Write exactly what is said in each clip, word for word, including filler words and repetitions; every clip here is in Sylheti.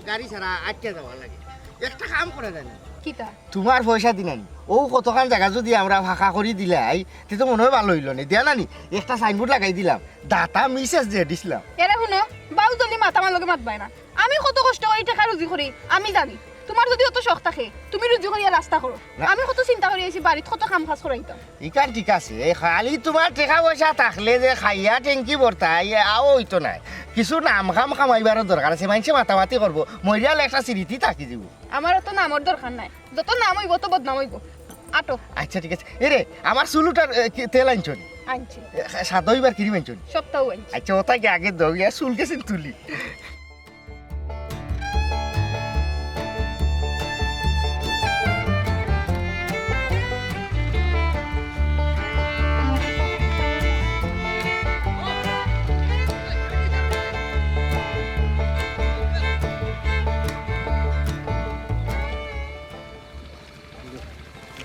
গাড়ি ছাড়া আটকে যাওয়া লাগে। একটা কাম করা যায় না? কিতা? তুমার পয়সা দি নানি, অউ কতখান জাগা যুদি আমরা ফাঁকা করি দিলাই, তে তো মনে অয় ভালা অইলো নে। দিয়া নানি, একটা সাইনবোর্ড লাগাই দিলাম, দাতা মিসেস জেড ইসলাম। এরে হুনো, বাউজলি মাত আমার লগে মাতবায় না। আমি কত কষ্ট করি টেকা রুজি করি, আমি জানি। তুমার যুদি অত শখ থাকে, তুমি রুজি করিয়া রাস্তা করো। না। আমি কত চিন্তা করি আইছি, বাড়িত কত কাম কাজ করাইতাম। ইখান ঠিক আছে, এই খালি তুমার টেকা পয়সা থাকলে যে খাইয়া ট্যাঙ্কি ভরতায়, আও অইতো নায়। কিছু নাম কাম কামাইবারও দরকার আছে, মাইনষে মাতামাতি করবো, মরিয়ালে একটা স্মৃতি থাকি যিবো। আমার অত নামর দরকার নাই, যত নাম অইবো অত বদনাম অইবো। আটো। আচ্ছা, ঠিক আছে। এরে, আমার চুল উঠার, এ, কি, তেল আনছো নি? আনছি। এ, সাদা অইবার ক্রিম আনছো নি? সবতাউ আনছি। আচ্ছা, অতা কি আগে দেও, ইয়া চুল গেছে তুলি।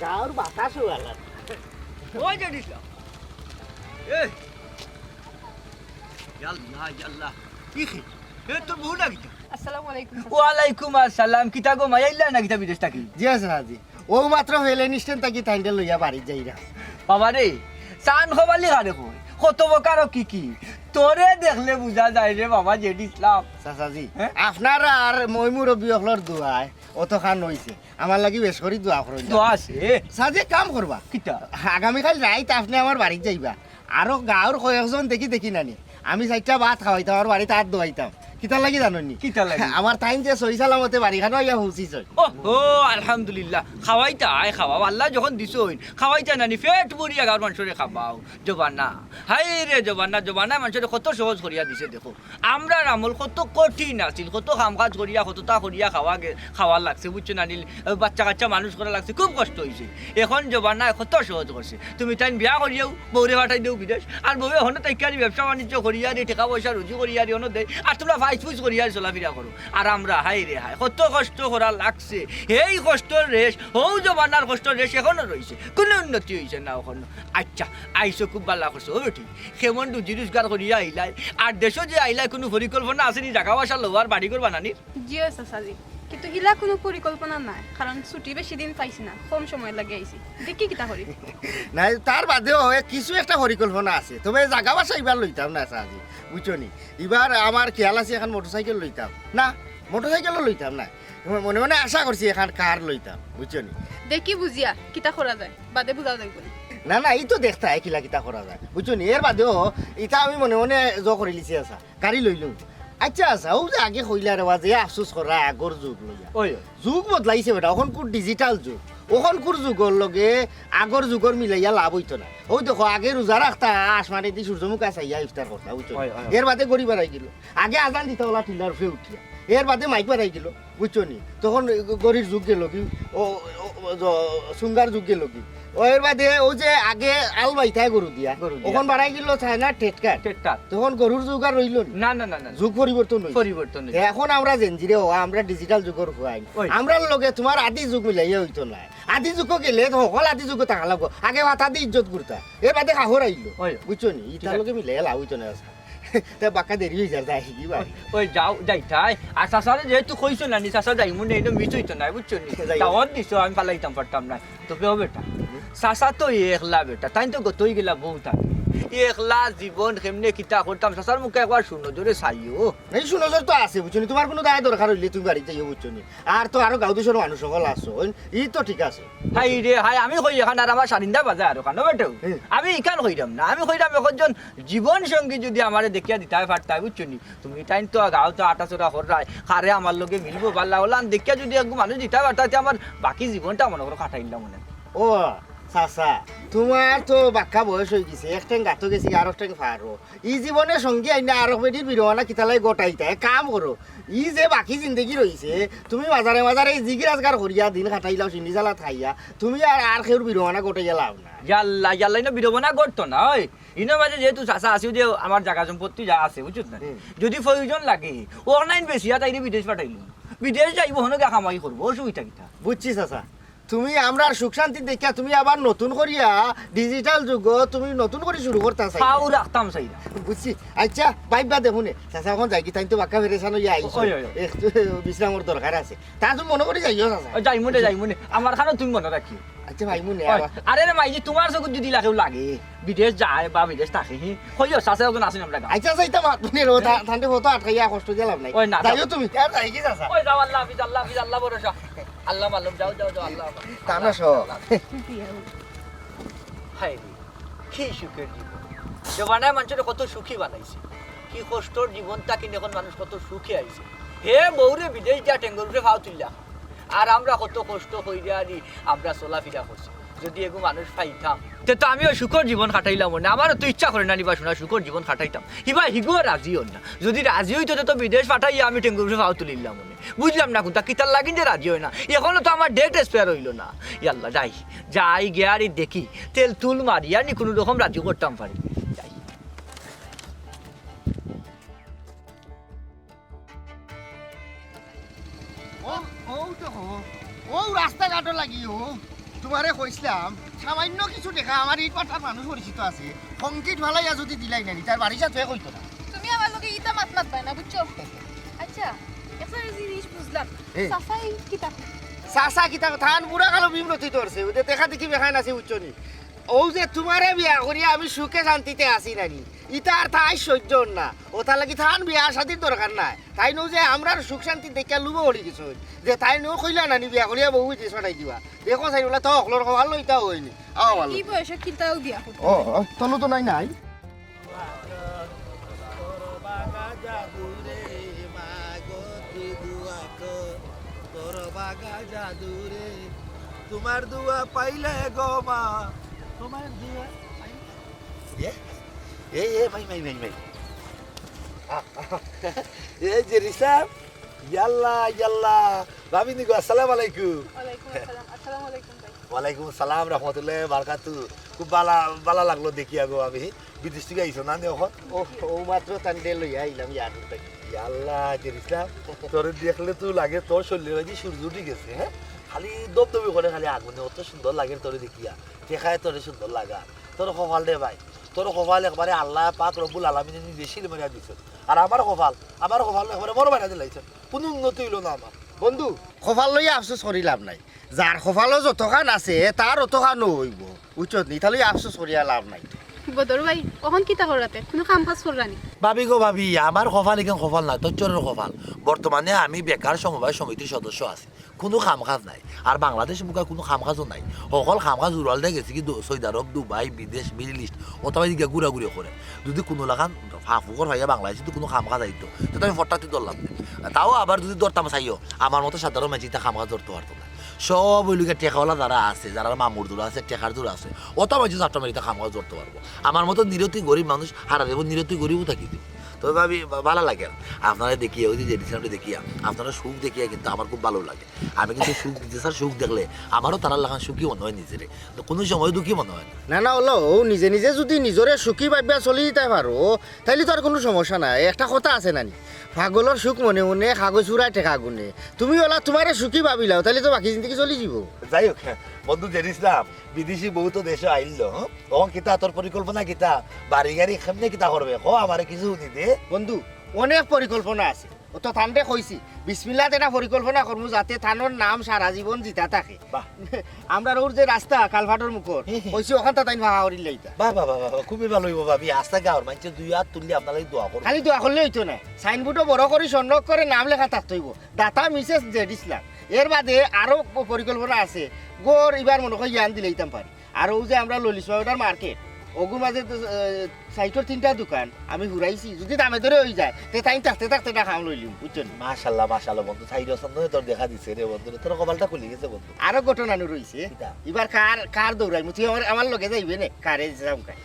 গাউর বাতাসও আলাদা। ওই যে দিছলাম। এ। ইয়াল্লা, ইয়াল্লা। কি খে? এ তোর বউ না কিতা? আসসালামু আলাইকুম। ওয়ালাইকুম আসসালাম। কিতা গো, মাই আইলা না কিতা বিদেশ থাকি? জি আছে, হাজি। অউ মাত্র প্লেন স্ট্যান্ড থাকি তাইনরে লইয়া বাড়িত যাইরাম। বাবা রে, চান খবালি কারে কয়? কত প্রকার ও কি কি? তোরে দেখলে বুঝা যায় রে বাবা, জেড ইসলাম। চাচাজি, হ্যাঁ? আপনার আর ময় মুরব্বি অকলর দোয়ায় অতখান অইছে। আমার লাগি বেশ করি দোয়া করইন। দোয়া আছে? চাচাজি, এক কাম করবা। কিতা? আগামীকাল রাইত আপনে আমার বাড়িত যাইবা। আরো গাউর কয়েকজন দেখি দেখি নানি। আমি চাইরটা ভাত খাওয়াইতাম, আমার বাড়িত আত ধোয়াইতাম। কিতার লাগি জানইন নি? কিতার লাগি? আমার তাইন যে সহি সালামতে বাড়িখানো আইয়া পৌঁছিছইন। ও, ও, আলহামদুলিল্লাহ। খাওয়াইতা, আয় খাওয়াও। আল্লায় যখন দিছইন, খাওয়াইতা নানি, পেট ভরিয়া গাউর মানষরে খাবাও। জমানা। হায় রে জমানা, জমানায় মানষরে কত সহজ করিয়া দিছে দেখো। আমরার আমল কত কঠিন আছিল, কত কাম কাজ করিয়া, কততা করিয়া খাওয়া গে-, খাওয়া লাগছে, বুঝছো না নি? বাচ্চা কাচ্চা মানুষ করা লাগছে, খুব কষ্ট অইছে। এখন জমানায় কত সহজ করছে। তুমি তাইন বিয়া করিয়াও বউরে পাঠাই দেও বিদেশ, আর বউয়ে হনো থাকিয়া ব্যবসা বাণিজ্য করিয়া রে, টেকা পয়সা রুজি করিয়া রে, হনো দেয়, আর তুমরা ফাইস ফুইস করিয়া চলাফিরা করো। আর আমরা, হায় রে হায়, কত কষ্ট করা লাগছে। এই কষ্টর রেশ, হউ জমানার কষ্টর রেশ এখনো রইছে, কুনু উন্নতি অইছে না অখনো। আচ্ছা, আইছো খুব ভালা করছো, ও বেটি। কেমন রুজি রোজগার করিয়া আইলায়? আর দেশো যে আইলায়, কুনু পরিকল্পনা আছে নি জাগা বাসা লওয়ার, বাড়ি ঘর বানানির? জি অয় চাচাজি, কিন্তু ইলা কুনু পরিকল্পনা নাই, কারণ ছুটি বেশি দিন পাইছি না, কম সময় লাগি আইছি, দেখি কিতা করি। নাই, তার বাদেও কিছু একটা পরিকল্পনা আছে, তবে জাগা বাসা ইবার লইতাম না চাচাজি, বুঝছো নি? ইবার আমার খেয়াল আছে এখান মোটরসাইকেল লইতাম না, মোটরসাইকেলও লইতাম না, মনে মনে আশা করছি এখান কার লইতাম, বুঝছো নি? দেখি বুঝিয়া কিতা করা যায়, বাদে বুঝা যাইবো নি। না, না, ই তো দেখতায় কিলা কিতা করা যায়, বুঝছো নি? এর বাদেও ইতা আমি মনে মনে জ করিলিছি, আচ্ছা, গাড়ি লইলুম। আচ্ছা, আচ্ছা, অউ যে আগে কইলা রে বা, যে আফসোস করা আগর যুগ লইয়া। ওই, ওই। যুগ বদলাইছে বেটা, অখনকুর digital যুগ। অখনকুর যুগর লগে আগর যুগর মিলাইয়া লাভ অইতো না। অউ দেখো, আগে রোজা রাখতা, আসমানেদি সূর্যমুখ চাইয়া ইফতার করতা, বুঝছো নি? ওই, ওই, ওই। এর বাদে ঘড়ি বাড়াই গেল। আগে আজান দিতা অলা টিলার উপরে উঠিয়া। এর বাদে মাইক বাড়াই গেল। বুঝছো নি? তখন ঘড়ির যুগ গেল কি, ও, ও, ও, জ-, সুঙ্গার যুগ গেল কি। ও, এর বাদে অউ যে আগে আল বাইতায় গরু দিয়া, গরু দিয়া। অখন বাড়াই গেল চায়না ট্রেক্টর। ট্রেক্টর। তখন গরুর যুগ আর রইল নি? না, না, না, না। যুগ পরিবর্তন অইছে। পরিবর্তন অইছে। তে অখন আমরা Gen Z রে, ও, আমরা digital যুগর ফুয়াইন। ওই। আমরার লগে তুমার আদি যুগ মিলাইয়া অইতো নায়। আদি যুগো গেলে তো হকল আদি যুগো থাকা লাগবো। আগে মাথা দি ইজ্জত করতা। এর বাদে কাহর আইলো। ওই। বুঝছো নি? ঠিক ইতার আছে। লগে মিলাইয়া লাভ অইতো নায়। তে বাক্কা দেরি অই যার, যাই কি ভাই? ওই যাও, যাইতায়। আর চাচারে যেহেতু কইছো না নি, চাচা যাইমু নে, ইনো মিস অইতো নায়, বুঝছো নি? যাই। দাওয়াত দিছো, আমি ফালাইতাম পারতাম না। তবে ও বেটা, চাচা তো একলা বেটা, তাইন তো গত অই গেলা বউত আগে। একলা জীবন কেমনে কিতা করতাম, চাচার মুখে একবার সুনজরে চাইও। এই সুনজর তো আছে, বুঝছো নি? তুমার কুনু দায় দরকার অইলে তুমি বাড়িত যাইও, বুঝছো নি? আর তো আরো গাঁও দেশর মানুষ হকল আছো, ই তো ঠিক আছে। হায় রে হায়, আমি কই এখান আর আমার সারিন্দা বাজে আর ওখানো বেটাও। হুম। আমি ইখান কইরাম না, আমি কইরাম একজন জীবন সঙ্গী যদি আমারে দেখিয়া দিতায় পারতায়, বুঝছো নি? তুমি তাইন তো গাঁও তো আটাচড়া কররায়, কারে আমার লগে মিলবো, বালা ওলান দেখিয়া যদি একগু মানুষ দিতায় পারতায়, তে আমার বাকি জীবনটা মনে করো কাটাইলাম মনে। ও চাচা, তুমার তো বাক্কা বয়স অই গেছে, এক ঠেং গাতো গেছি, আর এক ঠেং ফারো। ই জীবনে সঙ্গী আইনা আর এক বেটির বিরোয়ানা কিতালাই গটাইতা, এক কাম করো, ই যে বাকি জিন্দেগি রইছে, তুমি মাজারে মাজারে ই জিগি রাজগার করিয়া দিন কাটাইলাও, সিন্নি জালাত খাইয়া, তুমি আর, আর কেউর বিরোয়ানা গটাইয়া লাভ না। ইয়াল্লা, ইয়াল্লা, ইনো বিরোয়ানা গটতো না, ওই। ইনো মাঝে যেহেতু চাচা আছি, যে আমার জাগা সম্পত্তি যা আছে, বুঝছত না? হুম। যদি প্রয়োজন লাগে, অনলাইন বেচিয়া তাইরে বিদেশ পাঠাইলু। বিদেশ যাইবো, হনো গিয়া কামাই করবো, অসুবিধা কিতা? বুঝছি চাচা। তুমি আমরার সুখ শান্তি দেখিয়া তুমি আবার নতুন করিয়া ডিজিটাল যুগ তুমি নতুন করি শুরু করতা চাই। খাও রাখতাম চাই না। বুঝছি। আচ্ছা, ভাইবা দেখুনে। চাচা অখন যাইগি, তাইন তো বাক্কা পেরেশান অইয়া আইছো। ওই, ওই, ওই। একটু বিশ্রামর দরকার আছে। তা তুমি মনো করি যাইও চাচা। ওই যাইমুনে, যাইমুনে। আমার খানো তুমি মনো রাখিও। আচ্ছা ভাইমুনে, ওই, আবার আরে রে মাইজি, তুমার চকুত যদি লাগেও লাগে, বিদেশ যায় বা বিদেশ থাকে, হি, কইও চাচা অজন আছইন আমরার গাঁও। আচ্ছা, আচ্ছা, ইতা মাত বুঝি রে, তা-, তানরে কত আটকাইয়া কষ্ট দিলাম নাই। ওই না, যাইও যাও। তুমি। আর যাইগি চাচা। ওই যাও, আল্লাহ হাফিজ, আল্লাহ হাফিজ, আল্লাহ ভরসা। আল্লাহ মালুম, যাও, যাও, যাও, আল্লাহ হাফিজ। তা না সব। হায় রে, কি সুখের জীবন। জমানায় মানষরে কত সুখী বানাইছে। কি কষ্টর জীবন থাকি অখন মানুষ কত সুখে আইছে। হে বউরে বিদেশ দিয়া টেঙ্গর উপরে ফাও তুললা। আর আমরা কত কষ্ট কইরা আরি আমরা চলাফিরা করছি। যদি এগু মানুষ পাইতাম, তে তো আমিও সুখর জীবন কাটাইলাম অনে। আমারও তো ইচ্ছা করে না নি বা শোনা সুখর জীবন কাটাইতাম। হিবা হিগুও রাজি অইন না। যদি রাজি অইতো তে তো বিদেশ পাঠাইয়া আমি টেঙ্গর উপরে ফাও তুলিলাম অনে। বুঝলাম না কুনটা, কিতার লাগিন যে রাজি অয় না। অখনো তো আমার ডেট এক্সপায়ার অইলো না। ইয়াল্লা, যাই, যাই গিয়া আরি দেখি, তেল তুল মারিয়া নি কুনু রকম রাজি করতাম পারি। যাই। ও, ও তো হো, ও রাস্তাঘাটও লাগি ও, তুমারে কইছলাম, সামান্য কিছু টেকা আমার ইট ভাটার মানুষ পরিচিত আছে, কংক্রিট ফালাইয়া যদি দিলাই না, তার বাড়ি সাথে কইতো না। তুমি আমার লগে ইতা মাত মাতবায় না, বুঝছো? আচ্ছা, একটা জিনিস বুঝলাম, এ। চাচাই কিতা? চাচা কিতা? তান বুড়া কালো বিমরতি ধরছে, ওদের দেখা দেখি বেখান আছে, বুঝছো নি? ও যে তুমারে বিয়া করিয়া আমি সুখে শান্তিতে আছি নানি, ইতা আর তাই সহ্য অর না। ওটার লাগি তান বিয়া শাদির দরকার নাই। তাইন যে আমরার সুখ শান্তি দেখিয়া লুবো হলি কিছু, যে তাইন কইলা নানি বিয়া করিয়া বউ বিদেশ পাঠাই দিবা। দেখো চাই বলে তো অকলর কপাল লইতা অয়নি। আও ভালো। ই বয়সে কিতাও বিয়া করতে? ও, ও, তনু তো নাই নাই। তোর বাগা জাদু রে, মা গো তুই দোয়া কর। তোর বাগা জাদু রে, তোমার দোয়া পাইলে গো মা, তোমার দোয়া পাইলে। এ, এ, এ, ভাই, ভাই, ভাই, ভাই। আ, আ, এই যে রিসাব, ইয়াল্লা, ইয়াল্লা। ভাবি নি গো, আসসালামু আলাইকুম। ওয়ালাইকুম আসসালাম। আসসালামু আলাইকুম ভাই। ওয়ালাইকুম আসসালাম রহমতুল্লাহি বারাকাতু। খুব বালা, বালা লাগলো দেখিয়া গো আমি। বিদেশ থাকি আইছো না নি অখন? ও, ও মাত্র তানরে লইয়া আইলাম এয়ারপোর্ট থাকি। ইয়াল্লা, জের ইসলাম, তোরে দেখলে তো লাগে তোর শরীরর মাঝে সূর্য উঠি গেছে, হ্যাঁ? খালি দপদপি করে খালি আগুনে, অত সুন্দর লাগে তোরে দেখিয়া। টেকায় তোরে সুন্দর লাগা। তোর কপাল রে ভাই, তোর কপাল একবারে আল্লাহ পাক রব্বুল আলামিনে নিজে সিল মারিয়া দিছে। আর আমার কপাল, আমার কপাল একবারে মর বাইরা দিলাইছে। কুনু উন্নতি অইলো না আমার। বন্ধু, কপাল লইয়া আফসোস করি লাভ নাই। যার কপালো যতখান আছে, তার অতখানও অইবো। বুঝছত নি? ইতা লইয়া আফসোস করিয়া লাভ নাই। বদর ভাই, অখন কিতা কররাতে? কুনু কাম কাজ কররা নি? ভাবি গো ভাবি, আমার কপাল ইখান কপাল নায়, তচ্চরের কপাল। বর্তমানে আমি বেকার সমবায় সমিতির সদস্য আছি, কুনু কাম কাজ নাই। আর বাংলাদেশ মুখা কুনু কাম কাজও নাই। হকল কাম কাজ উড়াল দিয়া গেছে কি দু-, সৌদি আরব, দুবাই, বিদেশ, মিডল ইস্ট, অথবা এদিকে ঘুরাঘুরি করে। যদি কুনু লাখান ফাফুকর ভাইয়া বাংলাদেশে তো কুনু কাম কাজ আইতো, তে তো আমি ফটাতে ধরলাম না। তাও আবার যদি ধরতাম চাইও, আমার মতো সাধারণ মানুষ ইতা কাম কাজ ধরতে পারতো না। সব অইলো গিয়া টেকাওয়ালা যারা আছে, যারা মামুর জোর আছে, টেকার জোর আছে, অত মানুষ চাপটা মারি ইতা কাম কাজ ধরতে পারবো। আমার মতো নিরতি গরিব মানুষ হারা দেবো, নিরতি গরিবও থাকি দিব। তবে ভাবি, বা-, ভালা লাগে আর। আপনারা দেখিয়া, ওই যে জেডিসনটা দেখিয়া, আপনারা সুখ দেখিয়া কিন্তু আমার খুব ভালো লাগে। আমি কিন্তু সুখ দিতে স্যার, সুখ দেখলে আমারও তারার লাখান সুখী মনে হয় নিজেরে। তো কোনো সময় দুঃখী মনে হয় না। না, না, অইলো, ও নিজে নিজে যদি নিজরে সুখী ভাবিয়া চলি দিতে পারো, তাইলে তো আর কুনু সমস্যা নাই। একটা কথা আছে নানি, পাগলর সুখ মনে মনে, কাগজ ফুরায় টেকা গুনে। তুমি অলা তুমারে সুখী ভাবিলাও, তাইলে তো বাকি জিন্দেগি চলি যিবো। যাই হোক, বন্ধু জের ইসলাম, বিদেশি বউ তো দেশে আইলো, হ্যাঁ? অখন কিতা তোর পরিকল্পনা কিতা? বাড়ি গাড়ি কেমনে কিতা করবে? কও আমারে কিছু হুনি দে। বন্ধু, অনেক পরিকল্পনা আছে। ও তো তানরে কইছি, বিসমিল্লাত একটা পরিকল্পনা করমু যাতে তানর নাম সারা জীবন জিতা থাকে। বাহ। আমরার ওর যে রাস্তা কালভার্টর মুখর, হে, হে। কইছি অখানতা তাইন ফাঁকা করিলাইতা। বাহ, বাহ, বাহ, বাহ, বাহ, খুবই ভালা অইবো ভাবি। আস্তা গাঁওর মানষে দুই আত তুলি আপনার লাগি দোয়া করবো। খালি দোয়া করলে অইতো না, সাইনবোর্ডও বড় করি স্বর্ণাক্ষরে নাম লেখা থাকতে অইবো, দাতা মিসেস জেড ইসলাম। এর বাদে আরো প-, পরিকল্পনা আছে, ঘর ইবার মনে কয় ইয়ান দিলাইতাম পারি। আর ও যে আমরা ললিত মার্কেট, ওগুর মাঝে তো, আহ, সাইটর তিনটা দোকান আমি ঘুরাইছি, যদি দামে দরে অই যায়, তে তাইন থাকতে থাকতে একটা কাম লইলিম, বুঝছো নি? মাশাআল্লাহ, মাশাআল্লাহ বন্ধু, সাইড অসন্দ তোর দেখা দিছে রে বন্ধু, তোর কপালটা খুলি গেছে বন্ধু। আরো ঘটনা নু রইছে। কিতা? ইবার কার, কার দৌড়াইমু, তুই আমার, আমার লগে যাইবে নে, কারে যাম কাই।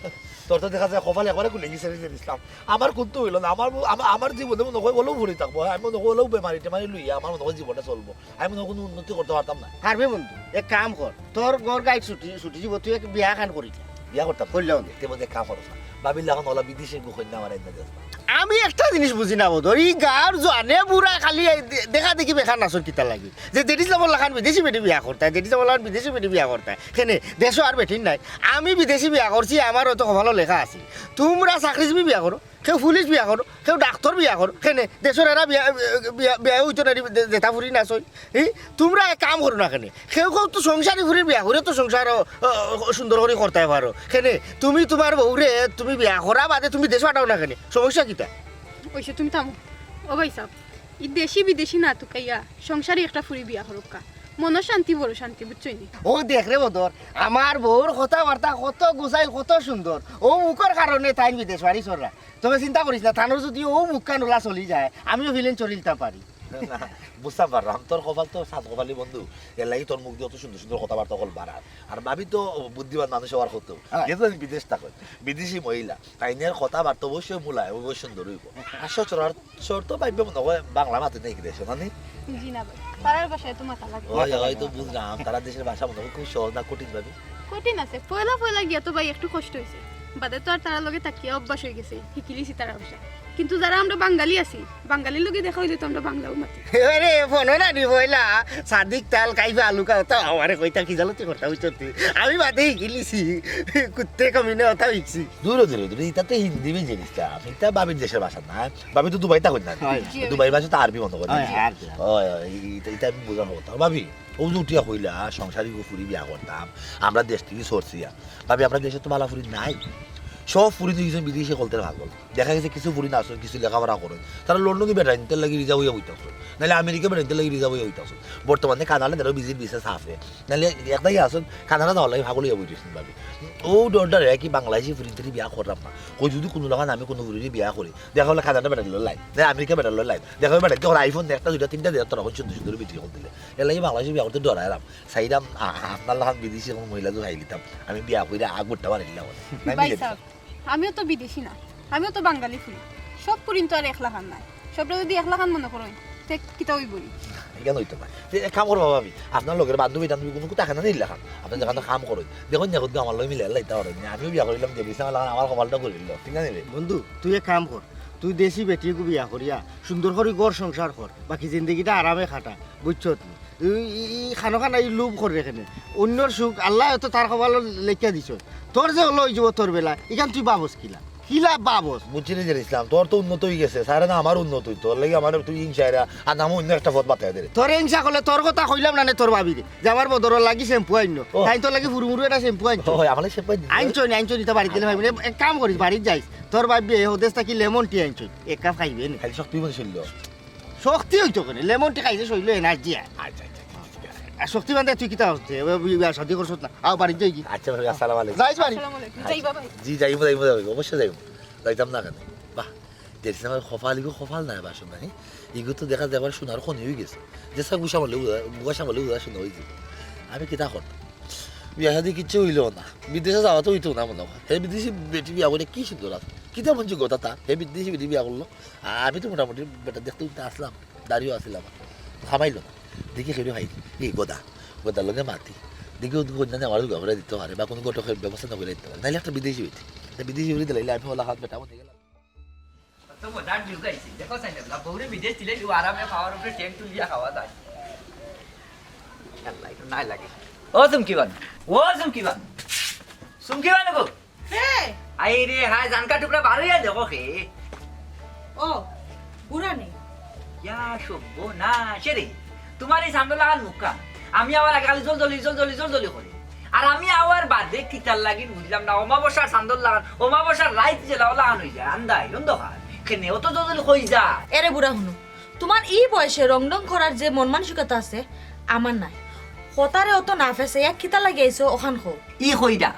তোর তো দেখা যায় কপাল একবারে খুলি গেছে রে ইসলাম। আমার কুন্তা অইলো না, আমার, আমার, আমার জীবনে মনে হয় অলাউ পড়ি থাকবো, আমি মনে হয় অলাউ বেমারি টেমারি লইয়া আমার মনে হয় জীবনটা চলবো। আমি মনে হয় কুনু উন্নতি করতে পারতাম না। পারবে বন্ধু, এক কাম কর, তোর ঘর গাইড ছুটি, ছুটি দিব, তুই এক বিয়া খান করি। বিয়া করতাম। করলাম। দেখতে মধ্যে কাম করো না। ভাবির লাখান ওলা বিদেশি গু কইন্যা আমার এনে দেস না। আমি একটা জিনিস বুঝি না বদর, ই গাঁওর জোয়ানে বুড়া খালি এই দে-, দেখা দেখি বেকার নাচর কিতা লাগি? যে জেডি সাবর লাখান বিদেশি বেটি বিয়া করতায়, জেডি সাবর লাখান বিদেশি বেটি বিয়া করতায়। কেনে, দেশো আর বেটিন নাই। আমি বিদেশি বিয়া করছি, আমার অতো কপালো লেখা আছে। তুমরা চাকরিজীবী বিয়া করো, কেউ পুলিশ বিয়া করো, কেউ ডাক্তর বিয়া করো। কেনে, দেশর এরা বিয়া, বিয়া, বিয়া অইতো না, যে-, যেতা ফুরি নাচইন। ই, তুমরা এক কাম করো না কেনে? কেউ কেউ তো সংসারী ফুরির বিয়া করিয়া তো সংসার, অ, অ, সুন্দর করি করতায় পারো। কেনে, তুমি তুমার বউরে তুমি বিয়া করা বাদে তুমি দেশ পাঠাও না কেনে? সমস্যা কিতা? অইছে, তুমি থামো। ও ভাইসাব, ই দেশি বিদেশি না তুকাইয়া সংসারী একটা ফুরি বিয়া করউক্কা। মনর শান্তি বড় শান্তি, বুঝছইন নি? ও দেখ রে বদর, আমার বউর কথাবার্তা কত গুছাইল, কত সুন্দর। অউ মুখর কারণে তাইন বিদেশ বাড়ি চলরা। তবে চিন্তা করিস না, তানর যদি অউ মুখখান ওলা চলি যায়, আমিও ফিলেন চলিলতাম পারি। না, বুঝতাম পারলাম, তোর কপাল তো সাত কপালি বন্ধু, এর লাগি তোর মুখ দিয়া অত সুন্দর সুন্দর কথাবার্তা অকল বারার। আর ভাবি তো বুদ্ধিমান মানুষ অওয়ার কথা। হ্যাঁ। যেহেতু আমি বিদেশ থাকি, বিদেশি মহিলা, তাইনর কথাবার্তা অবশ্যই মুলায়ম অইবো, সুন্দর অইবো। আর সচরাচর তো ভাবিয়ে মনে অয় বাংলা মাতে নায় কি দেশো, না নি? জি না ভাই, তারার ভাষায় তো মাতা লাগে। অয়, অয় তো বুঝলাম, তারার দেশর ভাষা মনে অয় খুব সহজ না কঠিন ভাবি? কঠিন আছে, পয়লা পয়লা গিয়া তো ভাই একটু কষ্ট অইছে, বাদে তো আর তারার লগে থাকিয়া অভ্যাস অইগেছে, হিকিলিছি তারার ভাষা। কিন্তু যারা আমরা বাঙালি আছি, বাঙালির লগে দেখা অইলে তো আমরা বাংলাউ মাতি। এবারে ফোনো না নি পয়লা, সাদিক তাল কাইফা আলুকা তো আমারে কইতা কি জালতি করতা অইতো তুই। আমি বাদে হিকিলিছি, কুত্তে কমিনে অতা হিকছি। দূর, দূর, দূর, ইতা তো হিন্দি বেজে নিস না, ইতা ভাবির দেশর ভাষা না, ভাবি তো দুবাই থাকইন না। হয়। জি। দুবাই ভাষা তো আরবি মনে অয়। হয়, আরবি। অয়, অয়, ই-, ইতা, ইতা আমি বুঝার কথা। ভাবি, অউ যে উঠিয়া কইলা, সংসারী গু ফুরি বিয়া করতাম, আমরা দেশ থাকি সরছি আর। ভাবি, আমরা দেশো তো ভালা ফুরি নাই। সব ফুরি তো কিছু বিদেশি কলতের পাগল। দেখা গেছে কিছু ফুরি নাচইন, কিছু লেখাপড়া করইন। তারা লন্ডনো বেটাইন, তার লাগি রিজার্ভ অইয়া বইতা আছইন। নাইলে আমেরিকা বেটাইন, তার লাগি রিজার্ভ অইয়া বইতা আছইন। বর্তমানে কানাডা তারা ভিজিট ভিসা সাফে। নাইলে একটাই আছইন, কানাডা যাওয়ার লাগি পাগল অইয়া বই রইছইন ভাবি। অউ ডরডারে কি বাংলাদেশি ফুরি তুরি বিয়া কররাম না। কই যদি কুনু লাখান আমি কুনু ফুরিরে বিয়া করি, দেখা অইলে কানাডা বেটাইন লই লাইন, না আমেরিকা বেটাইন লই লাইন। দেখা অইলে বেটাইন, তখন iPhone একটা, দুইটা, তিনটা দেয়, তোরা অখন সুন্দর সুন্দর ভিডিও কল দিলে। এর লাগি বাংলাদেশি বিয়া করতে ডরাইলাম। চাইরাম, আ-, আ-, আপনার লাখান বিদেশি কুনু মহিলা তো পাইলিতাম। আমি বিয়া কইরা আগ উঠতে পারিলাম। ভাই সাহেব, আমিও তো বিদেশি না, আমিও তো বাঙালি ফুরি। সব ফুরিন তো আর এক লাখান নায়। সবরে যদি এক লাখান মনে করইন, তে কিতা অইবো নি? ইখান অইতো পারে। তে এক কাম করবা ভাবি, আপনার লগর বান্ধবী টান্ধবী কুনু থাকে না নি ইলাখান? আপনে যেখানো কাম করইন, দেখইন না, আমার লগে মিলে লাইতা পারইন না। আমিও বিয়া করিলাম যে বিছানা লাগান, আমার কপালটা করিল, ঠিক আছে নি? বন্ধু, তুই এক কাম কর, তুই দেশি বেটি গু বিয়া করিয়া সুন্দর করি ঘর সংসার কর, বাকি জিন্দেগিটা আরামে কাটা, বুঝছত নি? ই, ই, ই খানো খানা ই লোভ করে কেনে। অইন্যর সুখ আল্লায় তো তার কপালো লেখিয়া দিছইন। তোর যে অলা অইযিবো তোর বেলা, ইখান তুই ভাবস কিলা? কিলা ভাবস? বুঝছি রে জের ইসলাম, তোর তো উন্নত অইগেছে, সারে না আমার উন্নত অইতো, এর লাগি আমারে তুই হিংসাইরা, আর নামে অইন্য একটা পথ বাতাইয়া দে রে। তোরে হিংসা করলে তোর কথা কইলাম না নে তোর ভাবিরে, যে আমার বদরর লাগি shampoo আইন্যো। ও। তাইন তোর লাগি ফুরুমুরু একটা shampoo আইন্যো। ও, আমার shampoo আইন্যো? আইন্যো নি, আইন্যো নি, তা বাড়িত গেলে পাইবি নি। এক কাম করিস, বাড়িত যাইস, তোর ভাবিয়ে হদেশ থাকি lemon tea আইন্যো, এক কাপ খাইবে নি। খালি শক্তি বলে শরীল। শক্তি অইতো কেনে, lemon tea খাইলে শরীলো energy আয়। আচ্ছা, আচ্ছা, আচ্ছা, ঠিক আছে। আর শক্তিমান দে, তুই কিতা হচ্ছে? এবার বিয়া শাদি করছত না। আও, বাড়িত যাইগি। আচ্ছা, ভাই, আসসালামু আলাইকুম। যাইস বাড়ি? আসসালামু আলাইকুম। যাইবা ভাই? জি, যাইমু, যাইমু, যাইমু। অবশ্যই যাইমু। যাইতাম না কেনে? বাহ, দেখছি আমার কপাল, ইগু কপাল নায় বাসন নাই। ইগু তো দেখা যায় আবার সোনার খনি অইগেছে। যে সব গুসা মারলে উদা, গুসা মারলে উদা সোনা অইযিবো। আমি কিতা করতাম? বিয়া শাদি কিচ্ছু অইলো না। বিদেশে যাওয়া তো অইতো না মনে অয়। হে বিদেশি বেটি বিয়া করে কি সুন্দর আছে। কিতা মন যোগ্যতা তার? হে বিদেশি বেটি বিয়া করলো। আমি তো মোটামুটি বেটা দেখতে উঠতে আসলাম, দাড়িও আছিল আমার, হামাইল না। দেখি কেউ ভাই, এই গদা, গদার লগে মাতি। দেখি ওদের কন্যা আমার ঘরে দিতে পারে বা কোনো ঘটকের ব্যবস্থা না করে দিতে পারে। নাইলে একটা বিদেশি বেটি, একটা বিদেশি বেটি দিলে আমি ওলা হাত বেটা মনে গেলাম। কত মজার যুগ আইছে, দেখো সাইন না, বউরে বিদেশ দিলে ও আরামে খাওয়ার উপরে টেন্ট তুলিয়া খাওয়া যায়। আল্লাহ, একটু নাই লাগে। ও চুমকি বানু, ও চুমকি বানু, চুমকি বানু গো। হে! আই রে হায়, জানকা টুকরা বার অইয়া দেখো কে। ও, বুড়া নি? ইয়া, সভ্য না, সে রে। তোমার এই সান্দল লাগান মুখা। আমি আবার আগে খালি জল জলি, জল জলি, জল জলি করি। আর আমি আবার বাদে কিতার লাগিন বুঝলাম না। অমাবস্যার সান্দল লাগান, অমাবস্যার রাইত যেলা লাগান অই যায়, আন্দাই, অন্ধকার। কেনে অত জল জলি কই যা? এরে বুড়া হুনো, তোমার ই বয়সে রং ঢং করার যে মন মানসিকতা আছে, আমার নাই। হতারে অত না ফেসে, এক কিতা লাগি আইছো, অখান কও। ই কইরা।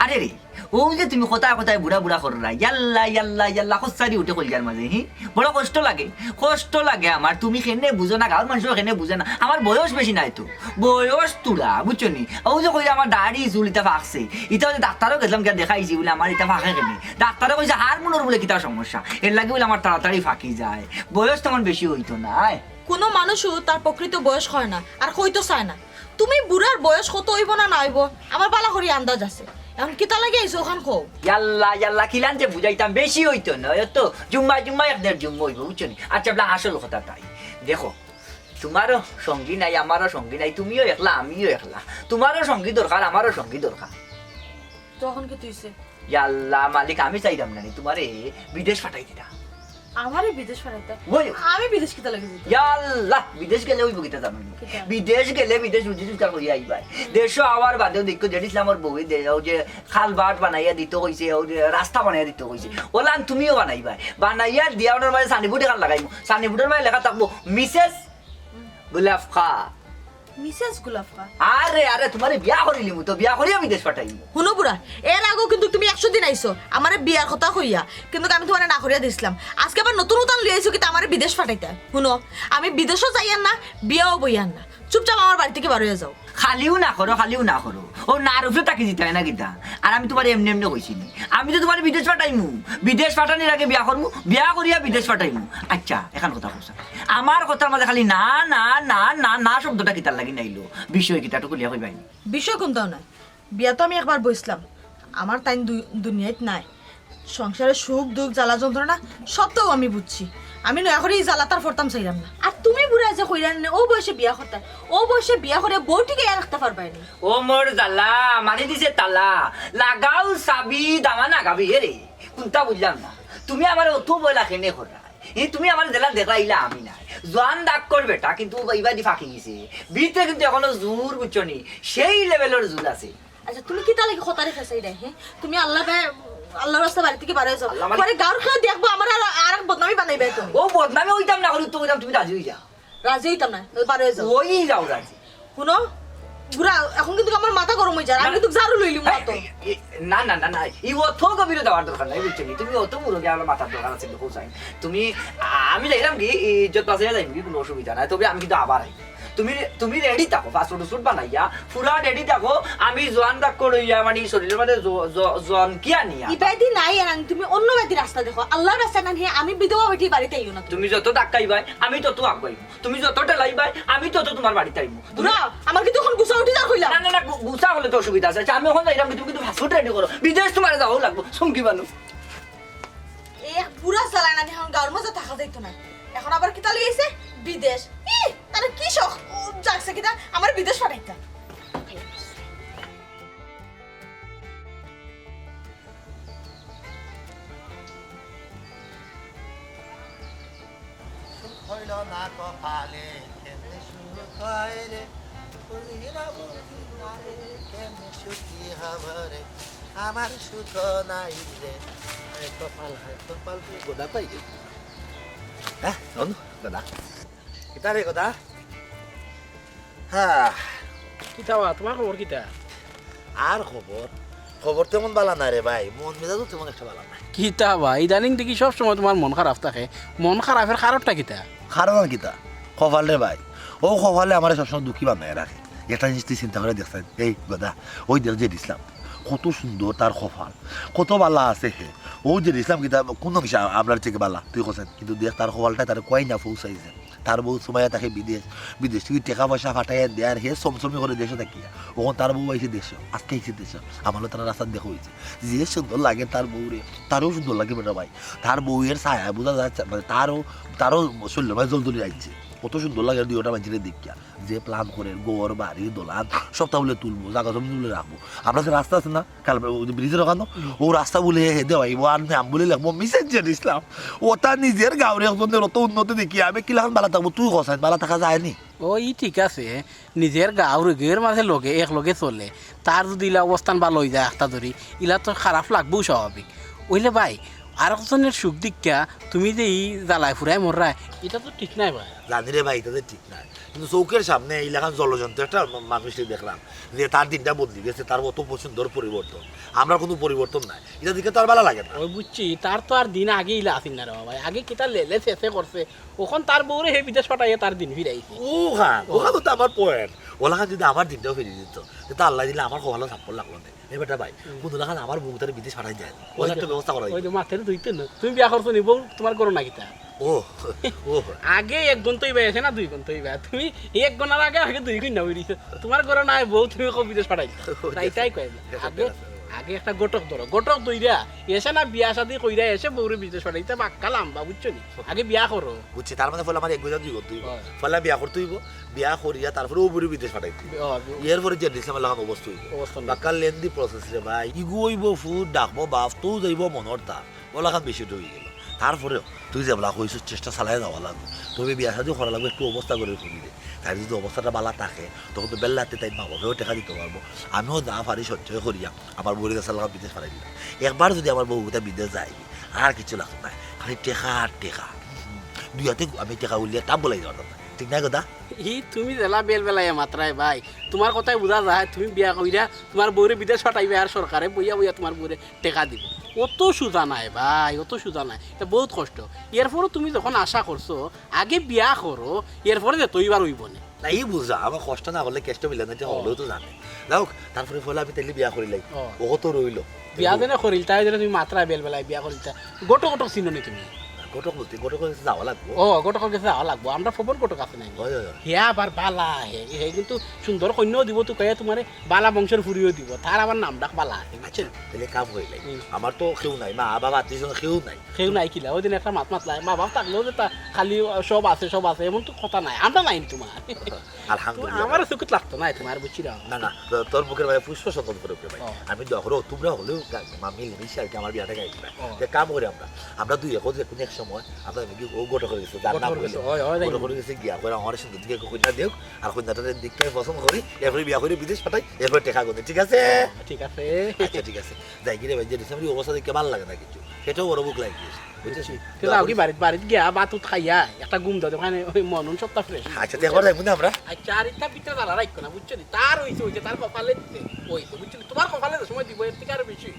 আরে রে, ও যে তুমি কথায় কথায় বুড়া বুড়া কররায়, ইয়াল্লা, ইয়াল্লা, ইয়াল্লা, খচ্চারি উঠে কলিজার মাঝে, হি? বড় কষ্ট লাগে, কষ্ট লাগে আমার। তুমি কেনে বুঝো না, গাঁওর মানুষও কেনে বুঝে না। আমার বয়স বেশি নাই তো, বয়স তুড়া, বুঝছো নি? ও যে কই আমার দাড়ি চুল ইতা ফাকছে, ইতা ওই যে ডাক্তারও গেছিলাম, গিয়া দেখাইছি বলে আমার ইতা ফাকে কেনে। ডাক্তারে কইছে হারমোনর বলে কিতা সমস্যা, এর লাগি বলে আমার তাড়াতাড়ি ফাকি যায়। বয়স তেমন বেশি অইতো নায়। কোনো মানুষও তার প্রকৃত বয়স কয় না, আর কইতো চায় না। তুমি বুড়ার বয়স কত অইবো না না অইবো, আমার ভালা করি আন্দাজ আছে। এখন কিতা লাগি আইছো ওখান কও? ইয়াল্লা, ইয়াল্লা, কিলান যে বুঝাইতাম, বেশি অইতো না, অত জুম্মা, জুম্মা এক দেড় জুম্মা অইবো, বুঝছো নি? আচ্ছা, বলা আসল কথা তাই। দেখো, তুমারও সঙ্গী নাই, আমারও সঙ্গী নাই, তুমিও একলা, আমিও একলা। তুমারও সঙ্গী দরকার, আমারও সঙ্গী দরকার। তখন কিতা অইছে? ইয়াল্লা, মালিক, আমি চাইরাম না নি তুমারে বিদেশ পাঠাই দিতা। আমারে বিদেশ পাঠাইতা? ওই। আমি বিদেশ কিতা লাগি যাইতাম? ইয়াল্লা, বিদেশ গেলে অইবো কিতা জানো নি? কিতা? বিদেশ গেলে বিদেশ রুজি রোজগার করিয়া আইবায়। দেশো আওয়ার বাদেও দেখো, জেড ইসলামর বউয়ে দে-, অউ যে খাল বাট বানাইয়া দিতো কইছে, অউ যে রাস্তা বানাইয়া দিতো কইছে। ওলান তুমিও বানাইবায়। বানাইয়া দিয়া ওটার মাঝে সানিবুট এখান লাগাইমু। সানিবুটর মাঝে লেখা থাকবো, মিসেস গোলাপ খা। মিসেস গোলাপ খা? আরে, আরে, তুমারে বিয়া করিলিমু তো, বিয়া করিয়া বিদেশ পাঠাইমু। হুনো বুড়া, এর আগেও কিন্তু তুমি একশো দিন আইছো, আমারে বিয়ার কথা কইয়া, কিন্তু আমি তুমারে না করিয়া দিছলাম। আজকে আবার নতুন উতান লই আইছো কিতা আমারে বিদেশ পাঠাইতা? হুনো, আমি বিদেশও যাইয়ার না, বিয়াও বইয়ার না, চুপচাপ আমার বাড়ি থাকি বার অইয়া যাও। খালিও না করো, খালিও না করো। ও না রূপে তাকি দিতে হয় না কিতা? আর আমি তুমারে এমনে এমনে কইছি নি। আমি তো তুমারে বিদেশ পাঠাইমু। বিদেশ পাঠানির আগে বিয়া করমু, বিয়া করিয়া বিদেশ পাঠাইমু। আচ্ছা, এখান কথা কইছ। আমার কথার মাঝে খালি না, না, না, না, না শব্দটা কিতার লাগি নাইলো? বিষয় কিতা একটু খুলিয়া কইবায় নি? বিষয় কুনটাও নাই। বিয়া তো আমি একবার বইছলাম। আমার তাইন দু-, দুনিয়াত নাই। সংসারে সুখ, দুঃখ, জ্বালা, যন্ত্রণা সবটাও আমি বুঝছি। আমি নয়া করি ই জ্বালা তার ফরতাম চাইরাম না। আর তুমি বুড়া যে কইরা নে, অউ বয়সে বিয়া করতায়, অউ বয়সে বিয়া করিয়া বউ টিকাইয়া রাখতা পারবায় নি। ও মোর জ্বালা, মারি দিছে তালা, লাগাও চাবি, দামান আগাবি, এ রে, কুনটা বুঝলাম না। তুমি আমারে অত বয়লা কেনে কররায়? ই তুমি আমারে যেলা দেখরায় ইলা আমি নায়। জোয়ান দাগ কর বেটা, কিন্তু ইবাদি ফাকি গেছে। ভিতরে কিন্তু এখনো জুল, বুঝছো নি? সেই লেভেলর জুল আছে। আচ্ছা, তুমি কিতা লাগি কথারে ফেসাইরায়, হে? তুমি আল্লাহ বে-, আল্লাহর রাস্তা বাড়ি থাকি বার অইয়া যাও। আল্লাহ মালিক। পরে গাউর কেউ দেখবো, আমার আর, আর এক বদনামি বানাইবায় তুমি। ও বদনামি অইতাম না, অইলে তো অইতাম, তুমি রাজি অই যাও। রাজি অইতাম না, বার অইয়া যাও। অই যাও রাজি। হুনো, বুড়া, এখন কিন্তু আমার মাথা গরম অই যার, আমি না। কিন্তু ঝাড়ু লইলিমু অত। এ, এ, না, না, না, না, ই অত গভীরে যাওয়ার দরকার নাই, বুঝছো নি? তুমি অত মুরব্বি, আমার মাথার দরকার আছে, হুসাইন। তুমি, আ-, আমি যাইরাম কি, ই ইজ্জত বাঁচাইয়া যাইমু কি, কুনু অসুবিধা নাই, তবে আমি কিন্তু আবার আইমু। তুমি, তুমি ready থাকো, passport উসপোর্ট বানাইয়া, পুরা ready থাকো। আমি জোয়ান দাগ কর অইয়া, মানে, শরীরর মাঝে জ-, জ-, জোয়ান কি আনিয়া? ইবাদি নাই, আর তুমি অন্য বাদি রাস্তা দেখো। আল্লাহর রাস্তা না নিয়া আমি বিধবা বেটি বাড়িত আইও না তুমি। তুমি যত ধাক্কাইবায়, আমি তত আগুয়াইমু। তুমি যত ঠেলাইবায়, আমি তত তুমার বাড়িত আইমু। বুড়া, আমার কিন্তু এখন গুছা উঠি যার কইলাম। না, না, না, গু-, গুছা অইলে তো অসুবিধা আছে। আচ্ছা, আমি এখন যাইরাম, তুমি কিন্তু passport ready করো। বিদেশ তুমারে যাওয়াও লাগবো, সঙ্গী মানুষ। এ এক বুড়া চালায় না, এখন গাউর মাঝে থাকা যাইতো না। এখন আবার কিতা লই আইছে? বিদেশ। ই, তার কি শখ? ও, জাগছে কিতা? আমার বিদেশ পাঠাইতা। সুখ হইল না কপালে, কেমনে সুখ হয় রে? বুঝি না, বুঝি না রে, কেমনে সুখী হব রে? আমার সুখ নাই রে। হায় কপাল, হায় কপাল, তুই গোদা পাই গেলি। হ্যাঁ, বন্ধু, গোদা। কিতা রে গোদা? হ্যাঁ। কিতা বা, তুমার খবর কিতা? আর খবর? খবর তেমন বালা না রে ভাই, মন মেজাজও তেমন একটা বালা না। কিতা বা, ইদানিং দেখি সব সময় তুমার মন খারাপ থাকে। মন খারাপের কারণটা কিতা? কারণ আর কিতা? কপাল রে ভাই, অউ কপালে আমারে সবসময় দুঃখী বানাইয়া রাখে। একটা জিনিস তুই চিন্তা করি দেখছস, এই গোদা, অউ দেখ জেড ইসলাম, কত সুন্দর তার কপাল, কত বালা আছে হে। অউ জেড ইসলাম কিতা কুন অংশে আমরার থাকি বালা তুই কছস? কিন্তু দেখ তার কপালটা তারে কই না পৌঁছাইছে। তার বউ সুমাইয়া থাকে বিদেশ, বিদেশ থাকি টেকা পয়সা পাঠাইয়া দেয়, আর হে সমসমি করে দেশো থাকিয়া। অখন তার বউ আইছে দেশো, আজকে আইছে দেশো, আমার লগে তার রাস্তাত দেখা অইছে। যে সুন্দর লাগে তার বউরে, তারেও সুন্দর লাগে বেটা ভাই। তার বউয়ের ছায়া বুঝা যায়, মানে তারও, তারও শরীরর মাঝে জ্বলজ্বলি আইছে। কত সুন্দর লাগে দুইওটা মাইনষরে দেখিয়া। যে plan করে, ঘর, বাড়ি, দলান, সবটা বুলে তুলবো, জাগা জমি তুলে রাখবো। আমরার যে রাস্তা আছে না, কাল ওই যে ব্রিজের ওখানো, ও রাস্তা বুলে হে দেওয়াইবো, আর নাম বুলে লেখবো মিসেস জেড ইসলাম। ও তার নিজের গাঁওর একজনের অত উন্নতি দেখি আমি কিলাখান বালা থাকবো, তুই কছাইন বালা থাকা যায়নি? ও, ই ঠিক আছে, নিজের গাঁওর গের মাঝে লগে, এক লগে চলে, তার যদি ইলা অবস্থান বালা অই যায় আখতা ধরি, ইলা তো খারাপ লাগবো স্বাভাবিক। অইলে ভাই, আরকজনের সুখ দেখিয়া তুমি যে ই জ্বালায় ফুরায় মররায়, ইটা তো ঠিক নায় ভাই। জানি রে ভাই, ইটা তো ঠিক নায়। কিন্তু চউখের সামনে ইলাখান জলজন্ত একটা মা-, মানুষরে দেখলাম যে তার দিনটা বদলি গেছে, তার অত সুন্দর পরিবর্তন। আমরার কুনু পরিবর্তন নাই, ইটা দেখিয়া তো আর বালা লাগে না। ওই বুঝছি, তার তো আর দিন আগে ইলা আছিল না রে বাবা, আগে কিতা লেলে শেষে করছে, অখন তার বউরে হে বিদেশ পাঠাইয়া তার দিন ফিরাইছে। অখান, অখান তো আমার point। অলাখান যদি আমার দিনটাও ফিরি দিত, তে তো আল্লায় দিলে আমার কপালো থাপ্পড় লাগলো না। এ বেটা ভাই, হুম। কুনু লাখান আমার বউ তারে বিদেশ পাঠাই দেয়। ওই অলা যে, একটা ব্যবস্থা করা অইতো। ওই যে মাতের দুইতে না। তুমি বিয়া করছো নি, বউ তুমার ঘরো না কিতা? ও, ও। আগে এক গুণ তো ইবা আছে না, দুই গুণ তো ইবা। তুমি এক গুণর আগে, আগে দুই গুণ না অইরি। তুমার ঘরো নাই বউ, তুমি কও বিদেশ পাঠাই দিতা। ওই না, যে, ইটাই কই না। আগে, আগে একটা ঘটক ধরো, ঘটক ধইরা, এসে না বিয়া শাদি কইরা, এসে বউরে বিদেশ পাঠাইতা বাক্কা লাম্বা, বুঝছো নি? আগে বিয়া করো। বুঝছি, তার মানে ফলে আমার এক গজা দুই গত হইব। হয়। ফলে বিয়া করতে হইব, বিয়া করিয়া তারপরে ও বুড়ি বিদেশ পাঠাইতে হইব। হয়। এরপরে যে ডিসেম্বর লাগান অবস্থা হইব। অবস্থা নেই। বাক্কা লেন্দি প্রসেস রে ভাই। ইগু হইব ফুট, ডাকবো বাপ, তো যাইব মনর তা। ওলাখান বেশি হয়ে গেল। তারপরেও তুই যেবলা কইছস চেষ্টা চালাই যাওয়া লাগবো। তবে বিয়া শাদি করা লাগবো একটু অবস্থা করে করি দে। তাই যদি অবস্থাটা বালা থাকে, তখন তো বেল্লাতে তাই মা বাপেও টেকা দিতে পারবো। আমিও যা পারি সঞ্চয় করিয়া আমার বউরে গেছে লাগা বিদেশ পাঠাই দিলাম। একবার যদি আমার বউ ওটা বিদেশ যায়, আর কিছু লাগতো না, খালি টেকা আর টেকা। হুম, দুই হাতে আমি টেকা উলিয়া টাপ বলাই দেওয়ার দরকার, ঠিক না কথা? ই তুমি যেলা বেল বেলাইয়া মাতরায় ভাই, তোমার কথায় বুঝা যায় তুমি বিয়া কইরা তোমার বউরে বিদেশ পাঠাইবে আর সরকারে বইয়া বইয়া তোমার বউরে টেকা দিব। অত সুজা নাই ভাই, অত সুজা নাই, এটা বহুত কষ্ট। এরপরও তুমি যখন আশা করছো, আগে বিয়া করো, এরপরে যে তৈবার হইব না। না, এই বুঝা, আমার কষ্ট না করলে কেষ্ট মিলে না, এটা ও। হলেও তো জানে। যাই হোক, তারপরে ফলে আমি তাইলে বিয়া করিলাই। ও। ও তো রইল। বিয়া যেন করিল, তাই যেন তুমি মাতরায় বেল বেলায় বিয়া করিল, তা ঘটক ঘটক চিনো নি তুমি? ঘটক বলতে, ঘটক কাছে যাওয়া লাগবো। ও, ঘটক কাছে যাওয়া লাগবো। আমরা ফবন ঘটক আছে নাই? হয়, হয়, হয়। হে আবার বালা, হে, হে কিন্তু সুন্দর কন্যাও দিব, তো কয়ে তোমারে বালা বংশের ফুরিও দিব। তার আবার নাম ডাক বালা আছে, বুঝছেন? তাহলে কাম হইলাই। হুম। আমার তো কেউ নাই, মা, বাবা, আত্মীয় স্বজন কেউ নাই। কেউ নাই কিলা? ওই দিন একটা মাত মাতলাই, মা বাপ থাকলেও যে তা খালি সব আছে, সব আছে, এমন তো কথা নাই। আমরা নাই তোমার। আলহামদুলিল্লাহ। আমার চোখে লাগতো না তোমার, বুঝছি না। না, না, তো-, তোর বুকের ভাই পুষ্প সদন করুক রে ভাই। ও। আমি দোয়া করো, তোমরা হলেও গা-, মা মিল মিশে আর কি আমার বিয়াটা গাই দিবা। ও। যে কাম করি আমরা, আমরা দুই এখন যে কোনো এক সময় আমরা কি ও গোটা করে গেছে, যার গোটা নাম করে হইলে গেছে, হয়, হয়, গোটা হয়। করে গেছে গিয়া, করে আমার সুন্দর দিকে কইনা দেও, আর কইনাটা দেখে আমি পছন্দ করি, এরপরে বিয়া করে বিদেশ পাঠাই, এরপরে টেকা করে, ঠিক আছে? ও, ঠিক আছে। আচ্ছা, ঠিক আছে। যাই কি রে ভাই, যে ডিসেম্বর অবস্থা দেখে ভালো লাগে না কিছু, সেটাও বড় বুক লাগে গেছে, বুঝছিস? বুঝছি। তো যাও কি বাড়িত, বাড়িত গিয়া ভাত উত খাইয়া একটা ঘুম দাও, ওখানে ওই মন উন সবটা ফ্রেশ। আচ্ছা, তো একবার যাইবো না আমরা? আচ্ছা, আর ইটা ভিতরে জ্বালা রাখো না, বুঝছো নি? তার হইছে, হইছে, তার কপালে দিছে, হইছে, বুঝছো নি? তোমার কপালে যে সময় দিব, এর থেকে আরো বেশি।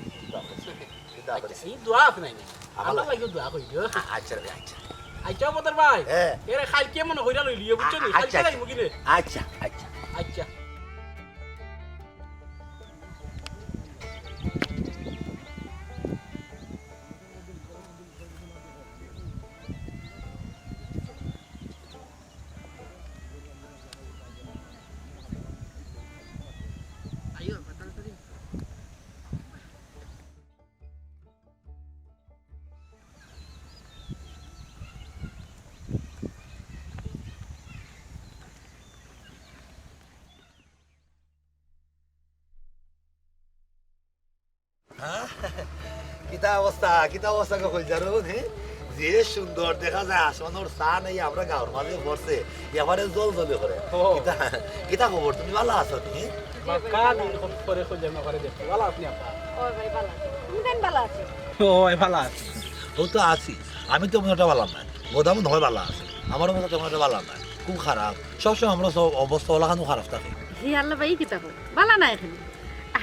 কিন্তু আচ্ছা, এই দোয়া আছে নাই? আমার আমরা লাগে। লাগে দোয়া করি দিও। আচ্ছা রে, আচ্ছা। আচ্ছা, বদর ভাই। হ্যাঁ। এরে কালকে মনে কইরা লই লিও, বুঝছো নি? আ-, আচ্ছা, কালকে আচ্ছা। যাইমু কি রে? আচ্ছা, আচ্ছা। আচ্ছা। হ্যাঁ? কিতা অবস্থা, কিতা অবস্থা গো কইলজারুন, হে? যে সুন্দর দেখা যায় আসমানর চান এই আমরা গাঁওর মাঝে পড়ছে, এবারে জল জলে করে। ও। কিতা, কিতা খবর, তুমি ভালা আছো নি? বাক্কা দিন পরে কইলে না করে দেখতে, ভালা আছনি আপা? ও ভাই, ভালা আছি। তুমি কেন ভালা আছো? ও ভাই, ভালা আছি। ও তো আছি, আমি তো মনটা ভালা না, গোদাম নয় ভালা আছে, আমারও মনটা তেমন একটা ভালা না, খুব খারাপ। সবসময় আমরা সব অবস্থা ওলাখানো খারাপ থাকে। হে আল্লাহ ভাই, কিতা কর? ভালা না এখন।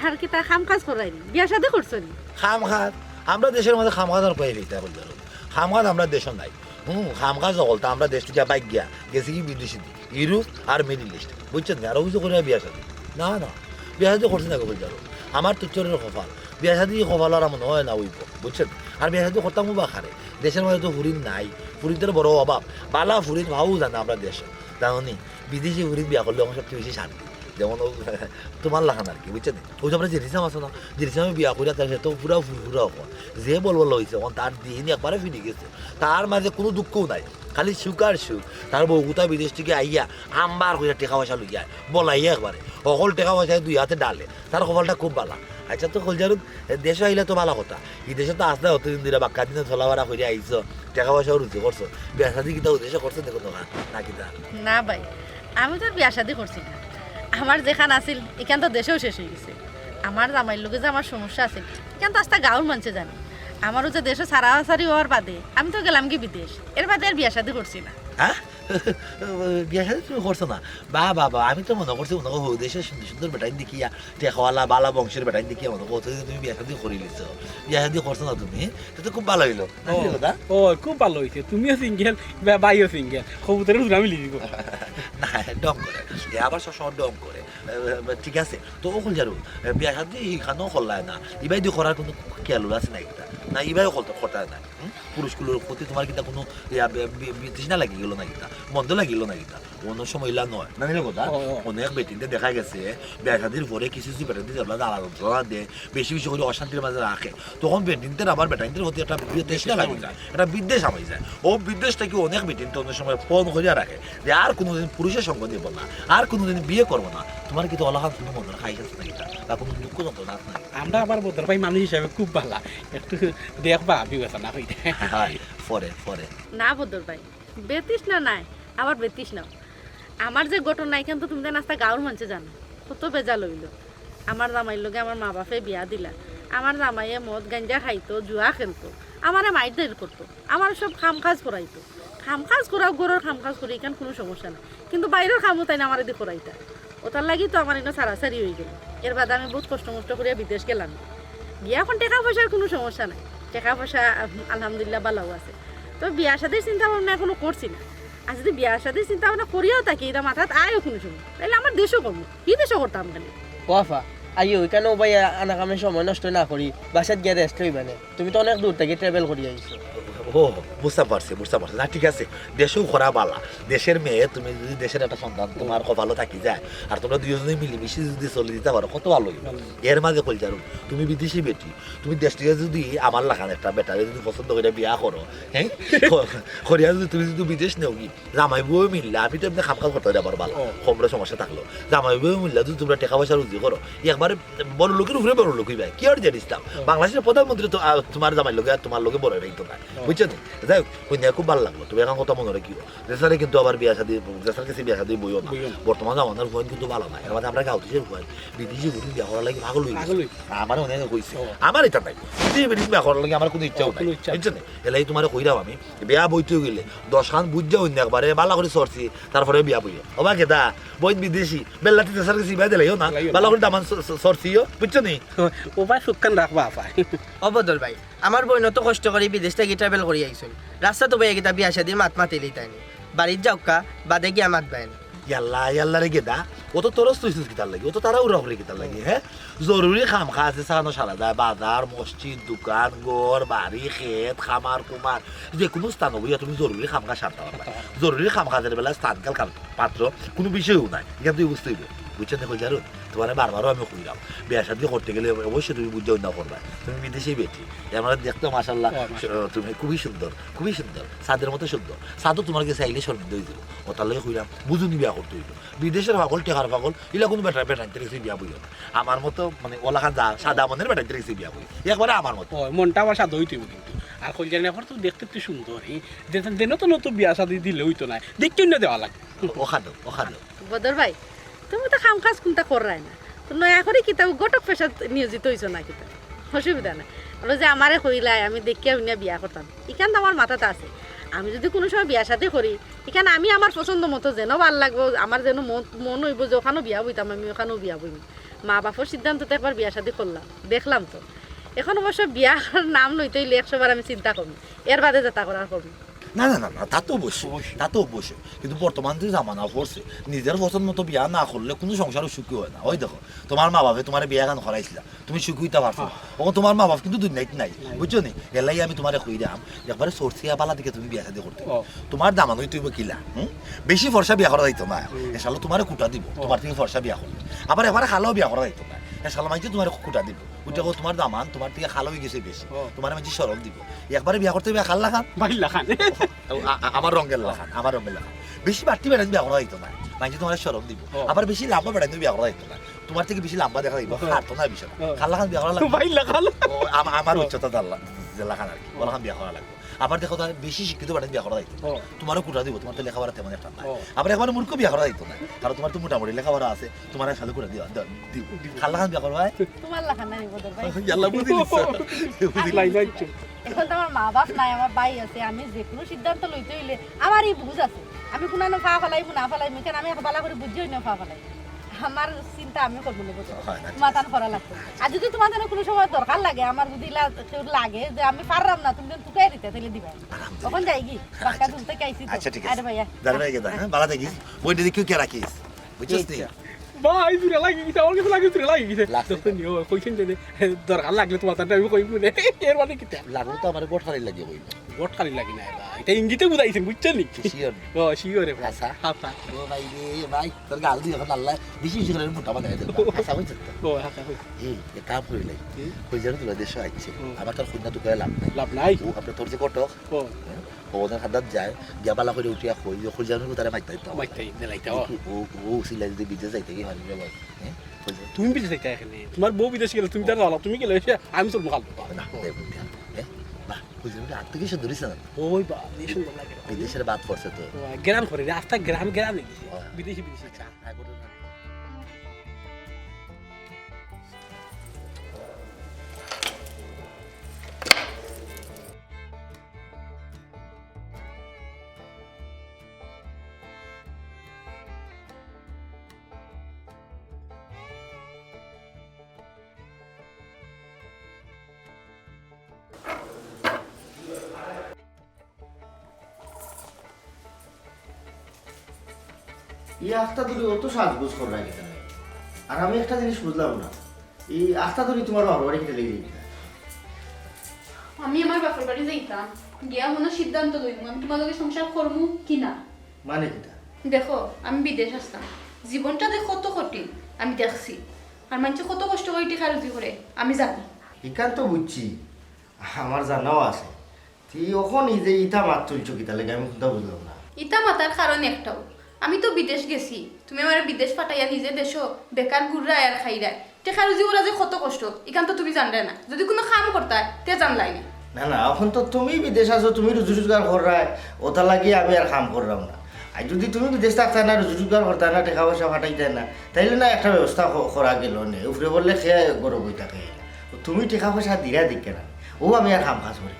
আর কিতা কাম কাজ করাইনি? বিয়া শাদী করছো নি? কাম কাজ? আমরা দেশের মধ্যে কাম কাজ আর পাই এটা বলতে পারো। কাম কাজ আমরা দেশও নাই। হুম, কাম কাজ হকলতা আমরা দেশ থেকে বাইক গিয়া গেছি কি বিদেশি দি, ইউরোপ আর মিডল ইস্ট, বুঝছেন নি? আর অভিযোগ করে বিয়া শাদী? না, না, বিয়া শাদী করছি না গো বলতে পারো। আমার তো চোরের কপাল, বিয়া শাদী কপাল আর মনে হয় না অইব, বুঝছেন? আর বিয়া শাদী করতাম বা কারে, দেশের মধ্যে তো ফুরিন নাই, ফুরিনর বড় অভাব, বালা ফুরিন পাওয়া যায় না আমরা দেশে। জানো নি, বিদেশি ফুরিন বিয়া করলে আমার সবচেয়ে বেশি শান্তি। যেমন ও তোমার লাখান আর কি, বুঝছেন? ওই যে আমরা জেরিসাম আছে না, জেরিসামে বিয়া করিয়া তার তো পুরা ফুরফুরা অখন। যে বলবল হইছে, অখন তার দিন একবারে ফিরি গেছে। তার মাঝে কোনো দুঃখও নাই, খালি সুখ আর সুখ। তার বউ গুতা বিদেশ থেকে আইয়া আম্বার কইরা টেকা পয়সা লইয়া আয়, বলাইয়া একবারে। হকল টেকা পয়সা দুই হাতে ডালে, তার কপালটা খুব বালা। আচ্ছা, তো কলজারুন, দেশে আইলে তো বালা কথা। বিদেশে তো আসলে অতদিন ধরে বাক্কা দিনে চলাফেরা করিয়া আইছো, টেকা পয়সাও রুজি করছো, বিয়া শাদী কিতা উদ্দেশ্য করছো দেখো তো না, না কিতা? না ভাই, আমি তো আর বিয়া শাদী করছি না। আমার যেখান আছিল, এখান তো দেশেও শেষ হয়ে গেছে। আমার জামাইর লগে যে আমার সমস্যা আছিল, এখান তো আস্তা গাঁওর মানষে জানে। আমারও যে দেশে সারাসারি হওয়ার বাদে আমি তো গেলাম কি বিদেশ, এর বাদে আর বিয়া শাদী করছি না। হ্যাঁ? বিয়া শাদী তুমি করছো না? বা, বা, বা, আমি তো মনে করছি মনে করো হৌ দেশের সুন্দর সুন্দর বেটাইন দেখিয়া, টেকাওয়ালা, বালা বংশের বেটাইন দেখিয়া মনে করো তুমি বিয়া শাদী করি লিছো। বিয়া শাদী করছো না তুমি? তে তো খুব ভালা হইলো। না, ও, কি কথা? ও, খুব ভালা হইছে। তুমিও সিঙ্গেল, বা-, ভাইও সিঙ্গেল। কবুতরের জোড়া মিলি দিব। না, ঢং করে। এ আবার সবসময় ঢং করে। এ, এ, ঠিক আছে। তো ও কলজারু, এ, বিয়া শাদী ইখানো করলায় না। ইবাইদি করার কোনো খেয়াল আছে না একটা? না, ইবায়ও করতে, করতে না। হুম? পুরুষগুলোর প্রতি তোমার কিতা কোনো ইয়া, বে-, বে-, বিতৃষ্ণা লাগি গেল না কিতা? মন্দ লাগি গেল না কিতা? অন্য সময় ইলা নয়। না নিলে কথা? ও, ও। অনেক বেটিন্তে দেখা গেছে, বিয়া শাদির পরে কিছু কিছু বেটাইন্তে যেগুলা জ্বালা যন্ত্রণা দেয়, বেশি বেশি করে অশান্তির মাঝে রাখে, তখন বেটিন্তের আবার বেটাইন্তের প্রতি একটা বিতৃষ্ণা লাগি যায়, একটা বিদ্বেষ হামাই যায়। ও বিদ্বেষ থাকি অনেক বেটিন্তে অন্য সময় ফোন করিয়া রাখে যে আর কোনোদিন পুরুষের সঙ্গ নিব না, আর কোনোদিন বিয়ে করবো না। তোমার কিতা অলাখান কোনো মনের খাইশ আছে না কিতা? বা কোনো দুঃখ যন্ত্রণা আছে না কিতা? আমরা আবার বদর ভাই মানুষ হিসাবে খুব ভালা, একটু দেখবা বিবেচনা কইরা। হায়, পরে, পরে। না বদর ভাই, বিতৃষ্ণা নাই, আবার বিতৃষ্ণা। আমার যে ঘটনা, ইখান তো তুমি জানো, আস্তা গাঁওর মানষে জানো, কত বেজাল অইলো। আমার জামাইর লগে আমার মা বাপে বিয়া দিলা, আমার জামাইয়ে মদ গাঞ্জা খাইতো, জুয়া খেলতো, আমারে মাইরধইর করতো, আমার সব কাম কাজ করাইতো, কাম কাজ করাও, ঘরর কাম কাজ করি, ইখান কোনো সমস্যা নাই, কিন্তু বাইরর কামও তাইন আমারে দি করাইতা। ওটার লাগি তো আমার ইনো সারাসারি অই গেল। এর বাদে আমি বহুত কষ্ট মষ্ট করিয়া বিদেশ গেলাম। গিয়া এখন টেকা পয়সার কোনো সমস্যা নাই, টেকা পয়সা আলহামদুলিল্লাহ ভালাও আছে। তো বিয়া শাদির চিন্তা ভাবনা এখনো করছি না। আর যদি বিয়া শাদির চিন্তা ভাবনা করিয়াও থাকি, ইটা মাথাত আয়ও কোনো সময়, তাইলে আমার দেশও করবো, কি দেশও করতাম খালি। ও আফা, আইও, ইখানো ভাই আনা কামে সময় নষ্ট না করি, বাসাত গিয়া রেস্ট লইবা নে। তুমি তো অনেক দূর থাকি ট্রাভেল করি আইছো। ও, বুঝতাম পারছি, বুঝতাম পারছি। না, ঠিক আছে, দেশেও করা বালা। দেশের মেয়ে, তুমি যদি দেশের একটা সন্তান তোমার কপালো থাকি যায়, আর তোমরা দুইজনে মিলিমিশি যদি চলি দিতা পারো, কত ভালা অইবো। এর মাঝে কইল জানো, তুমি বিদেশি বেটি, তুমি দেশ থাকি যদি আমার লাখান একটা বেটারে যদি পছন্দ করিয়া বিয়া করো, হ্যাঁ, ক-, করিয়া যদি তুমি যদি বিদেশ নেওগি, জামাই বউ মিললা, আমি তো এমনে কাম কাজ করতে পারি আবার ভালা, ও। কমরে সমস্যা থাকলো, জামাই বউ মিললা যদি তোমরা টেকা পয়সা রুজি করো, একবারে বড় লোকের উপরে বড় লোক অইবা, কি আর জানিস না? ও। বাংলাদেশের প্রধানমন্ত্রী তো, আহ, তোমার জামাইর লগে আর তোমার লগে বড় অইতো না, ও। বুঝছো নি? যাই হোক, কইনা খুব ভালা লাগলো, তুমি এখন কথা মনে রাখিও, যে স্যারে কিন্তু আবার বিয়া শাদি, যে স্যার কাছে বিয়া শাদি বইও না। বইও না। বর্তমান জামানার ফুয়াইন কিন্তু ভালা না, এর মাঝে আমরা গাঁও দেশের ফুয়াইন, বিদেশি ফুয়াইন বিয়া করার লাগি পাগল অই গেছে। পাগল অই গেছে। আমার অনেক কইছে, ও। আমার ইটা নাই, বিদেশি ফুয়াইন বিয়া করার লাগি আমার কোনো ইচ্ছাও ও, নাই, কোনো ইচ্ছা নাই। বুঝছো নি? এলাই তোমারে কইরাম আমি, বিয়া বইতে গেলে দশ খান বুঝ যাও না একবারে, ভালা করি চর্চি, তারপরে বিয়া বইও। ওবা কেদা, বইন বিদেশি, বেল্লাতি দেশের কাছে বিয়া দিলাইও না, দিলাইও না। ভালা করি দামান স-, স-, চর্চিও, বুঝছো নি? ওবা সুখান রাখবা আফা। ও বদর ভাই, আমার বইন তো কষ্ট করি বিদেশ থাকি ট্রাভেল করি আইছইন। রাস্তাত তো ভাই কিতা বিয়া শাদির মাত মাতিলি তাইনি। বাড়িত যাউক্কা, বাদে গিয়া মাতবায়ন। ইয়াল্লা, ইয়াল্লা রে গেদা, ও তো তরস তুইছিস কিতার লাগি, ও তো তারা উড়া উড়ি কিতার লাগি, হ্যাঁ? জরুরি কাম কাজ আছে, সানো সারা যায়, বাজার, মসজিদ, দোকান, ঘর, বাড়ি, খেত, খামার, কুমার, যে কোনো স্থান অইয়া তুমি জরুরি কাম কাজ সারতে পারবা। জরুরি কাম কাজের বেলা স্থান কাল কাল পাত্র কোনো বিষয়ও নাই, ইখান তুই বুঝতে অইবো। বুঝছো নি কইল জানো? তোমারে বারবারও আমি কইরাম, বিয়া শাদি করতে গেলে অবশ্যই তুমি বুঝ যাও না করবা। তুমি বিদেশি বেটি, আমরা দেখতে মাশাআল্লাহ, ও, মাশাআল্লাহ। তুমি খুবই সুন্দর, খুবই সুন্দর, চাঁদের মতো সুন্দর। চাঁদও তোমার গেছে আইলে শরমিন্দা অই যাইবো। ওটার লাগি কইরাম, বুঝুনি বিয়া করতে অইবো। বিদেশের পাগল, টেকার পাগল, ইলা কোনো বেটা, বেটাইন্তর গেছে বিয়া বইও না। আমার মতো, মানে, ওলাখান যা, সাদা মনের বেটাইন্তর গেছে বিয়া বইও। একবারে আমার মতো। ও, মনটা আবার সাদা অইতে অইবো কিন্তু। আর কইল জানো, এখন তো দেখতে তো সুন্দর, এই যে, যেন তো নতুন বিয়া শাদি দিলে অইতো না, দেখতে অইন্য দেওয়া লাগে। ওখানো, ওখানো। বদর ভাই, তুমি তো কাম কাজ কুনতা কররায় না, তো নয়া করি কিতা ঘটক পেশাত নিয়োজিত অইছো না কিতা? অসুবিধা নাই। বলো যে আমারে কইলায়, আমি দেখিয়া হুনিয়া বিয়া করতাম, ইখান তো আমার মাথাত আছে। আমি যদি কোনো সময় বিয়া শাদি করি, ইখান আমি আমার পছন্দ মতো যেন ভালা লাগবো, আমার যেন মন, মন অইবো যে ওখানো বিয়া বইতাম, আমি ওখানো বিয়া বইমু। মা বাপর সিদ্ধান্ত তো একবার বিয়া শাদি করলাম, দেখলাম তো। এখন অবশ্য বিয়ার নাম লইতে অইলে একশো বার আমি চিন্তা করমু, এর বাদে যেতা করার করমু। না, না, না, না, তা তো অবশ্যই, অবশ্যই। তা তো অবশ্যই। কিন্তু বর্তমান যে জামানা পড়ছে, নিজের পছন্দ মতো বিয়া না করলে কোনো সংসারও সুখী হয় না। ওই দেখো, তোমার মা বাপে তোমারে বিয়া গান করাইছিলা, তুমি সুখী অইতা পারছো না। হ্যাঁ। অখন তোমার মা বাপ কিন্তু দুনিয়াত নাই, নাই। বুঝছো নি? এলাই আমি তোমারে কইরাম, একবারে চর্চিয়া বালা দেখে তুমি বিয়া শাদি করতে। ও। তোমার দামান অইতে অইবো কিলা, হুম? বেশি ফর্সা বিয়া করা যাইতো না। হুম। এসালো তোমারে কুটা দিবো, ও। তোমার থাকি ফর্সা বিয়া করলে। আবার একবারে কালাও বিয়া করা যাইতো না। এসালো মাইনষে তোমারে কুটা দিবো। ওইটা ও। কো তোমার দামান, তোমার থাকি কালা অই গেছে বেশি। ও। তোমারে মাইনষে শরম দিবো। একবারে বিয়া করতে অইবো কার লাখান? ভাইর লাখান। ও, আ-, আ-, আমার রঙের লাখান, আমার রঙের লাখান। বেশি বাড়তি বেটাইন বিয়া করা যাইতো না। মাইনষে তোমারে শরম দিবো। ও। আবার বেশি লাম্বা বেটাইন বিয়া করা যাইতো না। তোমার থাকি বেশি লাম্বা দেখা যাইবো, ও। খাটো না বিষয়। ও। কার লাখান বিয়া করা লাগবো? ভাইর লাখান। ও, আম-, আমার ও। উচ্চতা তার লা-, যে লাখান আর কি, ও। ওলাখান বিয়া করা লাগবো। আবার দেখো, তার বেশি শিক্ষিত বেটাইন বিয়া করা যাইতো না। ও। তোমারও কুটা দিবো, তোমার তো লেখাপড়া তেমন একটা নাই। ও। আবার একবারে মূর্খ বিয়া করা যাইতো না, কারণ তোমার তো মোটামুটি লেখাপড়া আছে, তোমার একসাথে কুটা দিও, দিও, দিও। কার লাখান বিয়া করবায়? তোমার লাখান নাই বদর ভাই। ইয়াল্লা, বুঝি নিছো। বুঝি আল্লাহ নিছো। জানছো। এখন তো আমার মা বাপ নাই, আমার ভাই আছে, আমি যে কোনো সিদ্ধান্ত লইতে অইলে আমার এই বুঝ আছে। আমি কোনানো ফা ফালাইমু না ফালাইমু, কেন আমি এত বালা করি বুঝিও না ফা ফালাই। আমার চিন্তা আমি করবো না, বুঝছো? হয় না। তোমার তান করা লাগতো। আর যদি তোমার তান কোনো সময় দরকার লাগে, আমার যদি লা-, কেউ লাগে যে আমি পারলাম না, তুমি যদি তুকাই দিতে, তাহলে দিবা। আলহামদুলিল্লাহ। তখন যাই কি? আচ্ছা, বাক্কা তুলতে চাইছি তো। আচ্ছা, ঠিক আছে। আরে ভাইয়া। দাঁড়া ভাই, গেদা, হ্যাঁ? বালা থাকিস। বইটা দেখি কে রাখিস? বুঝছস তুই? আচ্ছা। ভাই, জুড়ে লাগি গেছে, আমার কাছে লাগে জুড়ে লাগি গেছে। লাগছে? দোস্ত নিও, কইছেন যে, দরকার লাগলে তোমার সাথে আমি কইবো নে। এর মানে কিতা? লাগলে তো আমার ঘটকালির লাগি কইবো। ঘটকালির লাগি না, এবার। এটা ইঙ্গিতে বুঝাইছেন, বুঝছেন নি? Sure? ও, sure রে ভাই। আচ্ছা। আচ্ছা। ও ভাই রে, ভাই, তোর গাল দিয়ে এখন আল্লাহ বেশি বেশি করে মোটা বানাই দেবো। আচ্ছা, বুঝছেন তো? ও, আচ্ছা, বুঝছি। এই, এক কাম করি লাই। কি? কই জানো তোরা দেশে আইছে। হুম। আবার তোর কইন্যা তো করে লাভ নাই। লাভ নাই। ও, আপনার তোর যে ঘটক, ও। হ্যাঁ? ও ওদের হাত যায়, গিয়া বালা করে উঠিয়া কই, যে কই জানো তারা মাইক পাইতো। মাইক পাই, দিলাইতে, ও। ও, ও, ও, সিলাই যদি বিদেশ যাইতে কি পারবে ভাই? হ্যাঁ? কই যাও? তুমি বিদেশ যাইতে এখানে। তোমার বউ বিদেশ গেলে তুমি তার ভালো, তুমি গেলে এসে আমি চলবো খাল। না, দেখ, দেখ, হ্যাঁ? না, কই যাবে? আর তো কিছু ধরিস না। ওই বা, এই সুন্দর লাগে। বিদেশের বাদ পড়ছে তো। ও, গ্রাম করে রে, আস্তা গ্রাম, গ্রাম হয়ে গেছে। ও। বিদেশি, বিদেশি চা। হ্যাঁ, করে না। ই আখতা ধরি অত সাজগোজ কররা কিতা লাগে? আর আমি একটা জিনিস বুঝলাম না, ই আখতা ধরি তোমার বাবার বাড়ি কিতা লাগি যাইতা? আমি আমার বাপর বাড়ি যাইতাম, গিয়া মনে সিদ্ধান্ত লইমু আমি তোমার লগে সংসার করমু কি না। মানে কিতা? দেখো, আমি বিদেশ আসতাম, জীবনটা যে কত কঠিন আমি দেখছি, আর মানষে কত কষ্ট করি টেকা রুজি করে আমি জানি। ইখান তো বুঝছি, আমার জানাও আছে। তুই অখন এই যে ইতা মাত তুলছো কিতা লাগে, আমি কোনটা বুঝলাম না। ইতা মাতার কারণ একটাও, আমি তো বিদেশ গেছি, তুমি আমারে বিদেশ পাঠাইয়া নিজে দেশো বেকার ঘুররায় আর খাইরায়। টেকা রুজি করা যে কত কষ্ট, ইখান তো তুমি জানরায় না। যদি কুনু কাম করতায়, তে জানলায় নি। না, না, অখন তো তুমি বিদেশ আছো, তুমি রুজি রোজগার কররায়, ওটা লাগি আমি আর কাম কররাম না। আর যদি তুমি বিদেশ থাকতায় না, রুজি রোজগার করতায় না, টেকা পয়সা পাঠাইতায় না, তাইলে না একটা ব্যবস্থা ক-, করা গেল নে। উপরে বললে খেয়ে গরম হয়ে থাকে। তুমি টেকা পয়সা দিরা দিকে না, ও আমি আর কাম কাজ করি।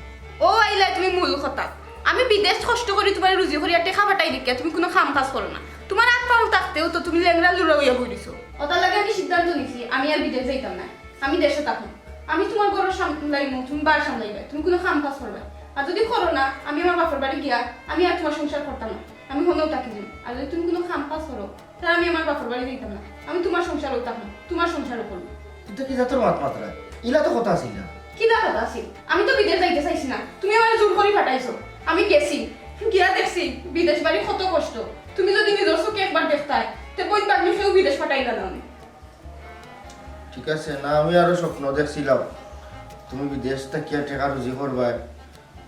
ও আইলা তুমি মূল কথা। আমি বিদেশ কষ্ট করি তোমার রুজি করি আর টেকা পাঠাই দিকে, তুমি কুনু কাম কাজ করো না। তোমার আত পাও থাকতেও তো তুমি লেংড়া লুড়া হইয়া বই দিছো। ওটার লাগে আমি সিদ্ধান্ত নিছি, আমি আর বিদেশ যাইতাম না, আমি দেশো থাকমু। আমি তোমার ঘরও সামলাইমু, তুমি বার সামলাইবায়, তুমি কুনু কাম কাজ করবায়। আর যদি করো না, আমি আমার বাপর বাড়ি গিয়া আমি আর তোমার সংসার করতাম না, আমি হনেও থাকি যাইমু। আর যদি তুমি কুনু কাম কাজ করো, তাহলে আমি আমার বাপর বাড়ি যাইতাম না, আমি তোমার সংসারও থাকমু, তোমার সংসারও করমু। তুই তো কি জাতর মাত মাতরায়? ইলা তো কথা আছিল না। কিলা কথা আছিল? আমি তো বিদেশ যাইতে চাইছি না, তুমি আমারে জোর করি পাঠাইছো। আমি গেছি, গিয়া দেখছি বিদেশ বাড়ি কত কষ্ট। তুমি যদি নিজর চোখে একবার দেখতায়, তে বইন বাগনি কেউ বিদেশ পাঠাইলা না। ঠিক আছে, না আমি আরো স্বপ্ন দেখছিলাম, তুমি বিদেশ থাকিয়া টেকা রুজি করবায়,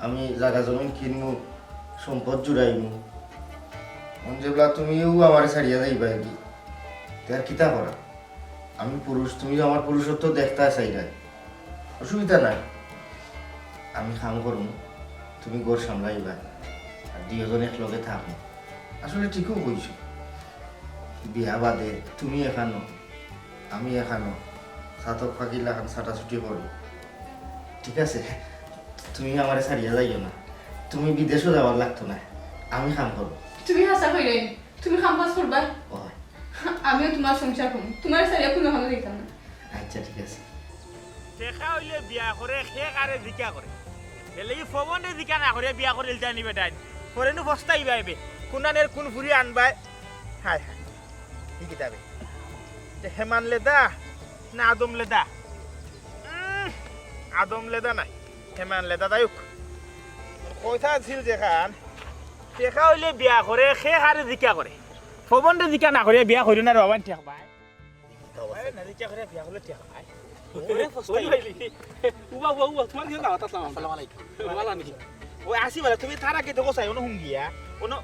আমি জাগা জমিন কিনমু, সম্পদ জুড়াইমু। মন যেবলা তুমিও আমারে ছাড়িয়া যাইবায় কি, তে আর কিতা করা? আমি পুরুষ, তুমিও আমার পুরুষত্ব দেখতায় চাইরায়, অসুবিধা নাই। আমি কাম করমু, তুমি ঘর সামলাইবায়, আর দুইজন একলগে থাকমু। আসলে ঠিকও কইছো, বিয়া বাদে তুমি এখানো, আমি এখানো, ছাতক ফাঁকিলা খান ছাটাছুটি করি। ঠিক আছে, তুমি আমারে ছাড়িয়া যাইও না, তুমি বিদেশও যাওয়ার লাগতো না, আমি কাম করমু। তুমি হাছা কইরায় নি, তুমি কাম কাজ করবায়। ও। আমিও তোমার সংসার করমু, তোমারে ছাড়িয়া কুনু কামো যাইতাম না। আচ্ছা, ঠিক আছে। টেকা অইলে বিয়া করে, কে কারে জিকা করে? এলে ই ফবনরে জিকা না করে বিয়া করিল জানি বেটাইন। পরে নু পস্তাইবায় বে। কুনানের কুন ফুরি আনবায়? হায় হায়। ই কিতাবে? তে হেমান লেদা না আদম লেদা? উম, আদম লেদা নাই, হেমান লেদা দায়ুক। কথা আছিল যেখান, টেকা অইলে বিয়া করে, কে কারে জিকা করে? ফবনরে জিকা না করে বিয়া করিও না রে বাবা, ঠেক ভাই। আরে না, রিক্সা করে বিয়া করলে ঠিক হয়। ওরে ফস্তাই। ওই ভাই, উবা, উবা, উবা, তোমার কিতা দাওয়াত আসলাম আমরা। আসসালামু আলাইকুম। ওয়ালা নি। ওই আসি বলে, তুমি তার আগে দেখো চাই, অনু হুঙ্গিয়া। অনু,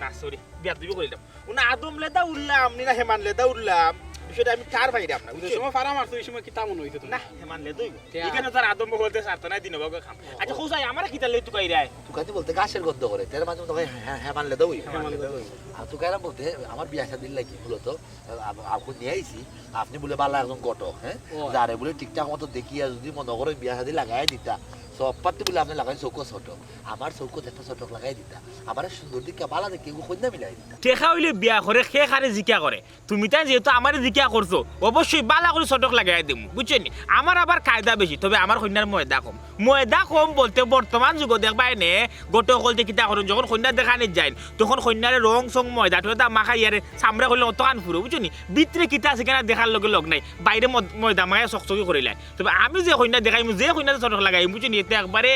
না, sorry, বিয়া তুমি করিলাম। অনু আদম লেদা উঠলাম, নি না হেমান লেদা উঠলাম। বিষয়টা আমি তার বাইরাম না, যে বুঝছো? সময় ফারা মারছো, ওই সময় কিতা মনে হইতো তোমার? না, হেমান লেদা হইব। তে এখানে তার আদম বলতে সারতো না, দিন বাবা খাম। আচ্ছা, কোথায় আমার কিতা লেদা তুকাই রায়? তুকাইতে বলতে গাছের গন্ধ করে, তার মাঝে মধ্যে হয়, হ্যাঁ, হ্যাঁ, হেমান লেদা হইব। হেমান লেদা হইব। আর তুকাইরাম বলতে আমার বিয়া শাদির লাগি মূলত আপ-, আপনি নিয়ে আইছি, আপনি বলে ভালা একজন ঘটক, হ্যাঁ? ও। যারে বলে ঠিকঠাক মতো দেখিয়া যদি মনে করেন বিয়া শাদি লাগাই দিতা, সব পাত্তি বলে আপনি লাগাই চৌকো ছোট, আমার চৌকো একটা ছোট লাগাই দিতা, আমার সুন্দর দিকে বালা দেখে এগু কইনা মিলাই দিতা। টেকা অইলে বিয়া করে, কে কারে জিকা করে? তুমি তাই যেহেতু আমারে জিকা করছো, অবশ্যই বালা করি ছোটক লাগাই দিমু, বুঝছো নি? আমার আবার কায়দা বেশি, তবে আমার কইনার ময়দা কম। ময়দা কম বলতে বর্তমান যুগো দেখবায় নে, গটে অকলতে কিতা করইন, যখন কইনা দেখানিত যাইন, তখন কইনারে রং সং ময়দা টয়দা মাখাইয়ারে চামড়া করলে অতখান ফুরো, বুঝছো নি? ভিতরে কিতা আছে কিনা দেখার লগে লগ নাই, বাইরে মদ-, ময়দা মাখাইয়া চকচকি করিলায়। তবে আমি যে কইনা দেখাইমু, যে কইনারে ছোটক লাগাইমু, বুঝছো নি? এতে একবারে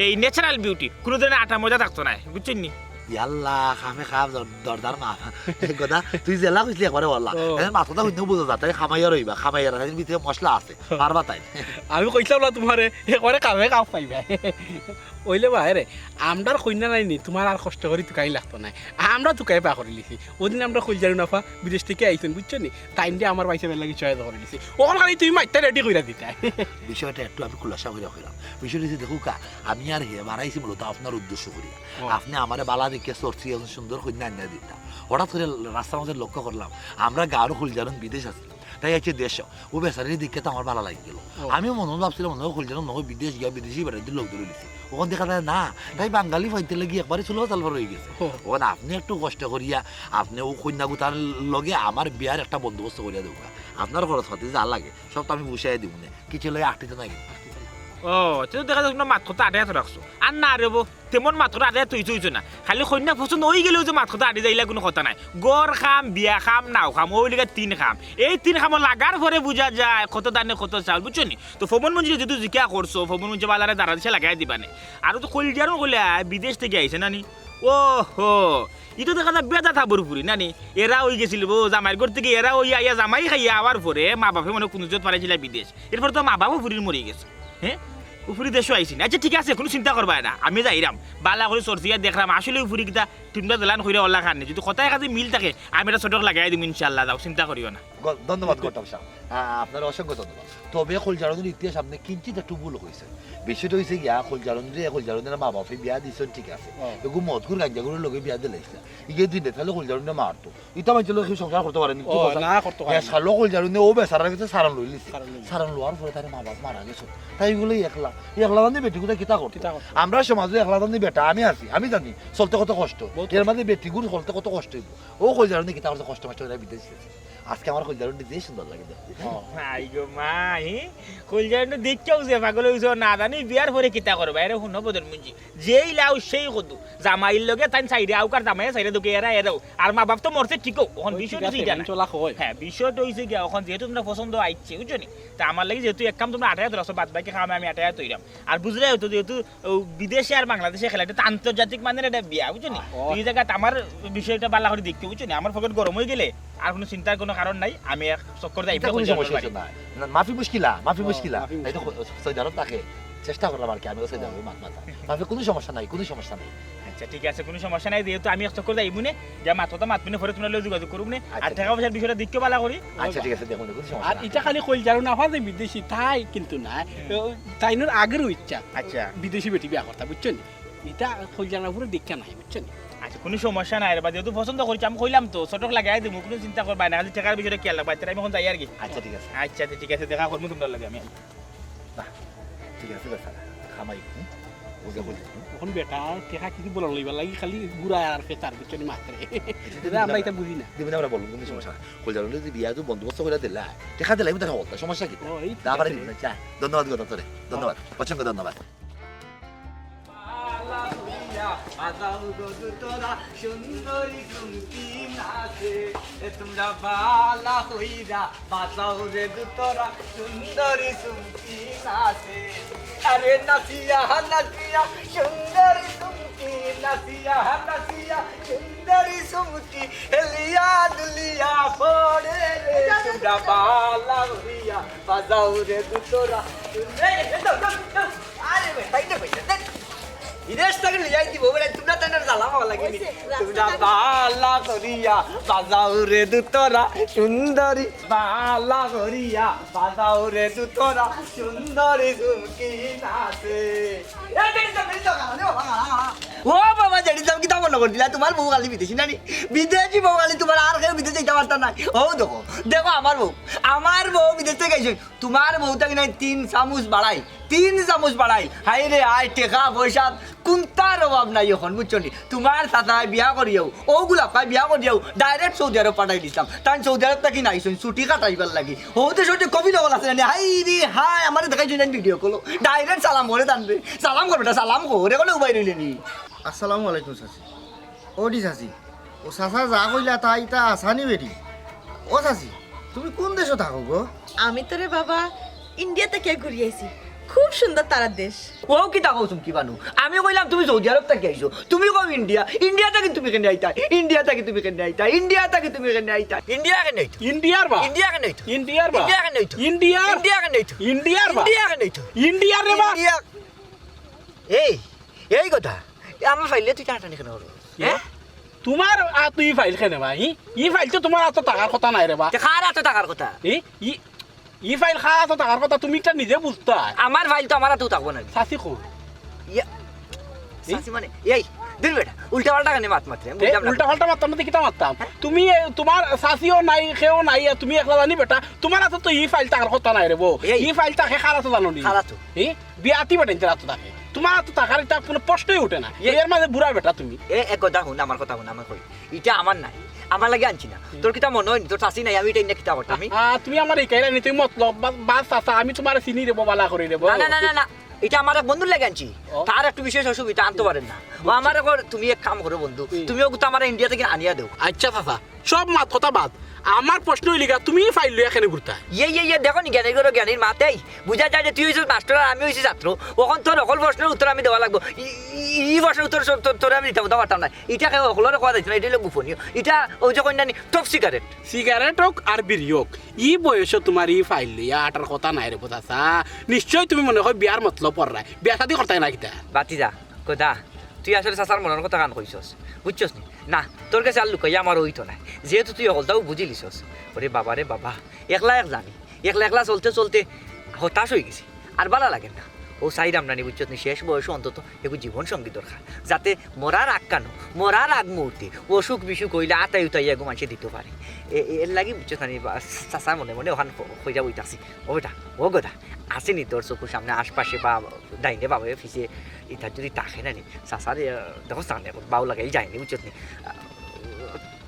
এই natural beauty, কোনো ধরনের আটা ময়দা থাকতো না, বুঝছো নি? ইয়াল্লা, খামে খাম দর-, দরদার মা। গদা, তুই যেলা কইছলি একবারে ওলা। ও। এনে মাত কথা কইতেও বুঝা যায়, তাই খামাইয়া রইবা, খামাইয়া রাখার ভিতরে মশলা আছে, পারবা তাই। আমি কইছিলাম না তুমারে, একবারে খামে খাম পাইবা। অইলে বা, হে রে, আমরার কইনা নাই নি, তুমার আর কষ্ট করি তুকাই লাগতো নায়। আমরা তুকাই পা করিলিছি। ওদিন আমরা কইলজারু নাফা বিদেশ থাকি আইছইন, বুঝছো নি? তাইন দে আমার ভাইসাবর লাগি choice করিলিছি। অখন খালি তুমি মাইতটা ready কইরা দিতায়। বিষয়টা একটু আমি খুলাসা কইরা কইরাম। বিষয়টা অইছে, দেখউক্কা, আমি আর হে বাড়াইছি মূলত আপনার উদ্দেশ্য করিয়া। ও। আপনে আমারে বালা দেখিয়া চর্চি এখন সুন্দর কইনা আনিয়া দিতা। হঠাৎ করি রাস্তার মাঝে লক্ষ্য করলাম, আমরা গাঁওর কইলজারুন বিদেশ আছিল। তাই আইছে দেশ, ও বেচারি দেখিয়া তো আমার বালা লাগি গেল। ও। আমি মনে মনে ভাবছিলাম, মনে হয় কইলজারুন মনে হয় বিদেশ গিয়া বিদেশি বেড়াইতে লোক ধরে লিছে। অখন দেখা যায় না, তাই বাঙালি পাইতে লাগি একবারে চুলো চালফার অই গেছে। ও। অখন আপনে একটু কষ্ট করিয়া, আপনে ও কইনাগুতার লগে আমার বিয়ার একটা বন্দোবস্ত করিয়া দেউক্কা। আপনার খরচ পাতি যা লাগে, সব তো আমি পুষাইয়া দিমু নে। কিছু লই আটটি তো নাই কিন্তু। ও, তো দেখা যায় তুমরা মাত কথা আটে আতো রাখছো। আর না রে বো, তেমন মাত কথা আটে আতো অইছে অইছে না। খালি কইনা পছন্দ অই গেলেউ যে মাত কথা আটি যাইলা কোনো কথা নাই। ঘর কাম, বিয়া কাম, নাও কাম, অউ লিগা তিন কাম। এই তিন কামো লাগার পরে বুঝা যায় কত ধানে কত চাউল, বুঝছো নি? তো ফবন মঞ্জিলে যেহেতু জিকা করছো, ফবন মঞ্জিলে বালারে দাঁড়া দিশা লাগাই দিবা নে। আর তো কইলজারুন কইলা বিদেশ থাকি আইছে না নি? ও হো, ই তো দেখা যায় বেদাতা বড় ফুরি, না নি? এরা অই গেছিল বো, জামাইর ঘর থাকি এরা অই আইয়া জামাই খাইয়া আওয়ার পরে মা বাপে মনে কুনু জত পাঠাইছিলা বিদেশ। এরপর তো মা বাপও ফুরির মরি গেছে। হ্যাঁ? ও ফুরি দেশও আইছে না। আচ্ছা, ঠিক আছে, কুনু চিন্তা করবায় না। আমি যাইরাম। বালা করি চর্চিয়া দেখরাম। আসলে ও ফুরি কিতা তুমরা যেলান কইরা অলা খান নি। যদি কথায় কাজে মিল থাকে, আমি একটা ছোটক লাগাই দিমু ইনশাআল্লাহ। যাও, চিন্তা করিও না। গ-, ধন্যবাদ ঘটক সাব। আ-, আপনারে অসংখ্য ধন্যবাদ। তবে কইলজারুনর ইতিহাস আপনে কিঞ্চিত একটু ভুল কইছইন। বিষয়টা অইছে গিয়া, কইলজারুনরে, কইলজারুনর মা বাপে বিয়া দিছইন, ঠিক আছে। ও। এগু মদখুর গাঞ্জাখুরর লগে বিয়া দিলাইছলা। ইগে দিনে তাইলে কইলজারুনরে মারতো। ইতা মানষর লগে কেউ সংসার করতো পারে নি, ও, না, করতো পারে না। কইলজারুনে অউ বেচারার গেছে সারন লইলিছে। সারন লইলিছে। সারন লওয়ার পরে তাইর মা বাপ মারা গেছে। তাই অইলে একলা, একলা জানি বেটিগুতায় কিতা করতো? কিতা করতো? আমরার সমাজো একলা জানি বেটা, আমি আছি, আমি জানি, চলতে কত কষ্ট। বহুত এর কষ্ট। মাঝে বেটিগুর চলতে কত কষ্ট অইবো। অউ কইলজারুনে কিতা করছে, কষ্ট মষ্ট অইয়া বিদেশ গেছে। আজকে আমার কইলজারুনরে যে সুন্দর লাগে দেখতে। ও। আই গো মা, হি? কইলজারুনরে দেখিয়াউ যে পাগল অইছো, না জানি বিয়ার পরে কিতা করবা। এরে হুনো বদর মুঞ্জি, যেই লাউ সেই কদু। জামাইর লগে তাইন চাইরে আউক আর জামাইয়ে চাইরে দেখউক, এরা এরাউ। আর মা বাপ তো মরছে ঠিকউ, অখন ওই বিষয়টা ঠিক আছে, অইছে ইটা না। চলা কয়। হ্যাঁ, বিষয়টা অইছে গিয়া, অখন যেহেতু তুমরা পছন্দ আইছে, বুঝছো নি? তা আমার লাগি যেহেতু এক কাম তুমরা আটাইয়া ধরছো, বাদ বাকি কাম আমি আটাইয়া তৈরাম। আর বুঝরায় তো, যেহেতু ও বিদেশে আর বাংলাদেশে খেলা, ইটা তো আন্তর্জাতিক মানের একটা বিয়া, বুঝছো নি? ও। তো ই জাগাত আমার বিষয়টা বালা করি দেখতে, বুঝছো নি? আমার পকেট গরম অই গেলে আর কুনু চিন্তার কুনু কারণ নাই, আমি এক চক্কর যাই, ইটা কুনু সমস্যা অইছে না। না, মাফি মুশকিলা, মাফি ও, মুশকিলা। মাফি এই তো মুশকিলা। সৌদি আরব থাকে, চেষ্টা করলাম আর কি, আমিও সৌদি আরবে মাত মাতা। মাফি কুনু সমস্যা নাই, কুনু সমস্যা নাই। আচ্ছা, ঠিক আছে, কুনু সমস্যা নাই, যেহেতু আমি এক চক্কর যাইমু নে, যা মাত কথা মাতমু নে, পরে তুমরার লগে যোগাযোগ করমু নে। আর আচ্ছা, টেকা পয়সার বিষয়টা দেখিও বালা করি। আচ্ছা, ঠিক আছে, দেখমু নে, কুনু সমস্যা আর নাই। ইটা খালি কইলজারু নাফা যে বিদেশি তাই কিন্তু না, হুম। ও, তাইনর আগেরও ইচ্ছা। আচ্ছা। বিদেশি বেটি বিয়া করতা, বুঝছো নি? ইটা কইলজারু নাফারে দেখিয়া নাই, বুঝছো নি? আচ্ছা, কুনু সমস্যা নাই রে বা, যেহেতু পছন্দ করছি, আমি কইলাম তো, চটক লাগাই দিমু, কুনু চিন্তা করবায় না, খালি টেকার বিষয়টা খেয়াল রাখবায়, তাইলে আমি অখন যাই আর কি। আচ্ছা, ঠিক আছে। আচ্ছা, আচ্ছা, ঠিক আছে, দেখা করমু তুমরার লগে আমি। না, ঠিক আছে, বেটা, খামাই, হুম? ওকে, বলি, হুম? অখন বেটা, টেকা কিছু বলার লইবার লাগি খালি ঘুরায় আর ফেতার, বুঝছো নি, মাত্রে। এটা দিবি না আমরা আমরা। ইটা বুঝি না। দিবি না আমরা বলমু, কুনু সমস্যা নাই। কইলজারুনরে যদি বিয়া তো বন্দোবস্ত কইরা দিলা, টেকা দিলাই, তার কথা, সমস্যা কিতা? ও, এই ঠিক আছে। ধন্যবাদ, ধন্যবাদ। পছন্দ ধন্যবাদ। বালা হইয়া বাজাও রে দুতরা সুন্দরী চুমকি নাচে। এ তুমরা বালা হইয়া বাজাও রে দুতরা সুন্দরী চুমকি নাচে। আরে নাচিয়া নাচিয়া সুন্দরী চুমকি, নাচিয়া নাচিয়া সুন্দরী চুমকি, হেলিয়া দুলিয়া পড়ে রে। এ তুমরা বালা হইয়া বাজাও রে দুতরা সুন্দরী। এই, এই, দাও, দাও, দাও। আরে বেটা, এই তো বেটা, দেখ। বিদেশ থাকি লইয়া আইছি বউ বেটা, তুমরা তাইনর জ্বালা পাওয়া লাগি নি। ওই যে, রাস্তা তুমরা থাকি বালা করিয়া বাজাও রে দুতরা সুন্দরী, বালা করিয়া বাজাও রে দুতরা সুন্দরী চুমকি নাচে। এই, বেটি যাও, বেটি যাও, গালা দে বাবা, গালা, গালা। ও বাবা, জেঠি সাব, কিতা মনো করি দিলা? তুমার বউ খালি বিদেশি না নি? বিদেশি বউ খালি তুমার, আর কেউ বিদেশ যাইতা পারতা নায়। ও দেখো, দেখো আমার বউ, আমার বউ বিদেশ থাকি আইছে। তুমার বউ থাকি নায় তিন চামুচ বাড়াই। তিন চামচ বাড়াইল। হায় রে হায়, টেকা পয়সা কুন্তার অভাব নাই অখন, বুঝছো নি? তুমার চাচায় বিয়া করিয়াউ, অউ গুলাফায় বিয়া করিয়াউ, direct সৌদি আরব পাঠাই দিছলাম। তাইন সৌদি আরব থাকি আইছইন, ছুটি কাটাইবার লাগি। হউতে সৌতে কবির অকল আছে না নি? হায় রে হায়, আমারে দেখাইছইন না নি video call-ও। Direct সালাম করে তানরে। সালাম কর বেটা, সালাম কর। অখন উবাই রইলে নি। আসসালামু আলাইকুম চাচি। ও দি চাচি, ও চাচা যা কইলা তা ইতা হাছা নি বেটি? ও চাচি, তুমি কুন দেশো থাকো গো? আমি তো রে বাবা ইন্ডিয়া থাকি ঘুরি আইছি, খুব সুন্দর তারার দেশ। অউ কিতা কও চুমকি বানু? আমি কইলাম তুমি সৌদি আরব থাকি আইছো, তুমি কও ইন্ডিয়া। ইন্ডিয়া থাকি তুমি কেনে আইতায়? ইন্ডিয়া থাকি তুমি কেনে আইতায়? ইন্ডিয়া থাকি তুমি কেনে আইতায়? ইন্ডিয়া কেনে আইতো? ইন্ডিয়ার বা? ইন্ডিয়া কেনে আইতো? ইন্ডিয়ার বা? ইন্ডিয়া কেনে আইতো? ইন্ডিয়ার? ইন্ডিয়া কেনে আইতো? ইন্ডিয়ার বা? ইন্ডিয়া কেনে আইতো? ইন্ডিয়ার রে বা? ইন্ডিয়া। এই, এই কথা, এ আমার ফাইল লইয়া তুই টানাটানি কেনে করো? এ? হ্যাঁ? তুমার আতো ই ফাইল কেনে বা, ই? ই ফাইল তো তুমার আতো থাকার কথা নায় রে বা। তে কার আতো থাকার কথা? ই, ই, ই ফাইল কার আতো থাকার কথা তুমি ইটা নিজে বুঝতায়। আমার ফাইল তো আমার আতো থাকবো না। চাচি কই? ইয়া, ই? চাচি মানে, এই, দূর বেটা, উল্টা পাল্টা কেনে মাত মাতরে, আমি এ, বুঝলাম না। উল্টা পাল্টা মাততাম না তো কিতা মাততাম? হ্যাঁ? তুমি, এ, তুমার চাচিও নাই, কেউ নাই, আর তুমি একলা জানি বেটা, তুমার আতো তো ই ফাইল থাকার কথা নায় রে বা। এই। ই ফাইল থাকে কার আতো জানো নি? কার আতো? ই? বিয়াতি বেটা ইনতে রাতো থাকে। তুমার তো থাকার ইটা কুনু প্রশ্নই উঠে না। এ- এর মাঝে বুড়া বেটা তুমি। এ, এ কথা হুন, আমার কথা হুন, আমি কই। ইটা আমার নায়। আমার লাগি আনছি না। হুম। তোর কিতা মনো অয় নি? তোর চাচি নাই, আমি ইটা ইন্না কিতা করতাম? আমি আ, তুমি আমারে হিকাইরায় নি, তুমি মতলব, বা-, বাস চাচা, আমি তুমারে চিনি রে বা, বালা করি রে বা। না, না, না, না, না। ইটা আমার এক বন্ধুর লাগি আনছি। ও। তার একটু বিশেষ অসুবিধা, আনতো পারের না। ও আমারে কর, তুমি এক কাম করো বন্ধু, হুম। তুমি অগুতা আমারে ইন্ডিয়া থাকি আনিয়া দেও। আচ্ছা চাচা, সব মাত কথা বাদ। আমার প্রশ্ন অইলো গিয়া, তুমি ই ফাইল লইয়া কেনে ঘুরতায়? ইয়ে, ইয়ে, ইয়ে, দেখো নি, জ্ঞানীর ঘরো জ্ঞানীর মাত। এই, বুঝা যায় যে তুই অইছস মাস্টার আর আমি অইছি ছাত্র। অখন তোর হকল প্রশ্নর উত্তর আমি দেওয়া লাগবো। ই-, ই-, ই প্রশ্নর উত্তর স-, তো-, তোরে আমি দিতাম, দিতাম পারতাম না। ইটা কেউ হকলরে কওয়া যাইতো না, ইটা অইলো গোপনীয়। ইটা অউ যে কইন না নি, top secret। সিগারেট অউক আর বিড়ি অউক, ই বয়সো তুমার ই ফাইল লইয়া আটার কথা নায় রে বা চাচা। নিশ্চয় তুমি মনে অয় বিয়ার মতলব কররায়, বিয়া শাদি করতায় না কিতা? বাতিজা, কই দা, তুই আসলে চাচার মনর কথাখান কইছস, বুঝছস নি? না, তোর গেছে আর লুকাইয়া আমার অইতো নায়, যেহেতু তুই হকলতাউ বুঝিলিছস। ওরে বাবা রে বাবা, একলা এক জানি, একলা একলা চলতে চলতে হতাশ অইগেছি, আর বালা লাগের না। অউ চাইরাম না নি, বুঝছস নি, শেষ বয়সো অন্তত একগু জীবন সঙ্গী দরকার, যাতে মরার আগ কানো, মরার আগ মুহূর্তে অসুখ বিসুখ অইলে আতাই উতাই এগু মানষে দিতো পারে। এ-, এ-, এর লাগি, বুঝছস না নি, বা-, চাচা মনে মনে অখান ক-, কইরা বই থাকছি। ও বেটা, ও গদা, আছে নি তোর চকুর সামনে আশপাশে বা ডাইনে বামে পিছে ইতা যদি থাকে না নি, চাচারে, আহ, দেখো সামনে বাউ লাগাই যায়নি, বুঝছস নি? আহ,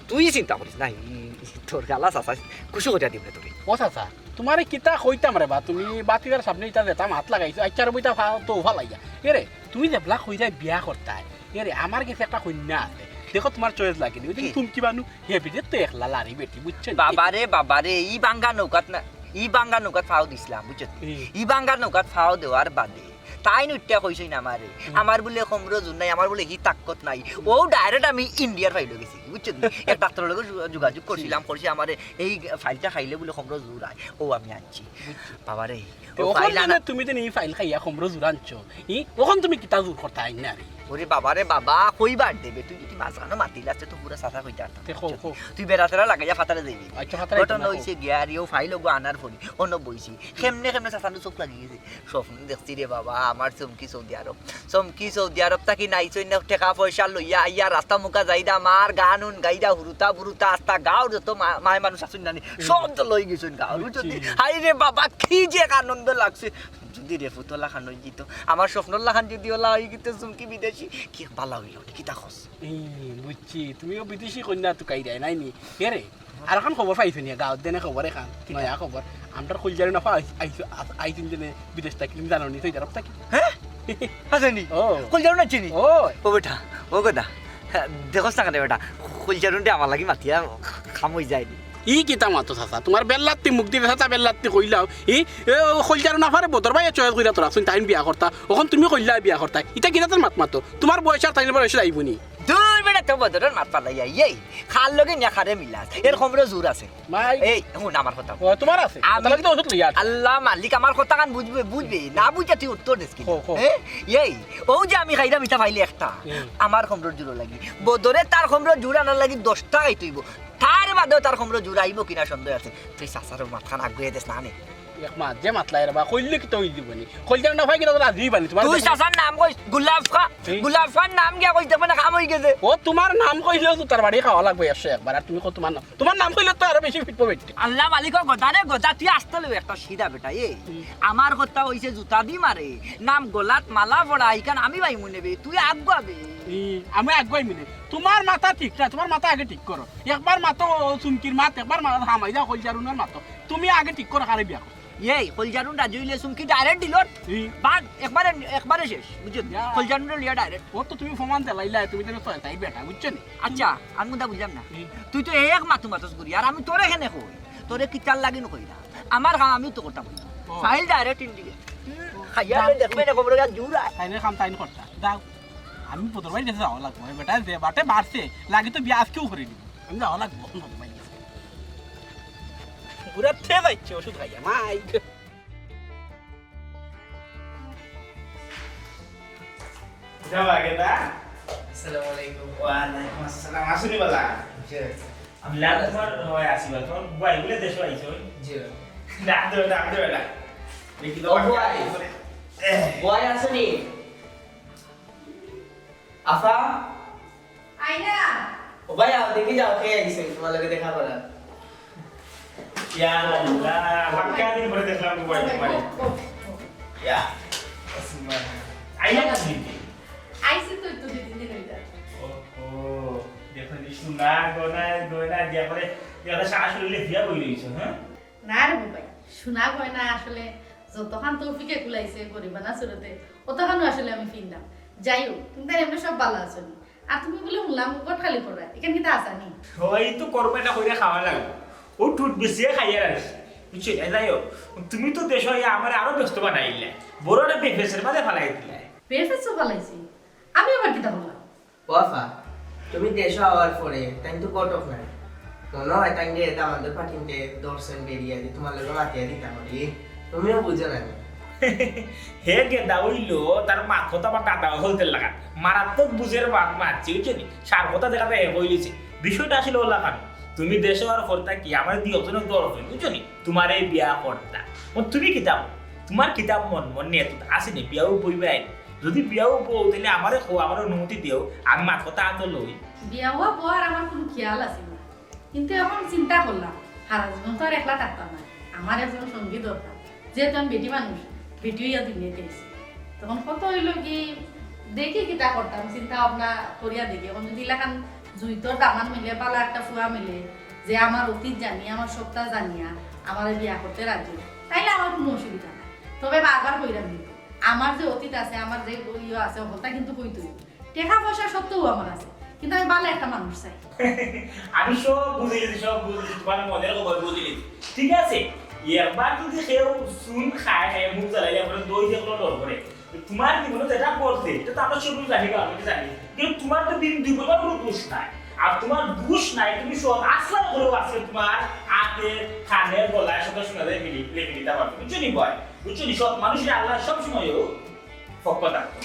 তুই চিন্তা করিস না, ই, ই, তোর গালা চাচা খুশি করিয়া দিবে তোরে। ও চাচা, তুমারে কিতা কইতাম রে বা, তুমি বাতিজার সামনে ইতা যেতা মাত লাগাইছো, আচ্ছা রে বইতা ফা-, তো ফালাইয়া। এরে, তুমি যেবলা কইরায় বিয়া করতায়, এরে, আমার গেছে একটা কইন্যা আছে। দেখো তুমার choice লাগে নি। ওই যে কি? চুমকি বানু, হে বিদেশ তো একলা লারি বেটি, বুঝছো নি? বাবারে, বাবারে, ই বাঙ্গা নৌকাত না, ই বাঙ্গা নৌকাত ফাও দিছলাম, বুঝছো নি? হুম। ই বাঙ্গা নৌকাত ফাও দেওয়ার বাদে তাইন উঠিয়া কইছইন আমারে, হুম। আমার বুলে কমরো জুর নাই, আমার বুলে হি তাকত নাই। অউ direct আমি ইন্ডিয়ার ফাইলো গেছি, বুঝছো নি? এক ডাক্তরর লগে যো-, যোগাযোগ করছিলাম, জি। করছি আমারে এই ফাইলটা খাইলে বুলে কমরো জুর আয়, অউ আমি আনছি। বুঝছি। বাবারে, তে অউ অখন ফাইল মানে আনা- তুমি যে ই ফাইল খাইয়া কমরো জুর আনছো, ই? অখন তুমি কিতা জুর করতায় আইন না রে? ওরে বাবারে বাবা, কইবার দেবে, তুই যদি মাঝখানো মাতিলে আছে তো পুরা চাচা কইতে পারতাম। তে কও, কও। তুই বেড়া তেরা লাগাইয়া ফাতারে যাইবি। আচ্ছা, ফাতারে ঘটনা যাইতাম না, কও। অইছে গিয়া আর ইউ ফাইল অগু আনার পরে, অনো বইছি। কেমনে কেমনে চাচার চোখ লাগি গেছে। স্বপ্ন দেখছি রে বাবা, আমার চুমকি সৌদি আরব। চমকি সৌদি আরব থাকি নাইছইন না, টেকা পয়সা লইয়া আইয়া রাস্তা মুখা যাইরা, মার গান উন গাইরা, হুরুতা বুরুতা, আস্তা গাঁওর যত মা-, মায় মানুষ আছইন না নি, হুম। সব তো লই গেছইন গাঁওর, বুঝছো নি? বুঝছি। হায় রে বাবা, কি যে এক আনন্দ লাগছে। যদি রে ফুতলা খান অই গেতো, আমার স্বপ্নর লাখান যদি অলা অই গেতো, চুমকি বিদেশি, কি বালা অইলো, কিতা কস? ই, বুঝছি, তুমিও বিদেশি কইন্যা তুকাইরায়, নায় নি? কে রে? আর অখন খবর পাইছো নি, গাঁওত দেনে খবর এখান, কিতা? নয়া খবর। আমরার কইলজারু নাফা আইস-, আইস-, আস-, আইছইন যেনে বিদেশ থাকি, তুমি জানো নি, সৌদি আরব থাকি। হ্যাঁ? আছে নি? ও। কইলজারু না চিনি? ও। ও বেটা, ও গদা। দেখোস না কেনে বেটা? কইলজারুনরে আমার লাগি মাতিয়া কাম অই যায় নি। ই কিতা মাতো চাচা? তুমার বেল্লাত্তি মুখ দি চাচা বেল্লাত্তি কইলাও। ই, এ, ও কইলজারু নাফারে বদর ভাইয়ে choice কইরা তো রাখছইন, তাইন বিয়া করতা। অখন তুমি কইলা বিয়া করতা। ইতা কিতা তার মাত মাতো? তুমার বয়স আর তাইন বয়স আইবো নি? দূর বেটা, তো বদরর মাত ফালাইয়া, এই, খার লগে নিয়া খারে মিলাস, এর কমরো জুর আছে। মাই। এই, হুন আমার কথা। ও, তুমার আছে? আমি কথা লাগি তো ওষুধ লইয়া আছে। আল্লাহ মালিক, আমার কথাখান বুঝবে, বুঝবে। না বুঝা তুই উত্তর দিস কি? কও, কও। এ? এই, অউ যে আমি খাইরাম ইতা ফাইলে একটা, হুম। আমার কমরো জুরর লাগি। বদরে তার কমরো জুর আনার লাগি দশটা খাইতে অইবো। তার বাদেও তার কমরো জুর আইবো কিনা সন্দেহ আছে। তুই চাচার মাতখান আগুয়ে দেস না নে। এক মাত যে মাতলাই রে বা, কইলে কিতা অই যিবো নি? কইলে না ভাই কিতা রাজি অইবা নি? তুমার তুই চাচার নাম কইস, গোলাপ খা, গোলাপ খার নাম গিয়া কইস, দেখবে না কাম অই গেছে। ও তুমার নাম কইলেও তো তার বাড়ি খাওয়া লাগবো একশো একবার। আর তুমি কও তুমার নাম, তুমার নাম কইলে তো আরো বেশি ফিটবো বেটি। আল্লাহ মালিক ও গজা রে গজা, তুই আস্তে লইবে একটা সিধা বেটা। এই আমার কথা অইছে জুতা দি মারে, নাম গলাত মালা পড়া, ইখান আমি পাইমু নে বে, তুই আগুয়াবে। ই, আমি আগুয়াইমু নে। তুমার মাথা ঠিক না, তুমার মাথা আগে ঠিক করো। একবার মাতো ও চুমকির মাত, একবার মাতো হামাইদা কইলজারুনর মাতো। তুমি আগে ঠিক করো কারে বিয়া করো। এই কইলজারুন রাজি অইলে চুমকি direct দিলর। ই। বাদ একবারে, একবারে শেষ, বুঝছো? ইয়া। কইলজারুন লইয়া direct। ও তো তুমি ফমান দিলাইলা, তুমি তো ছয় তাই বেটা, বুঝছো নি? আচ্ছা, আমি কথা বুঝলাম না। ই। তুই তো এক মাতু মাতস করি, আর আমি তোরে কেনে কই? তোরে কিতার লাগি নু কইরা? আমার কাম আমিও তো করতাম। ও। File direct India. খাইয়া দাম। দেখবে না, খবর জুড়া। তাইলে কাম তাইন করতা। দাও। আমি বদর ভাইর গেছে যাওয়া লাগবো। এই বেটা যে বাটে মারছে, লাগে তো বিয়া আজকেউ করি দিব। আমি যাওয়া লাগবো, বদর ভাইর গেছে। ঘুরাতে যাইছে ওষুধ খাইয়া, মাই। যাওয়া গেদা। আসসালামু আলাইকুম। ওয়ালাইকুম আসসালাম। আসুনি বালা। জি। আমি লাল তোমার হয় আসি বা, তোমার বুয়াই বলে দেশো আইছো। জি। ডাক দে, ডাক দে, ডাক। দেখি তো ও বুয়াই। এহ। বুয়াই আসুনি। আফা? আইনা। ও ভাই, আও, দেখি যাও, কে আইছে, তোমার লগে দেখা করার। ইয়া আল্লাহ, বাক্কা দিন পরে দেখলাম তো ভাই, তোমারে। ইয়া। আইনা না দিদি? আইছে তো একটু দুই তিন দিন অইতা। ও, ও, দেখো নি, সোনা, গয়না, গয়না, দিয়া পরে, দিয়া পরে শাশুড়ি লিয়া বিয়া বই রইছো, হ্যাঁ? না রে বাবাই, সোনা গয়না আসলে যতখান তৌফিকে কুলাইছে গরিবানা সুরতে, অতখানও আসলে আমি ফিরলাম। যাই হোক, তুমি তার এমনি সব ভালো আছো নি? আর তুমি বলে শুনলাম ঘটকালি করবা, এখান কিতা আসানি? ওই তো করবো, এটা কইরা খাওয়া লাগবো। ও টুট বেশি খাইয়া রাখিস, বুঝছো? এ যাই হোক, তুমি তো দেশো আইয়া আমারে আরো ব্যস্ত বানাইলে, বড় একটা বেফেসের মাঝে ফালাই দিলে। বেফেসও ফালাইছি? আমি আবার কিতা বললাম? ও আফা, তুমি দেশো আওয়ার পরে তাইন তো ঘটক নায়। মনো অয় তাইন যে দামান্দর পাটিন্তে ধরছইন বেরিয়া দি তুমার লগে মাতিয়া দিতা করি। তুমিও বুঝো না নি? হে গেদা অইলো, তার মাত কথা বা গাদা হলতে লাগা। মারাত্মক বুঝের মাত মাতছে, বুঝছো নি? সার কথা দেখা যায় হে কইলিছে। বিষয়টা আসলে অলা খান। তুমি দেশো আওয়ার পর থাকি আমারে দুই একজনে ধরছইন, বুঝছো নি? তুমারে বিয়া করতা। ও তুমি কিতা? তুমার কিতা মন, মন নিয়ে তো আসে নি, বিয়াও বইবায়। যদি বিয়াও বও, তাইলে আমারে কও, আমারে অনুমতি দেও, আমি মাত কথা আতো লই। বিয়া হওয়া বউ আর আমার কোনো খেয়াল আছে না, কিন্তু এখন চিন্তা করলাম, সারা জীবন তো আর একলা থাকতাম না, আমার একজন সঙ্গী দরকার। যেহেতু আমি বেটি মানুষ, বেটি হইয়া দুনিয়াতে আইছি, তখন কথা অইলো কি, দেখি কিতা করতাম, চিন্তা ভাবনা করিয়া দেখি। এখন যদি ইলাখান জুইতর দামান মিলে, বালা একটা ফুয়া মিলে, যে আমার অতীত জানিয়া, আমার সবটা জানিয়া আমারে বিয়া করতে রাজি, তাইলে আমার কোনো অসুবিধা নাই। তবে বারবার কইরাম কিন্তু, আমার যে অতীত আছে, আমার যে ইয়ে আছে, হকলতা কিন্তু কইতে অইবো। টেকা পয়সা সত্ত্বেও আমার আছে, কিন্তু আমি ভালা একটা মানুষ চাই। আমি সব বুঝি গেছি, সব বুঝি গেছি, তুমার মনের খবর বুঝি গেছি। ঠিক আছে, একবার যদি কেউ চুন খায়, খায় মুখ জ্বালাইলে, আমরা দই দেখলো ডর করে। তুমার জীবনে যেটা করছে, এটা তো আমরা সব জানি বা আমি জানি, কিন্তু তুমার তো দিন দুই বেলা কোনো দোষ নাই। আর তুমার দোষ নাই, তুমি সব আসলা করেও আছে, তুমার হাতে, কানে, গলায় সব শোনা যায়, মিলি, লেগে দিতে পারতো, বুঝছো নি ভাই? বুঝছো নি? সব মানুষের আল্লাহ সব সময়ও পক্ষ থাকতো।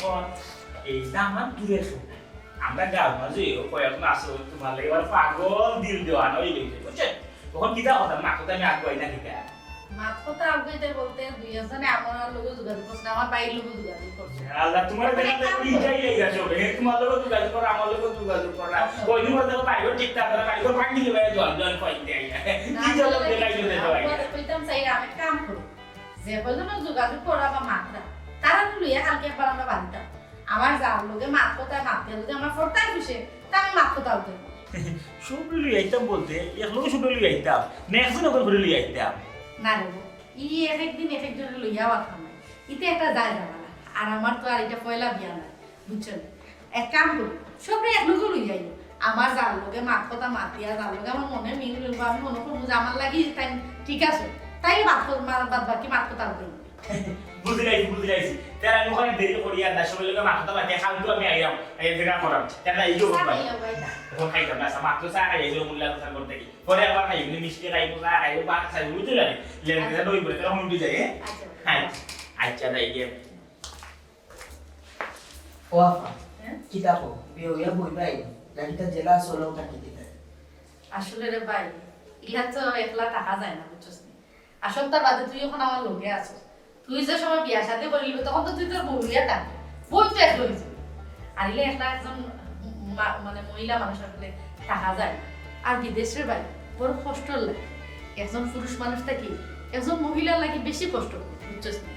এই দামান দূরে থাকো। আমরা গাঁওর মাঝে কয়েকজন আছে, তুমার লাগি এবার পাগল দিল দেওয়ানা অই গেছে, বুঝছো? তখন কিতা কথা, মাত কথা আমি আগুয়াই না কিতা? মাত কথা আগুয়াইতে বলতে দুই একজনে আমার লগে যোগাযোগ করছে, আমার ভাইর লগে যোগাযোগ করছে। আল্লাহ, তুমার দেখা যায় ইটাই লেগে যাচ্ছে, হে তুমার লগে যোগাযোগ করা, আমার লগে যোগাযোগ করা। আচ্ছা। ওই দিন বলতে পারবো ঠিক ঠাক করে, পারবো ভাঙি দিলে ভাই জল, জল কই দিয়ে আইয়া। না, কি জল আসলে দেখাই দিলে ভাই? কইতাম চাই, আমি কাম করব। যে কয়জনে যোগাযোগ করা বা মাতরা, তারা লইয়া কালকে একবার আমরা বাড়িতাম। আমার যার লগে মাত কথা মাতিয়া যদি আমার ফোরতায় খুশে, তা আমি মাত কথা উঠে। সব লই আইতাম বলতে, এক লগে সব লই আইতাম, না একজন একজন করে লই আইতাম। না রে, ই এক এক দিন এক একজনে লইয়া আওয়া খামাই। ইতে একটা যায় ঝামেলা। আর আমার তো আর এটা পয়লা বিয়া না। বুঝছো নি? এক কাম করি, সবরে এক লগে লই যাই। আমার যার লগে মাত কথা মাতিয়া, যার লগে আমার মনে মিল মিলবো, আমি মনে করবো যে আমার লাগি তাই ঠিক আছে, তাই বাদ কর-, মা-, বাদ বাকি মাত কথা বলি। বুঝি লাইছি, বুঝি লাইছি। তার আমি ওখানে দেরি করি আর না, সবাই লগে মাত কথা মাতিয়া, কালকে আমি আইলাম, এই দেখা করাম। তার না, এই যে স্যার, ভাই। আইয়া ভাই। এখন খাইতাম না, মাত্র চা খাই, এই যে মোল্লা স্যার করতে কি। পরে আবার খাই, এমনি মিষ্টি খাই, চা খাই, ভাত খাই, বুঝছো না? লেন আচ্ছা। দই পড়ে, তখন উঠে যাই, হ্যাঁ? আচ্ছা। হ্যাঁ। আচ্ছা, তাই গিয়ে। ও আফা, হ্যাঁ? কিতা কও? বিয়া হইয়া বইবায়? নাকি তা জেলা চলো থাকি দিতে? আসলে রে ভাই, ইলা তো একলা থাকা যায় না, বুঝছস নি? আর সপ্তাহ বাদে তুই অখন আমার লগে আছস। তুই যে সময় বিয়া শাদী করিলিবে, তখন তো তুই তোর বউ লইয়া থাকবে। বউ তো এক লই যাবে। আর ইলে একটা একজন মা-, মানে মহিলা মানুষ আসলে থাকা যায় না। আর বিদেশর ভাই, বড় কষ্টর লাগে। একজন পুরুষ মানুষ থাকি একজন মহিলার লাগি বেশি কষ্ট, বুঝছস নি?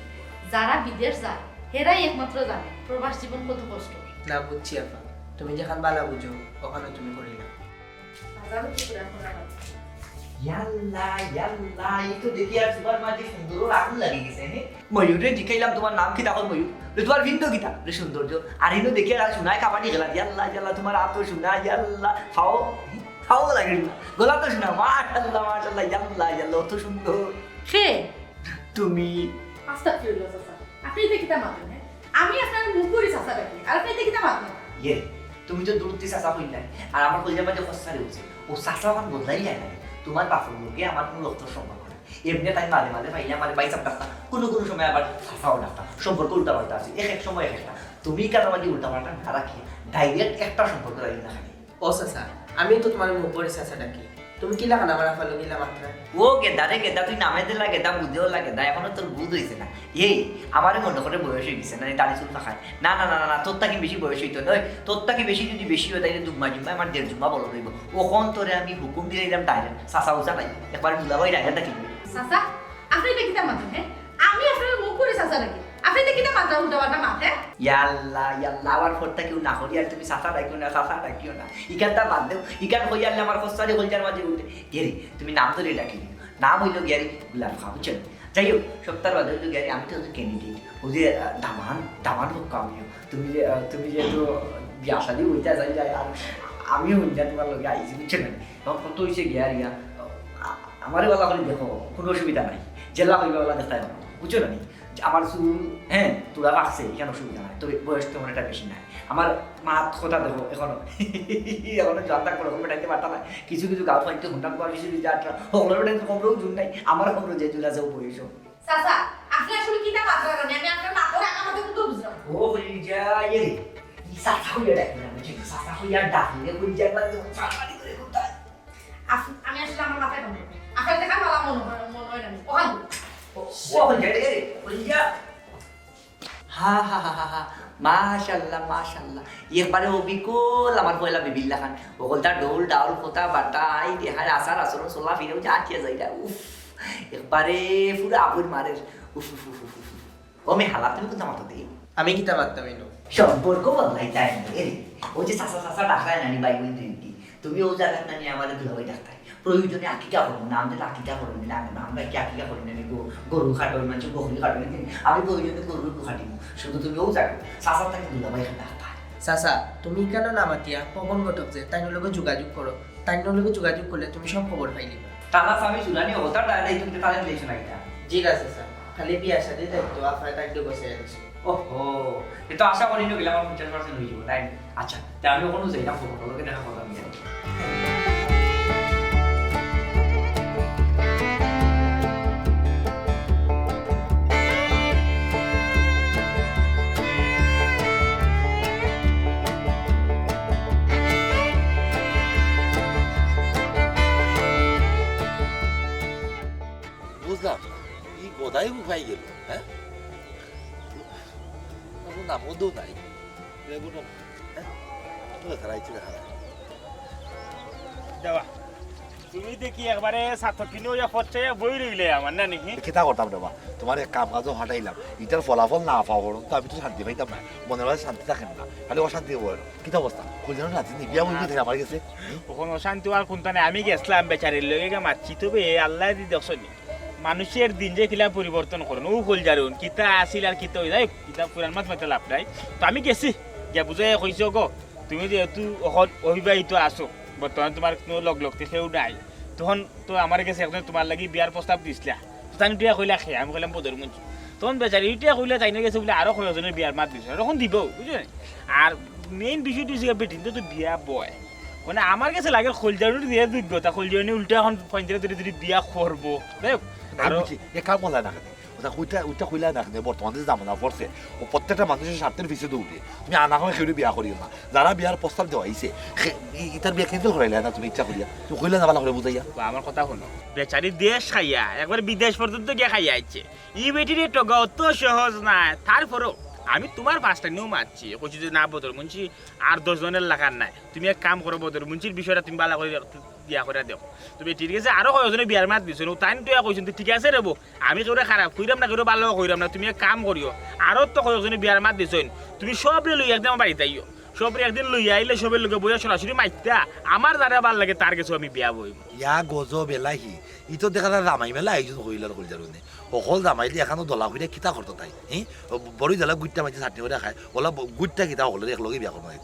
যারা বিদেশ যায়, হেরাই একমাত্র জানে প্রবাস জীবন কত কষ্ট। না, বুঝছি আপা, তুমি যেখান বালা বুঝো, ওখানে তুমি করিলা। হাজারো টুকরা করা হয়। ইয়াল্লা, ইয়াল্লা, ই তো দেখি আর তুমার মাঝে সুন্দরর আগুন লাগি গেছে, হে? ময়ূররে জিকাইলাম, "তুমার নাম কিতা?" কয়, "ময়ূর।" "রে, তুমার পিন্দ কিতা?" "রে, সৌন্দর্য।" আর ইনো দেখি আর সোনায় কাবাডি খেলা, ইয়াল্লা, ইয়াল্লা, তুমার আতো সোনা, ইয়াল্লা, ফাও, ফাও লাগে সোনা, গলা তো সোনা, মাশাল্লাহ, মাশাল্লাহ, ইয়াল্লা, ইয়াল্লা, অত সুন্দর। কে? তুমি। আস্তাগফিরুল্লাহ, চাচা। আপনি এটা কিতা মাতইন, হে? আমি আপনার মুখ করি চাচা ডাকি, আর আপনি এটা কিতা মাতইন? ইয়ে, তুমি তো দূরত্বে চাচা কইলায়, আর আমার কলিজার মাঝে খচ্চারে উঠছে। ও চাচা অখন বদলাই যায় না। তুমার বাপর লগে আমার কুনু রক্তর সম্পর্ক নাই। এমনে তাই মাঝে মাঝে পাইলে আমার ভাই সাব ডাকতা, কুনু কুনু সময় আবার চাচাও ডাকতা। সম্পর্ক উল্টাপাল্টা আছে, এক এক সময় এক একটা। তুমি কেন মাঝে উল্টাপাল্টা না রাখি, direct একটা সম্পর্ক রাখি না খালি। ও চাচা, আমি তো তুমার মুখ ভরে চাচা ডাকি। তুমি কিলা খান আমার আফার লগে ইলা মাতরায়? ও গেদা রে গেদা, তুই নামে দিলা গেদা, বুঝেও লা গেদা, এখনো তোর বুঝ অইছে না। এই, আমারে মনে করে বয়স অই গেছে না, এই দাড়ি চুল পাকায়। না, না, না, না, না, তোর থাকি বেশি বয়স অইতো নায়। তোর থাকি বেশি যদি বেশি অয়, তাইলে দুম্মা জুম্মা আমার দেড় জুম্মা বড় অইবো। অখন তোরে আমি হুকুম দিলাইলাম direct, চাচা উচা নাই, একবারে দুলাভাই direct ডাকি দিবি। চাচা, আপনি এটা কিতা মাতইন, হে? আমি আপনার মুখ করি চাচা ডাকি। আপনি এটা কিতা মাতরা উল্টা পাল্টা মাত, হে? ইয়াল্লা, ইয়াল্লা, আমার ফোনটা কেউ না করি, আর তুমি চাচা ডাকিও না, চাচা ডাকিও না। ইখানটা বাদ দেও, ইখান কইয়া আনলে আমার খচ্চারে কলিজার মাঝে উঠে। গেরি, তুমি নাম ধরে ডাকি দিও। নাম অইলো গিয়ারি গোলাপ খান, বুঝছো? যাই হোক, সপ্তাহ বাদে অইলো গিয়ারি, আমি তো অইলো candidate। ওই যে, আহ, দামান, দামান হোক আমিও। তুমি যে, আহ, তুমি যেহেতু বিয়া শাদী অইতা যাই যায়, আর আমিও অইয়া তুমার লগে আইছি, বুঝছো না? এখন কত অইছে গিয়ারি, আহ, আমারে বালা করি দেখো, কুনু অসুবিধা নাই। যেলা কইবা ওলা দেখতায় পারো, বুঝছো না নি? আমার চুল, হ্যাঁ, থুড়া পাকছে, ইখান অসুবিধা নাই, তবে বয়স তেমন একটা বেশি নাই। আমার মাত কথা দেখো, এখনো, এখনো জানতা কোনো রকম বেটাইতে পারতা না। কিছু কিছু গাঁও ফাইতে হুন্ডা কুয়ার কিছু কিছু জাতরা, হকলর বেটাইতে কমরেও জুর নাই, আমার কমরেও যে জুর আছে, ও বয়স। চাচা, আপনি আসলে কিতা মাতরা জানি, আমি আপনার মাতর আগা মাথা কিন্তু বুঝলাম। ও, কই যা, ইয়ে রে, ই চাচা কইয়া ডাকি না, বুঝলি? চাচা কইয়া ডাকলে, কই যা, একবার তো চাচা বাড়ি করে কোথায়? আপ-, আমি আসলে আমার মাথায় কাম করে। আপনার দেখা মালা মনে হয়, মনে হয় না। ওখান ও, ও, কই যা, রে, কই যা? হা, হা, হা, হা, হা। মাশাআল্লাহ, মাশাআল্লাহ। একবারে অবিকল আমার পয়লা বেবির লাখান। অকলতা ডৌল, ডাউল, কথা, বার্তা, আই, দেখার, আচার, আচরণ, চলা, ফিরেও যা আটিয়া যাইরা। উফ, একবারে পুরা আবুর মারের। উফ, উফ, উফ, উফ, উফ, উফ। ও মে হালা, তুমি কোনটা মাতো দেই? আমি কিতা মাততাম ইনো? সম্পর্ক বদলাই যায় না, এরে। ওই যে চাচা, চাচা ডাকায় নানি, ভাই বোন দুই কি। তুমি ও জায়গাত নানি আমারে দুলাভাই ডাকতায়। প্রয়োজনে আকিকা করবো, নাম দিলে আকিকা করবো, না, না, আমরা কি আকিকা করি না, গো-, গরু খাটো, মানে, বকরি খাটো, নাকি? আমি প্রয়োজনে গরু খাটি। শুধু তুমি ও জায়গা, চাচার তাকে দুলাভাই এখানে ডাকতায়। চাচা, তুমি কেন না মাতিয়া? পবন ঘটক যে, তাইন লগে যোগাযোগ করো। তাইন লগে যোগাযোগ করলে তুমি সব খবর পাইলিবা। তালা স্বামী চুলানি হতা ডালে তুমি তালে দিয়েছো না এটা? জি না, চাচা। খালি বিয়া শাদী দায়িত্ব, আফায় দায়িত্ব বসে আছে। ওহো, এ তো আশা করি না গেলে আমার পঞ্চাশ percent হয়ে যাবো, তাই না? আচ্ছা, তে আমি ওখানে যাই না, ফোন লোকে দেখা কথা আমি জানি। বুঝলাম না, এই গদাই উপায় গেল, হ্যাঁ? কোনো নামও তো নাই। লেবু না, হ্যাঁ? ও, খারাই ছিল, খারাই। দেওয়া, তুমি দেখি একবারে ছাত্র কিনে ওই পড়ছে বই রইলে আমার না নাকি? কিতা করতাম রে বা? তোমার এক কাম কাজও হাঁটাইলাম, ইটার ফলাফল না পাওয়া পর্যন্ত আমি তো শান্তি পাইতাম না, মনের মাঝে শান্তি থাকে না, খালি অশান্তি হবো। কিতা অবস্থা? কইলেন না, রাজি নি বিয়া বলবি থেকে আমার গেছে। ওখানে অশান্তি আর কোনটা নেই, আমি গেছিলাম বেচারির লগে গিয়ে মাতছি, তবে আল্লাহ দি দেখছো নি, মানুষের দিন যে কিলা পরিবর্তন করেন, ও কলজারুন, কিতা আসিল আর কিতা হই যায়, কিতা পুরান মাছ মাতে লাভ নাই। তো আমি গেছি, গিয়া বুঝাই কইছি, "ওগো, তুমি যেহেতু অখন অবিবাহিত আছো, বর্তমানে তোমার কোনো লগ লগতে কেউ নাই, তখন তো আমার গেছে একজন তোমার লাগি বিয়ার প্রস্তাব দিছিলা, তো তাই উঠিয়া কইলা খে?" আমি কইলাম, "বদর মঞ্জু।" তখন বেচারি উঠিয়া কইলা, "তাই না গেছে বলে আরো কয়েকজনের বিয়ার মাত দিছে, তখন দিব, বুঝছো নি?" আর মেইন বিষয়টি হচ্ছে গিয়া বেটিন তো, তো বিয়া বয়, মানে, আমার গেছে লাগে কলজারুনি দিয়ে যোগ্যতা, কলজারুনি উল্টা এখন পঞ্চায়েত ধরে ধরে বিয়া করবো। যাই হোক, নাই আরো বুঝছি, এ কাম বলা না কেন? ওটা কইতা, ওটা কইলা না কেনে? বর্তমানে যে জামানা পড়ছে, ও প্রত্যেকটা মানুষের স্বার্থের পিছে দৌড়ে। তুমি আনা হয় কেউরে বিয়া করিও না। যারা বিয়ার প্রস্তাব দেওয়া হইছে, সে, ই-, ইতার বিয়া cancel করাইলা না তুমি ইচ্ছা করিয়া? তুমি কইলা না ভালা করে বুঝাইয়া? বা, আমার কথা হুনো। বেচারি দেশ খাইয়া, একবার বিদেশ পর্যন্ত গিয়া খাইয়া আইছে। ই বেটিরে ঠগা অত সহজ নায়। তারপরও আমি তুমার পাঁচটা নিয়েও মারছি। কইছি যে, "না, বদর মুন্সি, আর দশ জনের লাখান নাই। তুমি এক কাম করো, বদর মুন্সির বিষয়টা তুমি ভালা করে ইয়া করে দেখো।" তো বেটির গেছে আরো কয়েকজনে বিয়ার মাত দিছইন। ও তাইন তো ইয়া কইছইন, "তো ঠিক আছে রে বউ, আমি কেউরে খারাপ কইরাম না, কেউরে ভালাও কইরাম না, তুমি এক কাম করিও।" আরো তো কয়েকজনে বিয়ার মাত দিছইন, তুমি সবরে লইয়া একদিন আমার বাড়িত আইও। সবরে একদিন লইয়া আইলে সবের লগে বইয়া সরাসরি মাতিয়া, আমার যারে ভালা লাগে তার গেছে আমি বিয়া বইমু। ইয়া গজব এলাহি, ই তো দেখা যায় জামাই মেলা আয়োজন করিলার কইলার নে। হকল জামাইলে এখানো দলা করিয়া কিতা করতো তাই? হি? ও বড়ই জ্বালা গুইট্টা মাইতে চাটনি করে খায়। ওলা ব-, গুইট্টা কিতা হকলরে একলগে বিয়া করবো না।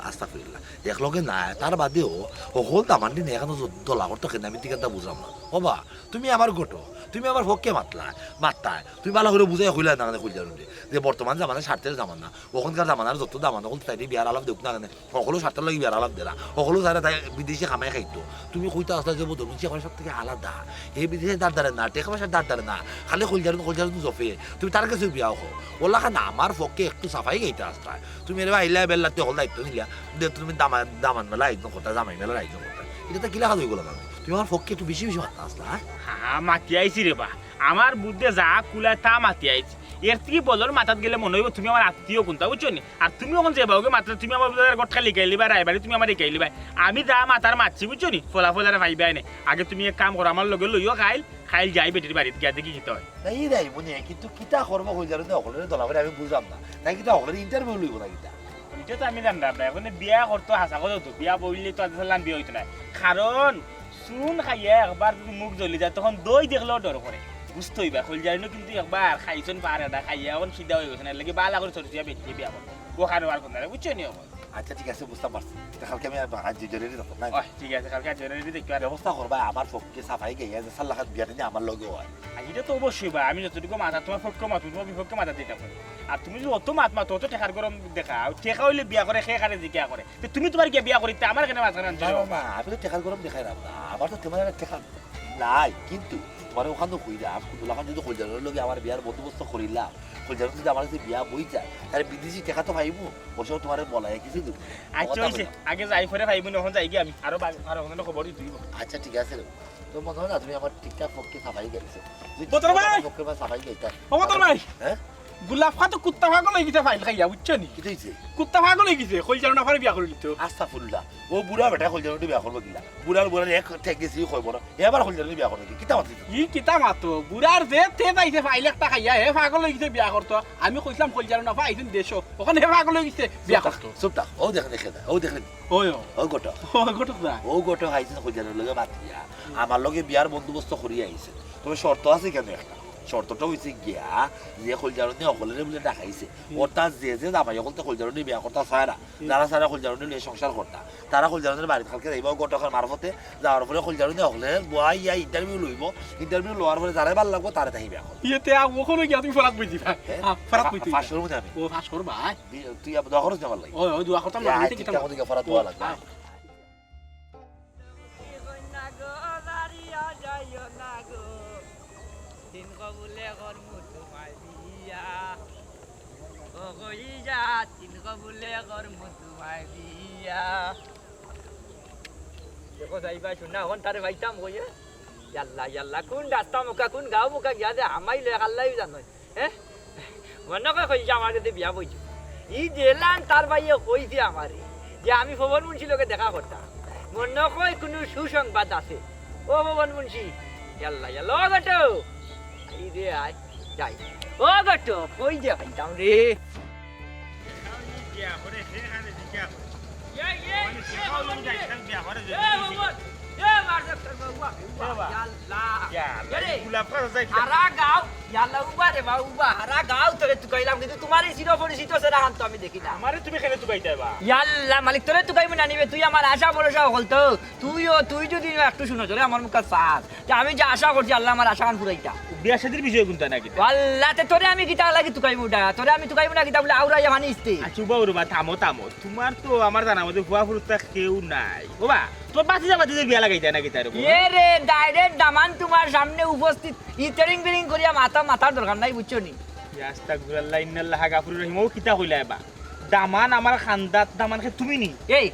আস্তাগফিরুল্লাহ। একলগে না, তার বাদেও হকল দামান্ডি নিয়া এখানো জ-, দলা করতো কেনে আমি ঠিক একটা বুঝলাম না। ও বা, তুমি আমার গটো, তুমি আমার পক্ষে মাতলা, মাততায়। তুমি ভালা করে বুঝাই কইলা না কেনে কইলা রে? যে বর্তমান জামানা স্বার্থের জামানা। ওখানকার জামানার যত দামান হকল তাইলে বিয়ার আলাপ দেউক না কেনে। হকলও স্বার্থর লাগি বিয়ার আলাপ দেরা। হকলও চাইরা তাই বিদেশে কামাই খাইতো। তুমি কইতা আছলা যে বদর মুন্সি এখন সব থেকে আলাদা। হে বিদেশে দাঁড় দাঁড়ে না, টেকা পয়সা দাঁড় দাঁড়ে না। খালি কইলজারুন, কইলজারুন জফে। তুমি তার কাছেও বিয়া অও। ওলা খান আমার পক্ষে একটু সাফাই গাইতা আছলা। তুমি এরে আইলা বেল্লাতে হকল দায়িত্ব নিলা। দে তুমি দামা-, দামান মেলা আয়োজন করতা, জামাই মেলার আয়োজন করতা। ইটা তো কিলা খাজ অইগেলো না? তুমি আমার পক্ষে একটু বেশি বেশি মাততা আছলা, হ্যাঁ? হ্যাঁ, মাতি আইছি রে বা। আমার বুদ্ধে যা কুলায় তা মাতি আইছি। এর থেকে বদর মাতাত গেলে মনে অইবো তুমি আমার আত্মীয় কুনতা, বুঝছো নি? আর তুমি অখন যে বাউকে মাতলে তুমি আমার বুঝে গট খালি গাইলিবায়, রায়বাড়ি তুমি আমার গাইলিবায়। আমি যা মাতার মাতছি, বুঝছো নি? ফলাফল আর পাইবায় নে। আগে তুমি এক কাম করো, আমার লগে লইও কাইল, কাইল যাই বেটির বাড়িত গিয়া দেখি কিতা অয়। নাই রে, মনে হয় কিন্তু কিতা করবো কইলজারুন হকলরে দলা করে আমি বুঝলাম না। তাই কিতা হকলরে interview লইবো না কিতা? ইটা তো আমি জানলাম না। এখন বিয়া করতো হাছা কথা তো, বিয়া বইলে তো আজ সালাম বিয়া অইতো না। কারণ চুন খাইয়া একবার যদি মুখ জ্বলি যায়, তখন দই দেখলেও ডর করে। বুঝতে অইবা, কইলজারুন কিন্তু একবার খাইছইন পারে না, খাইয়া এখন সিধা অই গেছইন, এর লাগি ভালা করে চরিয়া বেটিয়ে বিয়া করবো। ও কারো আর কোন, বুঝছো নি এখন? আচ্ছা, ঠিক আছে, বুঝতাম পারছি। তে কালকে আমি আর আজ জরুরি যাবো, না? ওই, ঠিক আছে, কালকে আর জরুরি দেখো আর। ব্যবস্থা করবা, আমার পক্ষে সাফাই গাইয়া যে সাল্লাখাত বিয়াটা নিয়া আমার লগে অয়। আর ইটা তো অবশ্যই বা, আমি যতটুকু মাতা, তুমার পক্ষে মাত, তুমার বিপক্ষে মাতা দিতাম পারি। আর তুমি যদি অত মাত মাতো, অত টেকার গরম দেখাও, টেকা অইলে বিয়া করে, হে কারে জিকা করে। তে তুমি তুমার গিয়া বিয়া করিতে আমার কেনে মাঝখানে আনছো? না, না, না, আমি তো টেকার গরম দেখাইরাম না, আমার তো তেমন একটা টেকা নাই, কিন্তু তুমারে ওখান তো কইরাম, কুন্দুলা খান যদি কইলজারুনর লগে আমার বিয়ার বন্দোবস্ত করিলাম, কইলজারুন যদি আমার কাছে বিয়া বই যায়, তাইলে বিদেশি টেকা তো পাইমু, অউ সময় তুমারে বলাইয়া কিছু দিমু। আচ্ছা, অইছে, আগে যাই, পরে পাইমু নে, অখন যাইগি আমি, আরো বা-, আরো অখন খবর দিতে অইবো। আচ্ছা, ঠিক আছে রে। তো মনে অয় না তুমি আমার ঠিকঠাক পক্ষে সাফাই গাইছো। তুমি বদর ভাই! ঠিকঠাক পক্ষে আমার সাফাই গাইতা। ও বদর ভাই! হ্যাঁ? গুলাফা তো কুত্তা পাগল অই গেছে ফাইল খাইয়া, বুঝছো নি? কিতা অইছে? কুত্তা পাগল অই গেছে, কইলজারুন আফারে বিয়া করিলিতো। আস্তাগফিরুল্লাহ। ও বুড়া বেটা কইলজারুন বিয়া করবো কিলা? বুড়ার বুড়ার এক ঠেক গেছে, ই কইবো না। এ আবার কইলজারুন বিয়া করবো কি? কিতা মাতিছো? ই কিতা মাতো? বুড়ার যে তে পাইছে ফাইল একটা খাইয়া, হে পাগল অই গেছে বিয়া করতো। আমি কইছিলাম কইলজারুন আফা আইছইন দেশো, অখন হে পাগল অই গেছে বিয়া করতো। চুপ থাক। ও দেখে, দেখে না, ও দেখে না। ওই ও। ও ঘটক। ও ঘটক দা। ও ঘটক আইছইন কইলজারুনর লগে মাতিয়া। আমার লগে বিয়ার বন্দোবস্ত করিয়া আইছে। তবে শর্ত আছে কিন্তু একটা। শর্তটা অইছে গিয়া যে কইলজারুনে হকলরে বুলে ডাকাইছে। হুম। অর্থাৎ যে যে জামাই হকলতে কইলজারুনে বিয়া করতা চায় না, হুম। যারা চায় না কইলজারুনে লইয়া সংসার করতা, তারা কইলজারুনর বাড়িত কালকে যাইবা ও ঘটকর মারফতে, যাওয়ার পরে কইলজারুনে হকলরে বওয়াইয়া interview লইবো, interview লওয়ার পরে যারে ভালা লাগবো তারে তাই বিয়া করবো। ইয়েতে আ, ওখানে গিয়া তুমি ফরাত বই দিবা। হ্যাঁ? আ, ফরাত বই দিবা। ফাঁস করবো আমি। ও, ফাঁস করবা, আয়। বি-, তুই আবার দোয়া করস না আমার লাগি। ও, ও, দোয়া করতাম না, ইয়া, ইয়েতে ঠিক কিতা মতো গিয়া ফরাত বওয়া লাগবো। আ, কইন্যা গো, হারাইয়া যাইও না গো, তিন কবুলে করমু তোমায় বিয়া। ও কইজা, তিন কবুলে করমু তোমায় বিয়া। দেখো যাইবা শুনা, অখন তারে পাইতাম কই, এ? ইয়াল্লা, ইয়াল্লা, কুন রাস্তা মুখা, কুন গাঁও মুখা গিয়া যে হামাইলো এক আল্লায় জানইন। হ্যাঁ? মনো কয় কইছে আমার গেছে বিয়া বইছে। ই দিলান তার ভাইয়ে কইছে আমারে যে আমি পবন মুন্সির লগে দেখা করতাম। মনো কয় কুনু সুসংবাদ আছে। ও পবন মুন্সি, ইয়াল্লা, ইয়াল্লা, ও ঘটক। এই রে আয়, যাই। ও ঘটক, কই যে পাইতাম রে। বিয়া করে, হে খালি বিয়া করে। এ, এ, মানে, এ, শেখাও বাবা, লোক যায়, এ। খালি বিয়া করে, এ, বাবা, এ, মার দে, তোর বাবা, এ, বাবা। ইয়াল্লা। ইয়াল্লা, এ রে, গোলাপ খাওয়া যায় কিনা? হারা গাঁও, ইয়াল্লা, উবা রে বা, উবা, হারা গাঁও তোরে তুকাইলাম, কিন্তু তোমার এই চিরপরিচিত চেহারা খান তো আমি দেখি না। আমারে তুমি কেনে তুকাইতায় বা? ইয়াল্লা, মালিক, তোরে তুকাইমু না নি বে, তুই আমার আশা ভরসা হকল তো। তুইও, তুই যদি একটু শুনো, তোরে আমার মুখে সার। যে আমি যে আশা করছি, আল্লায় আমার আশা খান ফুরাইতা। বিয়া শাদির বিষয়ে কুনতা না কিতা? আল্লাহ, তে তোরে আমি কিতা লাগি তুকাইমু ডা? তোরে আমি তুকাইমু না কিতা বুলে আউরাইয়া মানিস তে? আচ্ছা, উবা উরবা, থামো, থামো। তুমার তো আমার জানা মতে ফুয়া ফুরুতা কেউ নাই। ওবা, তোর ভাতিজা ভাতিজির বিয়া লাগাইতায় না কিতা রে? এ রে, direct দামান তুমার সামনে উপস্থিত। ই তেরিং বেরিং করিয়া মাথা, মাথার দরকার নাই, বুঝছো নি? ইয়া আস্তাগফিরুল্লাহ, ইন্নাল্লাহা গাফুরুর রহিম। ও কিতা কইলা এবা? দামান আমার খান্দাত, দামান খে তুমি নি? এই,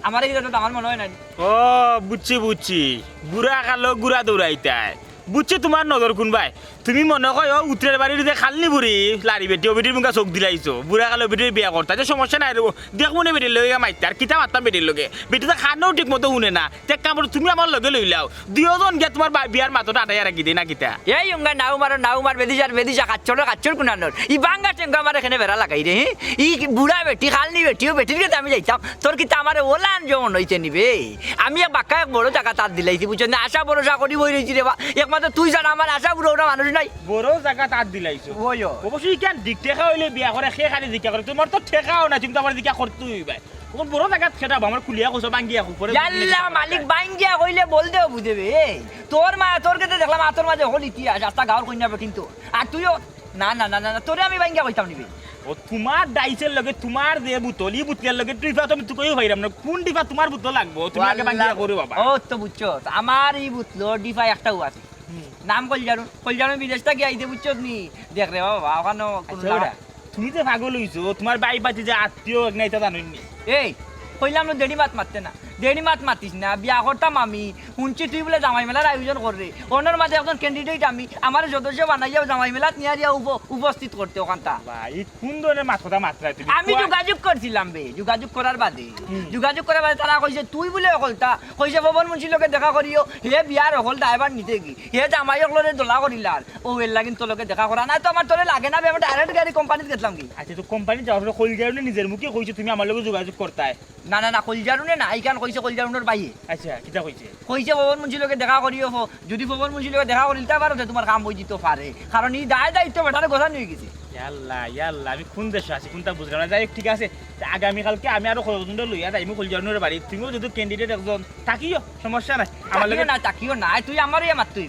আমারে কিতা তো দামান মনে অয় না নি? ও, বুঝছি, বুঝছি। বুড়া কালো গুড়া দৌড়াইতায়। বুঝছি তুমার নজর কুনবায়। তুমি মনো কয় ও উত্তরের বাড়ির যে খালনি বুড়ি, লারি বেটি, ও বেটির মুখা চোখ দিলাইছো। বুড়া কালো বেটির বিয়া করতা, যে সমস্যা নাই রে, ও দেখমু নে বেটির লগে মাইতে, আর কিতা মাততাম বেটির লগে। বেটি তো খানোও ঠিক মতো হুনে না। তে এক কাম করো, তুমি আমার লগে লইলাও। দুইওজন গিয়া তুমার বা-, বিয়ার মাতটা আটাইয়া রাখি দেই না কিতা? এই উঙ্গা নাও মারো, নাও মার, বেদিশার, বেদিশা, কাচ্চর, কাচ্চর কুনানোর। ই বাঙ্গা টেঙ্গা আমারে এখানে বেড়া লাগাই রে, হি? ই বুড়া বেটি, খালনি বেটি, ও বেটির গেছে আমি যাইতাম। তোর কিতা আমারে ওলান যেমন হইতে নিবে? আমি এক বাক্কা এক বড় জাগাত আত দিলাইছি, বুঝছো না? আশা ভরসা করি বই রইছি রে বা। একমাত্র তুই ছাড়া আমার আশা পুরো ওরা মানুষ নাই। বড় জাগাত আত দিলাইছো। ওই, ওই। অবশ্যই কেন দিক টেকা অইলে বিয়া করে, খে খালি জিকা করে। তুমার তো টেকাও না, তুমি তো আমার জিকা করতে অইবে। অখন বড় জাগাত খেটা আমার খুলিয়া কইছো, ভাঙ্গিয়া উপরে ইয়াল্লা মালিক, ভাঙ্গিয়া কইলে বল দেও বুঝেবে। এই, তোর মা, তোর গেছে দেখলাম আতর মাঝে হল ইতিহাস, আস্তা গাঁওর কইনা বে কিন্তু। আর তুইও, না, না, না, না, না, তোরে আমি ভাঙ্গিয়া কইতাম নিবে। ও, তুমার ডাইসের লগে তুমার যে বোতল, ই বোতলের লগে ডিফা তো আমি তুকাইও পাইরাম না। কোন ডিফা তুমার বোতল লাগবো? তুমি আগে ভাঙ্গিয়া করো বাবা। ও তো বুঝছো, আমার ই বোতল ডিফা একটাও আছে। হুম। নাম কলজারুন, কলজারুন বিদেশ থাকি আইছে, বুঝছো নি? দেখ রে বাবা, ওখানো কোনো আচ্ছা, দাঁড়া। ওরা, তুমি যে পাগল অইছো, তুমার ভাই ভাতিজা আত্মীয় এক না, ইতা জানোই নি? এই, কইলাম না দেড়ি মাত মাততে না, দেড়ি মাত মাতিস না, বিয়া করতাম আমি, হুনছি তুই বুলে জামাই মেলার আয়োজন কররে, অনর মাঝে একজন candidate আমি, আমারে সদস্য বানাইয়া জামাই মেলাত নিয়া দিয়া উপ-, উপস্থিত করতে ওখানতা। ভাই, কোন ধরনের মাত কথা মাতরায় তুমি? আমি কোয়া- যোগাযোগ করছিলাম বে, যোগাযোগ করার বাদে, হুম। যোগাযোগ করার বাদে তারা কইছে তুই বুলে হকলতা, কইছে ভবন মুন্সির লগে দেখা করিও, হে বিয়ার হকল দায়ভার নিতে কি, হে জামাই হকলরে দোলা করিলার, ও এর লাগিন তোর লগে দেখা করা না, তো আমার তোরে লাগে না বে, আমি direct গাড়ি কোম্পানিত গেছিলাম কি। আচ্ছা, তো কোম্পানিত যাওয়ার পরে কলজারুনে নিজের মুখে কইছে তুমি আমার লগে যোগাযোগ করতায়? না, না, না, কলজারুনে না, ইখান কইছে কলজারুনর ভাইয়ে। আচ্ছা, কিতা কইছে? কইছে ভবন মুন্সির লগে দেখা করিও, ফ-, যদি ভবন মুন্সির লগে দেখা করিলতা পারো, তে তুমার কাম অই যিতো পারে। কারণ ই দায় দায়িত্ব বেটারে গোছানি অই গেছে। ইয়াল্লা, ইয়াল্লা, আমি কোন দেশো আছি, কোনটা বুঝলাম না। যাই হোক, ঠিক আছে, তে আগামীকালকে আমি আরো কয়েকজনরে লইয়া যাইমু কলজারুনর বাড়ি। তুমিও যেহেতু candidate একজন, থাকিও, সমস্যা নাই। আমার থাকিও লগে না, থাকিও না, তুই আমারে মাত তুই।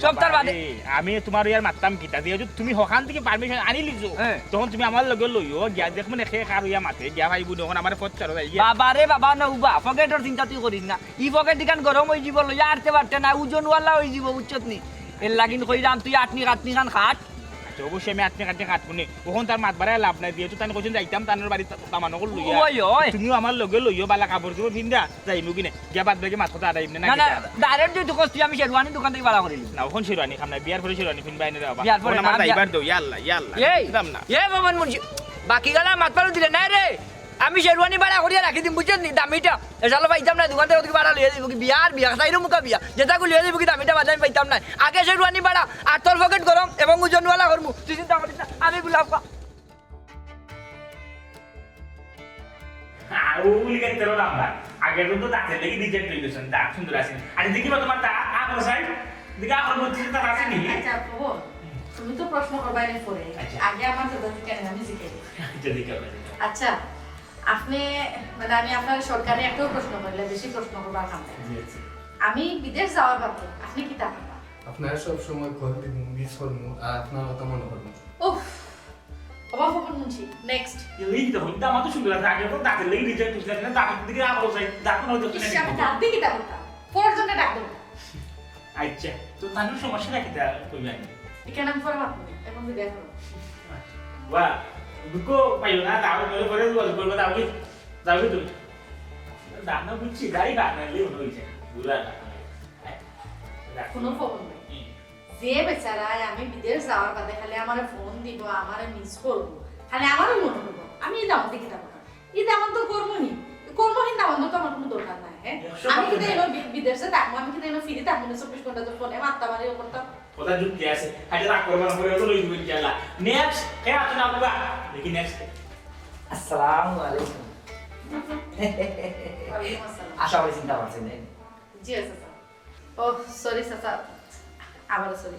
সপ্তাহ বাদে। বাবারে, আমি তুমার ইয়ার মাততাম কিতা, যেহেতু তুমি হখান থাকি permission আনি লিছো, হ্যাঁ। তখন তুমি আমার লগে লইও, গিয়া দেখমু নে খে কার ইয়া মাতে, গিয়া ভাই বুনি, অখন আমার পথ ছাড়ো যাই গিয়া। বাবারে বাবা, না উবা, পকেটর চিন্তা তুই করিস না। ই পকেট ইখান গরম অই যিবো, লইয়া আটতে পারতে না, ওজনওয়ালা অই যিবো, বুঝছত নি? এর লাগিন কইরাম, তুই আটনি কাটনি খান খাট। আচ্ছা, অবশ্যই আমি আটনি কাটনি খাটমু নে। অখন তার মাত বাড়ায় লাভ নাই, যেহেতু তাইন কইছইন যাইতাম তানর বাড়ি তা-, তামানো কর লইয়া। ওই, ওই। তুমিও আমার লগে লইও, বালা কাপড় চোপড় ফিন্দা, যাইমু কিনে। গিয়া বাদ বাকি মাত কথা আটাইমু নে, না, না না, কিতা? Direct যদি কস তুই আমি শেরওয়ানি দোকান থাকি ভাড়া করি লিমু। না, অখন শেরওয়ানি খাম না, বিয়ার পরে শেরওয়ানি ফিনবা আইনে রে বাবা। বিয়ার পরে অখন আমার না, বিয়ার যাইবার দেও, ইয়াল্লা, ইয়াল্লা। এই, বুঝলাম না। এ ভবন মুন্সি, বাকি গালা মাত পারো দিলে না রে। আমি শেরওয়ানি ভাড়া করিয়া রাখি দিমু, বুঝছত নি? দামিটা। এ শালা পাইতাম না, দোকান থাকি ভাড়া লইয়া দিমু কি বিয়ার বিয়া, তাইরও মুখা বিয়া। যেটা গুলি লইয়া দিমু কি দামিটা বাদে আমি পাইতাম না। আগে শেরওয়ানি ভাড়া, আর তোর পকেট গরম এবং ওজনওয়ালা করমু। তুই চিন্তা করিস না, আমি গুলাব খা। হ্যাঁ, ও উলি গেছে তেরো নাম্বার। আগে তো দাঁতের লাগি reject হয়ে গেছেন, দাঁত সুন্দর আছে। আচ্ছা, দেখি বা তোমার দাঁত, আ, বড় সাহেব, দেখি, আ, বড় বলছি, দাঁত আছে নি? আচ্ছা, খবর, তুমি তো প্রশ্ন করবায় না পরে। আচ্ছা। আগে আমার দাদা জিজ্ঞাসা, আমি জিজ্ঞাসা। আচ্ছা, ঠিক আছে। আচ্ছা, আপনি, মানে, আমি আপনার সরকারি একটাও প্রশ্ন করলে বেশি প্রশ্ন করবার কাম নাই। জি, জি। আমি বিদেশ যাওয়ার বাদে আপনি কিতা করবা? আপনারা সব সময় কল দিমু, মিস করমু, আর আপনার কথা মনে করমু। উফ, বাবা, খবর মুন্সি, next। এই তো, এটা আমার তো সুন্দর লাগছে। আগে তো দাঁতের লাগি reject হয়েছিল, এখন দাঁতের দিকে আবার চাই, দাঁত মনে হচ্ছে ইস, আমি দাঁত দিয়ে কিতা করতাম? পরের জন্য ডাক দেবো। আচ্ছা, তো তার সমস্যা নাকি তা কইবেন? এখানে আমি পরে মারবো, এখন বিদায় করো। বাহ, দুঃখ পাইও না, দাও, পরে পরে যোগাযোগ করবো, দাও কি? যাও কি তুমি? দাঁত না বুঝছি, দাড়ি কাটনা হইলে মনে হয়েছে, বুড়া না। কোনো খবর নাই। হুম। যে বেচারায় আমি বিদেশ যাওয়ার বাদে খালি আমারে ফোন দিব, আমারে মিস করব, খালি আমারও মনে করব। আমি এই দামতে কিতা করতাম? এই দামন তো কর্মহীন। কর্মহীন দামন তো আমার কোনো দরকার নাই, হ্যাঁ? একশো আমি কিতা পার্সেন্ট। এলো বি-, বিদেশে থাকবো, আমি কিতা এলো ফিরে থাকবো না চব্বিশ ঘন্টা তো ফোনে মাত্তা মারি করতাম? কথা যুক্তি আছে। আচ্ছা, রাগ করবো না, পরে তো লই দিব ইনশাআল্লাহ। Next, কে আছো না বাবা? দেখি next। আসসালামু আলাইকুম। ওয়ালাইকুম আসসালাম। আশা করি চিন্তা পারছেন, তাই না? জি, আচ্ছা, স্যার। ও, sorry, চাচা। আবার sorry।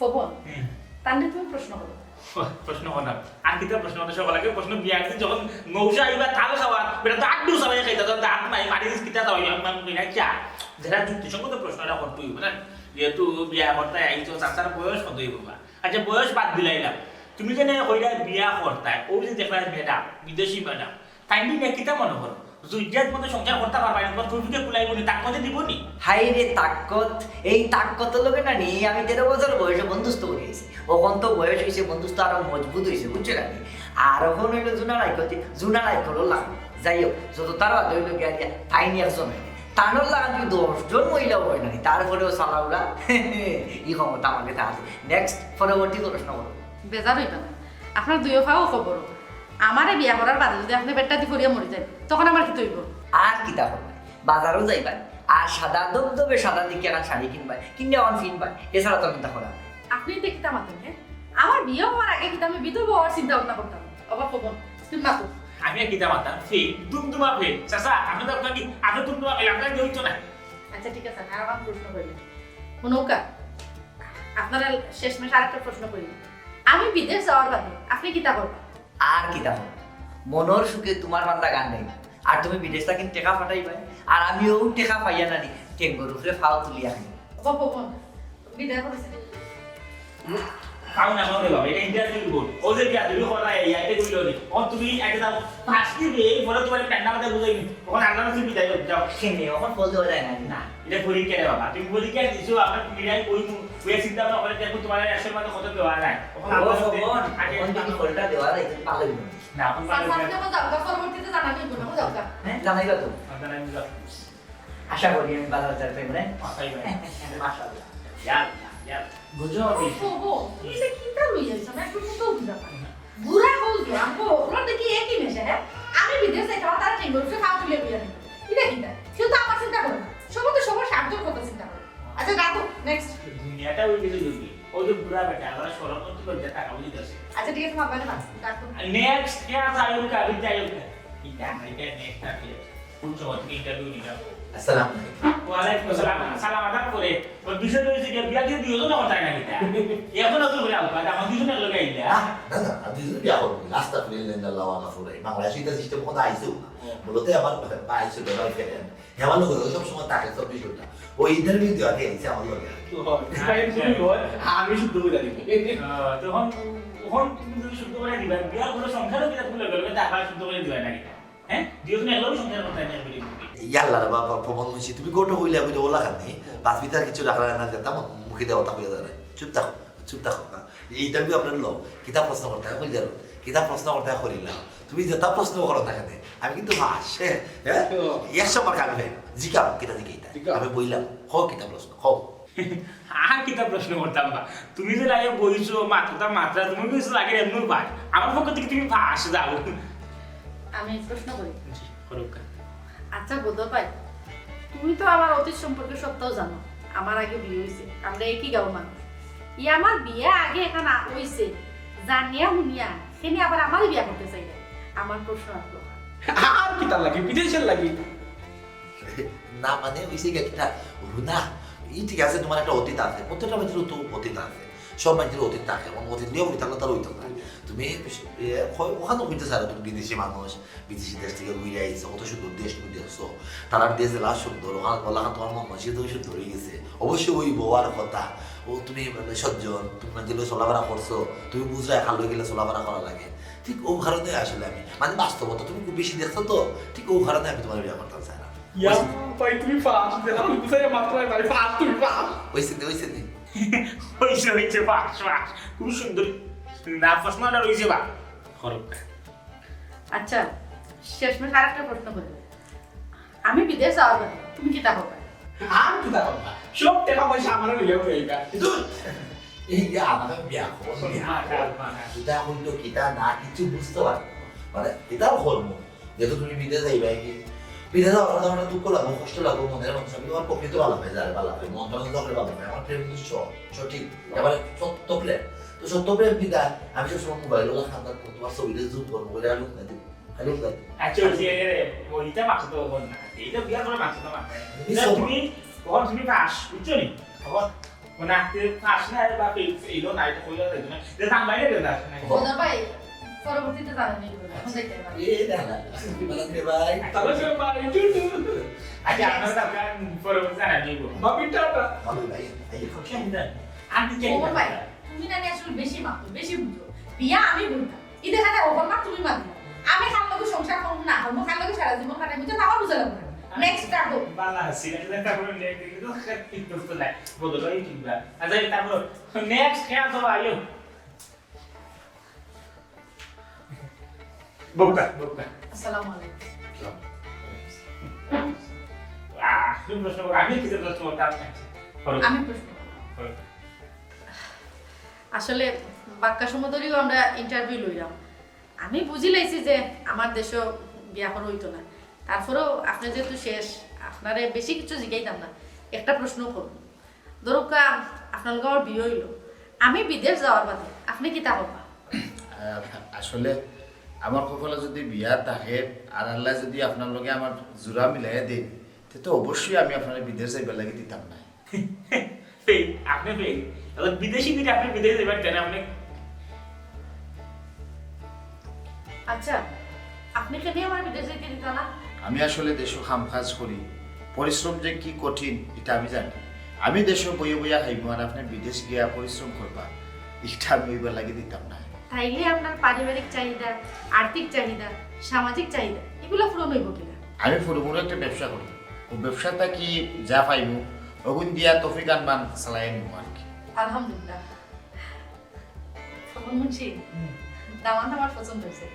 ফবন, হুম। তানরে তুমি প্রশ্ন করো। ও, প্রশ্ন করলাম। আর কিতা প্রশ্ন করতে সকাল আগে? প্রশ্ন বিয়ার দিন যখন মৌসা আইবা, তাল খাওয়া, বেটা তো আড্ডু সবাই খাইতা, তো দাঁত নাই, মারি দিস কিতা দাও, আমি, আমি কই না, চা। যারা যুক্তিসঙ্গত প্রশ্নটা করতেই হবে, না? যেহেতু বিয়া করতে আইছো, চাচার বয়স কত অইবো বা? আচ্ছা, বয়স বাদ দিলাইলাম, তুমি যে না কইরা বিয়া করতায়, ওই যে দেখলাম ম্যাডাম, বিদেশি ম্যাডাম, তাইন নি কিতা মনে করো? জুইজাত মতো সংসার করতা পারবা নি? তোমার ফুফুতে কুলাইবো নি? তাকতে দিবো নি? হায় রে তাকত, এই তাকতর লগে না নি আমি তেরো বছর বয়সে বন্ধুত্ব করি আইছি। অখন তো বয়স অইছে, বন্ধুত্ব আরো মজবুত অইছে, বুঝছো না নি? আর অখন অইলো জুনা রাইকল, জুনা রাইকলর লাখান। যাই হোক, যত তার বাদে অইলো গিয়া গিয়া তাইন একজন অইলে। তানর লাখান যদি দশ জন মহিলা অয় না নি, তারপরেও চালাউলা, ই ক্ষমতা আমার কাছে আছে। Next, পরবর্তী প্রশ্ন করো। বেজার অইবা না, আপনার দুইও ফাও খবর। আমারে বিয়া করার বাদে যদি আপনে পেটটা দি ফড়িয়া মরি যাইন, তখন আমার কিতা অইবো? আর কিতা করবায়? বাজারো যাইবায়, আর সাদা ধবধবে সাদা দেখি একখান শাড়ি কিনবায়, কিনিয়া অখন ফিনবায়, এছাড়া তো আর কিতা করার নাই। আপনে ইতা কিতা মাতইন, হে? আমার বিয়া অওয়ার আগে কিতা আমি বিধবা অওয়ার চিন্তা ভাবনা করতাম? অবা খবর, তুমি মাতো। আমি আর কিতা মাততাম? ফেল, দুমদুমা ফেল। চাচা, আপনে তো আপনার কি, আপনে দুমদুমা ফেল, আপনার কি অইতো না? আচ্ছা, ঠিক আছে, আমি আরোকখান প্রশ্ন করি। হুনউক্কা, আপনারে শেষমেশ আরেকটা প্রশ্ন করি। আমি বিদেশ যাওয়ার বাদে আপনে কিতা করবা? আর কিতা করবা? মনর সুখে তুমার বান্দা গান গাইবা। আর তুমি বিদেশ থাকি টেকা পাঠাইবায়, আর আমিও টেকা পাইয়া না নি, টেঙ্গর উপরে ফাও তুলিয়া খাই। বাবা, বাবা, বিদায় করেছে। খাও না, খাও রে বাবা, এটা interview board। ও যে বিয়া তুমি করা, এই আইতে কইলো নি। ও তুমি আগে যাও, ফাঁসি দিয়ে এই বলে তোমার কান্না কথা বুঝাই নি। তখন আল্লাহর কাছে বিদায় করতে যাও। কেনে, অখন ফল দেওয়া যায় না। না, এটা পরীক্ষা রে বাবা। তুমি পরীক্ষা দিছো, আমরা তুমি রাই কই মু-, ওই চিন্তা ভাবনা করে দেখো তোমার একশোর মধ্যে কত দেওয়া যায়। তখন ও, আল্লাহর কাছে ভগবান, আগে অখন যদি ফলটা দেওয়া যায়, তুমি পালো না। না, এখন পালো না। সামনে যাও, পরবর্তীতে জানাবি, বলবো, যাও, যাও। হ্যাঁ, জানাইবা তো? হ্যাঁ, জানাই, যাও। আশা করি আমি বাজার যার পাইব না। মাথায় পাই। মাশাআল্লাহ। ইয়ার, ইয়ার। বুঝো? ও, ও, ও, তুমি এটা কিতা লইয়া আইছো? না, একটু তো বুঝা পাই না। বুড়া হল তো, আমগো ওগুলো দেখি একই নেশা, হ্যাঁ? আমি বিদেশ যাইতাম, তারা টেঙ্গর উপরে খাওয়া তুলে বিয়া নিত। এটা কিতা? কেউ তো আমার চিন্তা করে না। সবাই তো সবার স্বার্থর কথা চিন্তা করে। আচ্ছা, রাখো, next। দুনিয়াটা ওই দিকে ঝুঁকি। ও যে বুড়া বেটা, আমরা সরল করতে করতে টাকা বুঝে যাচ্ছে। আচ্ছা, ঠিক আছে, মামা, রাখো, রাখো। Next কে আছে? আয়ুর কাবির যাই হোক। এটা, এটা next আছে। কোন সময় থেকে interview নিলাম? আসসালামু আলাইকুম। ওয়ালাইকুম আসসালাম। সালাম আদাব করে। ওর বিষয় হয়েছে কি, বিয়া দিয়ে দিও তো না, তাই না এটা? এখন তো বলে আলফা, আমার দুজন এক লগে আইলা। না, না, না, দুজন বিয়া করবো। আস্তাগফিরুল্লাহ, আল্লাহু আকবার। বাংলাদেশে এটা system কোনো আইছেও না। হ্যাঁ। মূলত আমার ভাই ছিল, girlfriend। হে আমার লগে সব সময় থাকে চব্বিশ ঘন্টা। ও interview দেওয়া দিয়ে আইছে আমার লগে। তো হয়। আচ্ছা। আমি শুদ্ধ করে দিব। আহ, তখন, তখন তুমি যদি শুদ্ধ করে দিবা, বিয়ার কোনো সংখ্যা তো বিরাট বলে গেল, তারপর শুদ্ধ করে দিবা নাকি? হ্যাঁ? দুইজন একলাগি সংসার করতে হয় না, বিরাট বলে। ইয়াল্লা রে বাবা, প্রমাণ হইছে। তুমি গোটো হইলে আমি ওলা খানি। বাস ভিতরে কিছু রাখা না, যেতাম মুখে দেওয়া তা হইয়া দাঁড়ায়। চুপ থাকো, চুপ থাকো। হ্যাঁ? এই interview আপনার লো। কিতা প্রশ্ন করতে হয়, কই জানো? কিতা প্রশ্ন করতে হয়, করিলাম। তুমি যেটা প্রশ্ন করো না কেন? আমি কিন্তু পাস, হ্যাঁ? হ্যাঁ? তো একশো mark আমি পাই। জিকাও, কিতা জিকাইতা? জিকাও। আমি বইলাম, "হো, কিতা প্রশ্ন? হো।" আর কিতা প্রশ্ন করতাম বা? তুমি যে লাগে বইছো, মাত্রাটা মাত্রা, তুমি কিছু লাগে এমন পাই। আমার পক্ষ থেকে তুমি পাস, যাও। আমি প্রশ্ন করি। জি, করুক্কা। আচ্ছা, বদল ভাই, তুমি তো আমার অতীত সম্পর্কে সবটাও জানো। আমার আগে বিয়া হইছে, আমরা একই গাঁওর মানুষ। ই আমার বিয়া আগে এখান আ-, হইছে, জানিয়া হুনিয়া, সেনি আবার আমারই বিয়া করতে চাইলে। আমার প্রশ্ন আসলো। আর কিতা লাগে? বিদেশের লাগে। না মানে, হইছে গিয়া কিতা? হুনা, ই ঠিক আছে, তোমার একটা অতীত আছে, প্রত্যেকটা মানুষের তো অতীত আছে, সব মানুষের অতীত থাকে, এখন অতীত নিয়ে অতীত থাকলে তার অতীত না। তুমি, এ, হয়, ওখানে হইতে চায়, তুমি বিদেশি মানুষ, বিদেশি দেশ থেকে ঘুরে আইছো, কত সুন্দর দেশ তুমি দেখছো, তারার দেশ জেলা সুন্দর, ওখানে বলা তোমার মন মানসিক তুমি সুন্দর হয়ে গেছে, অবশ্যই ওই বউয়ার কথা, ও তুমি মানে সজ্জন, তুমি মানে যেগুলো চলাফেরা করছো, তুমি বুঝরায় খালো গেলে চলাফেরা করা লাগে, ঠিক ও কারণে আসলে আমি, মানে বাস্তবতা তুমি খুব বেশি দেখছো তো, ঠিক ও কারণে আমি তোমার বিয়ে করতাম চাই না। ইয়া, ভাই, তুমি পাস। আমি বুঝাই মাত্র, ভাই, পাস, তুমি পাস। হইছে নি, হইছে নি। হইছে, হইছে, পাস, পাস। খুব সুন্দর। না, প্রশ্ন না রইছে বা। খরক। আচ্ছা, শেষমেশ আরেকটা প্রশ্ন করি। আমি বিদেশ যাওয়ার পরে তুমি কিতা করবা? আর কিতা করবা? সব টাকা পয়সা আমার লইয়া উড়াইবা। কিন্তু এই যে আমার বিয়া খবর, বিয়া খবর। মাশাআল্লাহ। এটা এখন তো কিতা না কিছু বুঝতে পারবো। মানে, এটাও কর্ম। যেহেতু তুমি বিদেশ যাইবা কি? বিদেশ যাওয়ার কারণে আমার দুঃখ লাগবো, কষ্ট লাগবো, মনের মানুষ। আমি তোমার প্রকৃত ভালো পাই, যারে ভালো পাই, মন প্রাণ যখন ভালো পাই, আমার প্রেম কিন্তু স-, সঠিক, এবারে সত্য প্রেম। তো সত্য প্রেম কিতা? আমি সবসময় মোবাইল ওলা খান্দার তোমার ছবিটা জুম করবো, বলে আমি উঠে দিই। আমি উঠে দিই। আচ্ছা, ওই যে, এ, ওইটা মাত্র তো হন না। এইটা বিয়ার পরে মাত্র তো মাত্র। তুমি এটা সব তুমি, তখন তুমি পাস, বুঝছো নি? তখন মানে, আজকে তো আসে না, বা ফেল, ফেলও না, এটা কইলেও যাইতো না। এটা থাম বাইরে গেলে আসে না। বড় ভাই, পরবর্তীতে জানানি অইবো, এখন যাইতে পারি। এ দাদা, ভালো রে ভাই। ভালো রে ভাই, টুটু। আচ্ছা, আপনারা তো আপনার পরবর্তী জানানি অইবো। ভাবি টাটা। ভালো ভাই, এই খোকা। আমি ও ভাই, তুমি না আসলে বেশি মাতো, বেশি বুঝো। বিয়া আমি বুঝতাম। ইতে খালি ওপর মা তুমি মাতো। আমি খালি লগে সংসার করমু না, করমু খালি লগে সারা জীবন কাটাই, বুঝছো? আমার বুঝা লাগবে না। নেক্সট স্টার্ট হোক। বালা আছি, এটা তারপরে নেক্সট দেখি তো ঠিক করতে নাই। বদল হয় কিংবা। আচ্ছা, তারপর নেক্সট খেয়াল তো আইও। বউকা, বউকা। আসসালামু আলাইকুম। আহ, তুমি প্রশ্ন করো, আমি কিছু প্রশ্ন করতাম। আমি প্রশ্ন করবো। আসলে বাক্কা সময় ধরেও আমরা ইন্টারভিউ লইলাম। আমি বুঝি লাইছি যে আমার দেশো বিয়া করা অইতো না। তারপরেও আপনি যেহেতু শেষ, আপনারে বেশি কিছু জিগাইতাম না, একটা প্রশ্ন করব। ধরুক্কা, আপনার লগে আমার বিয়া অইলো, আমি বিদেশ যাওয়ার বাদে আপনি কিতা করবা? আহ, আসলে আমার কপালো যদি বিয়া থাকে আর আল্লায় যদি আপনার লগে আমার জুড়া মিলাইয়া দেইন, তে তো অবশ্যই আমি আপনারে বিদেশ যাইবার লাগি দিতাম না। ফেল, আপনি ফেল। তাহলে বিদেশি দিকে আপনি বিদেশে যাবেন কেন আপনি? আচ্ছা, আপনি কেনে আমার বিদেশ যাইতে দিতা না? আমি আসলে দেশো কাম কাজ করি, পরিশ্রম যে কি কঠিন ইটা আমি জানি। আমি দেশো বইয়া বইয়া খাইমু আর আপনি বিদেশ গিয়া পরিশ্রম করবা, ইটা আমি অইবার লাগি দিতাম না। তাইলে আপনার পারিবারিক চাহিদা, আর্থিক চাহিদা, সামাজিক চাহিদা এগুলা পূরণ অইবো কিনা? আমি হুরু মুরু একটা ব্যবসা করি, ও ব্যবসা থাকি যা পাইমু অগুন দিয়া তৌফিক আনমান চালাই নিমু আর কি। আলহামদুলিল্লাহ। তপন মুন্সি, দামান্দ আমার পছন্দ অইছে,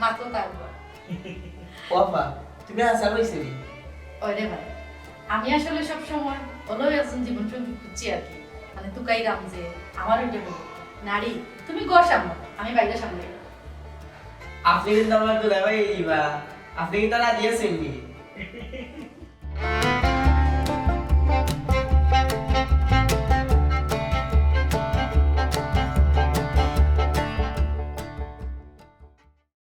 মাত্র তার ঘর। ও আপা, তুমি হাছা কইছো নি? ওরে ভাই, আমি আসলে সব সময় হলেও একজন জীবনসঙ্গী খুঁজছি আর কি। মানে তুকাইরাম যে আমার ওইটা হলো নারী, তুমি ঘর সামলাও, আমি বাইরে সামলাই। আপনি কিন্তু আমার দুলাভাই অইবা, আপনি কিন্তু রাজি আছেন নি?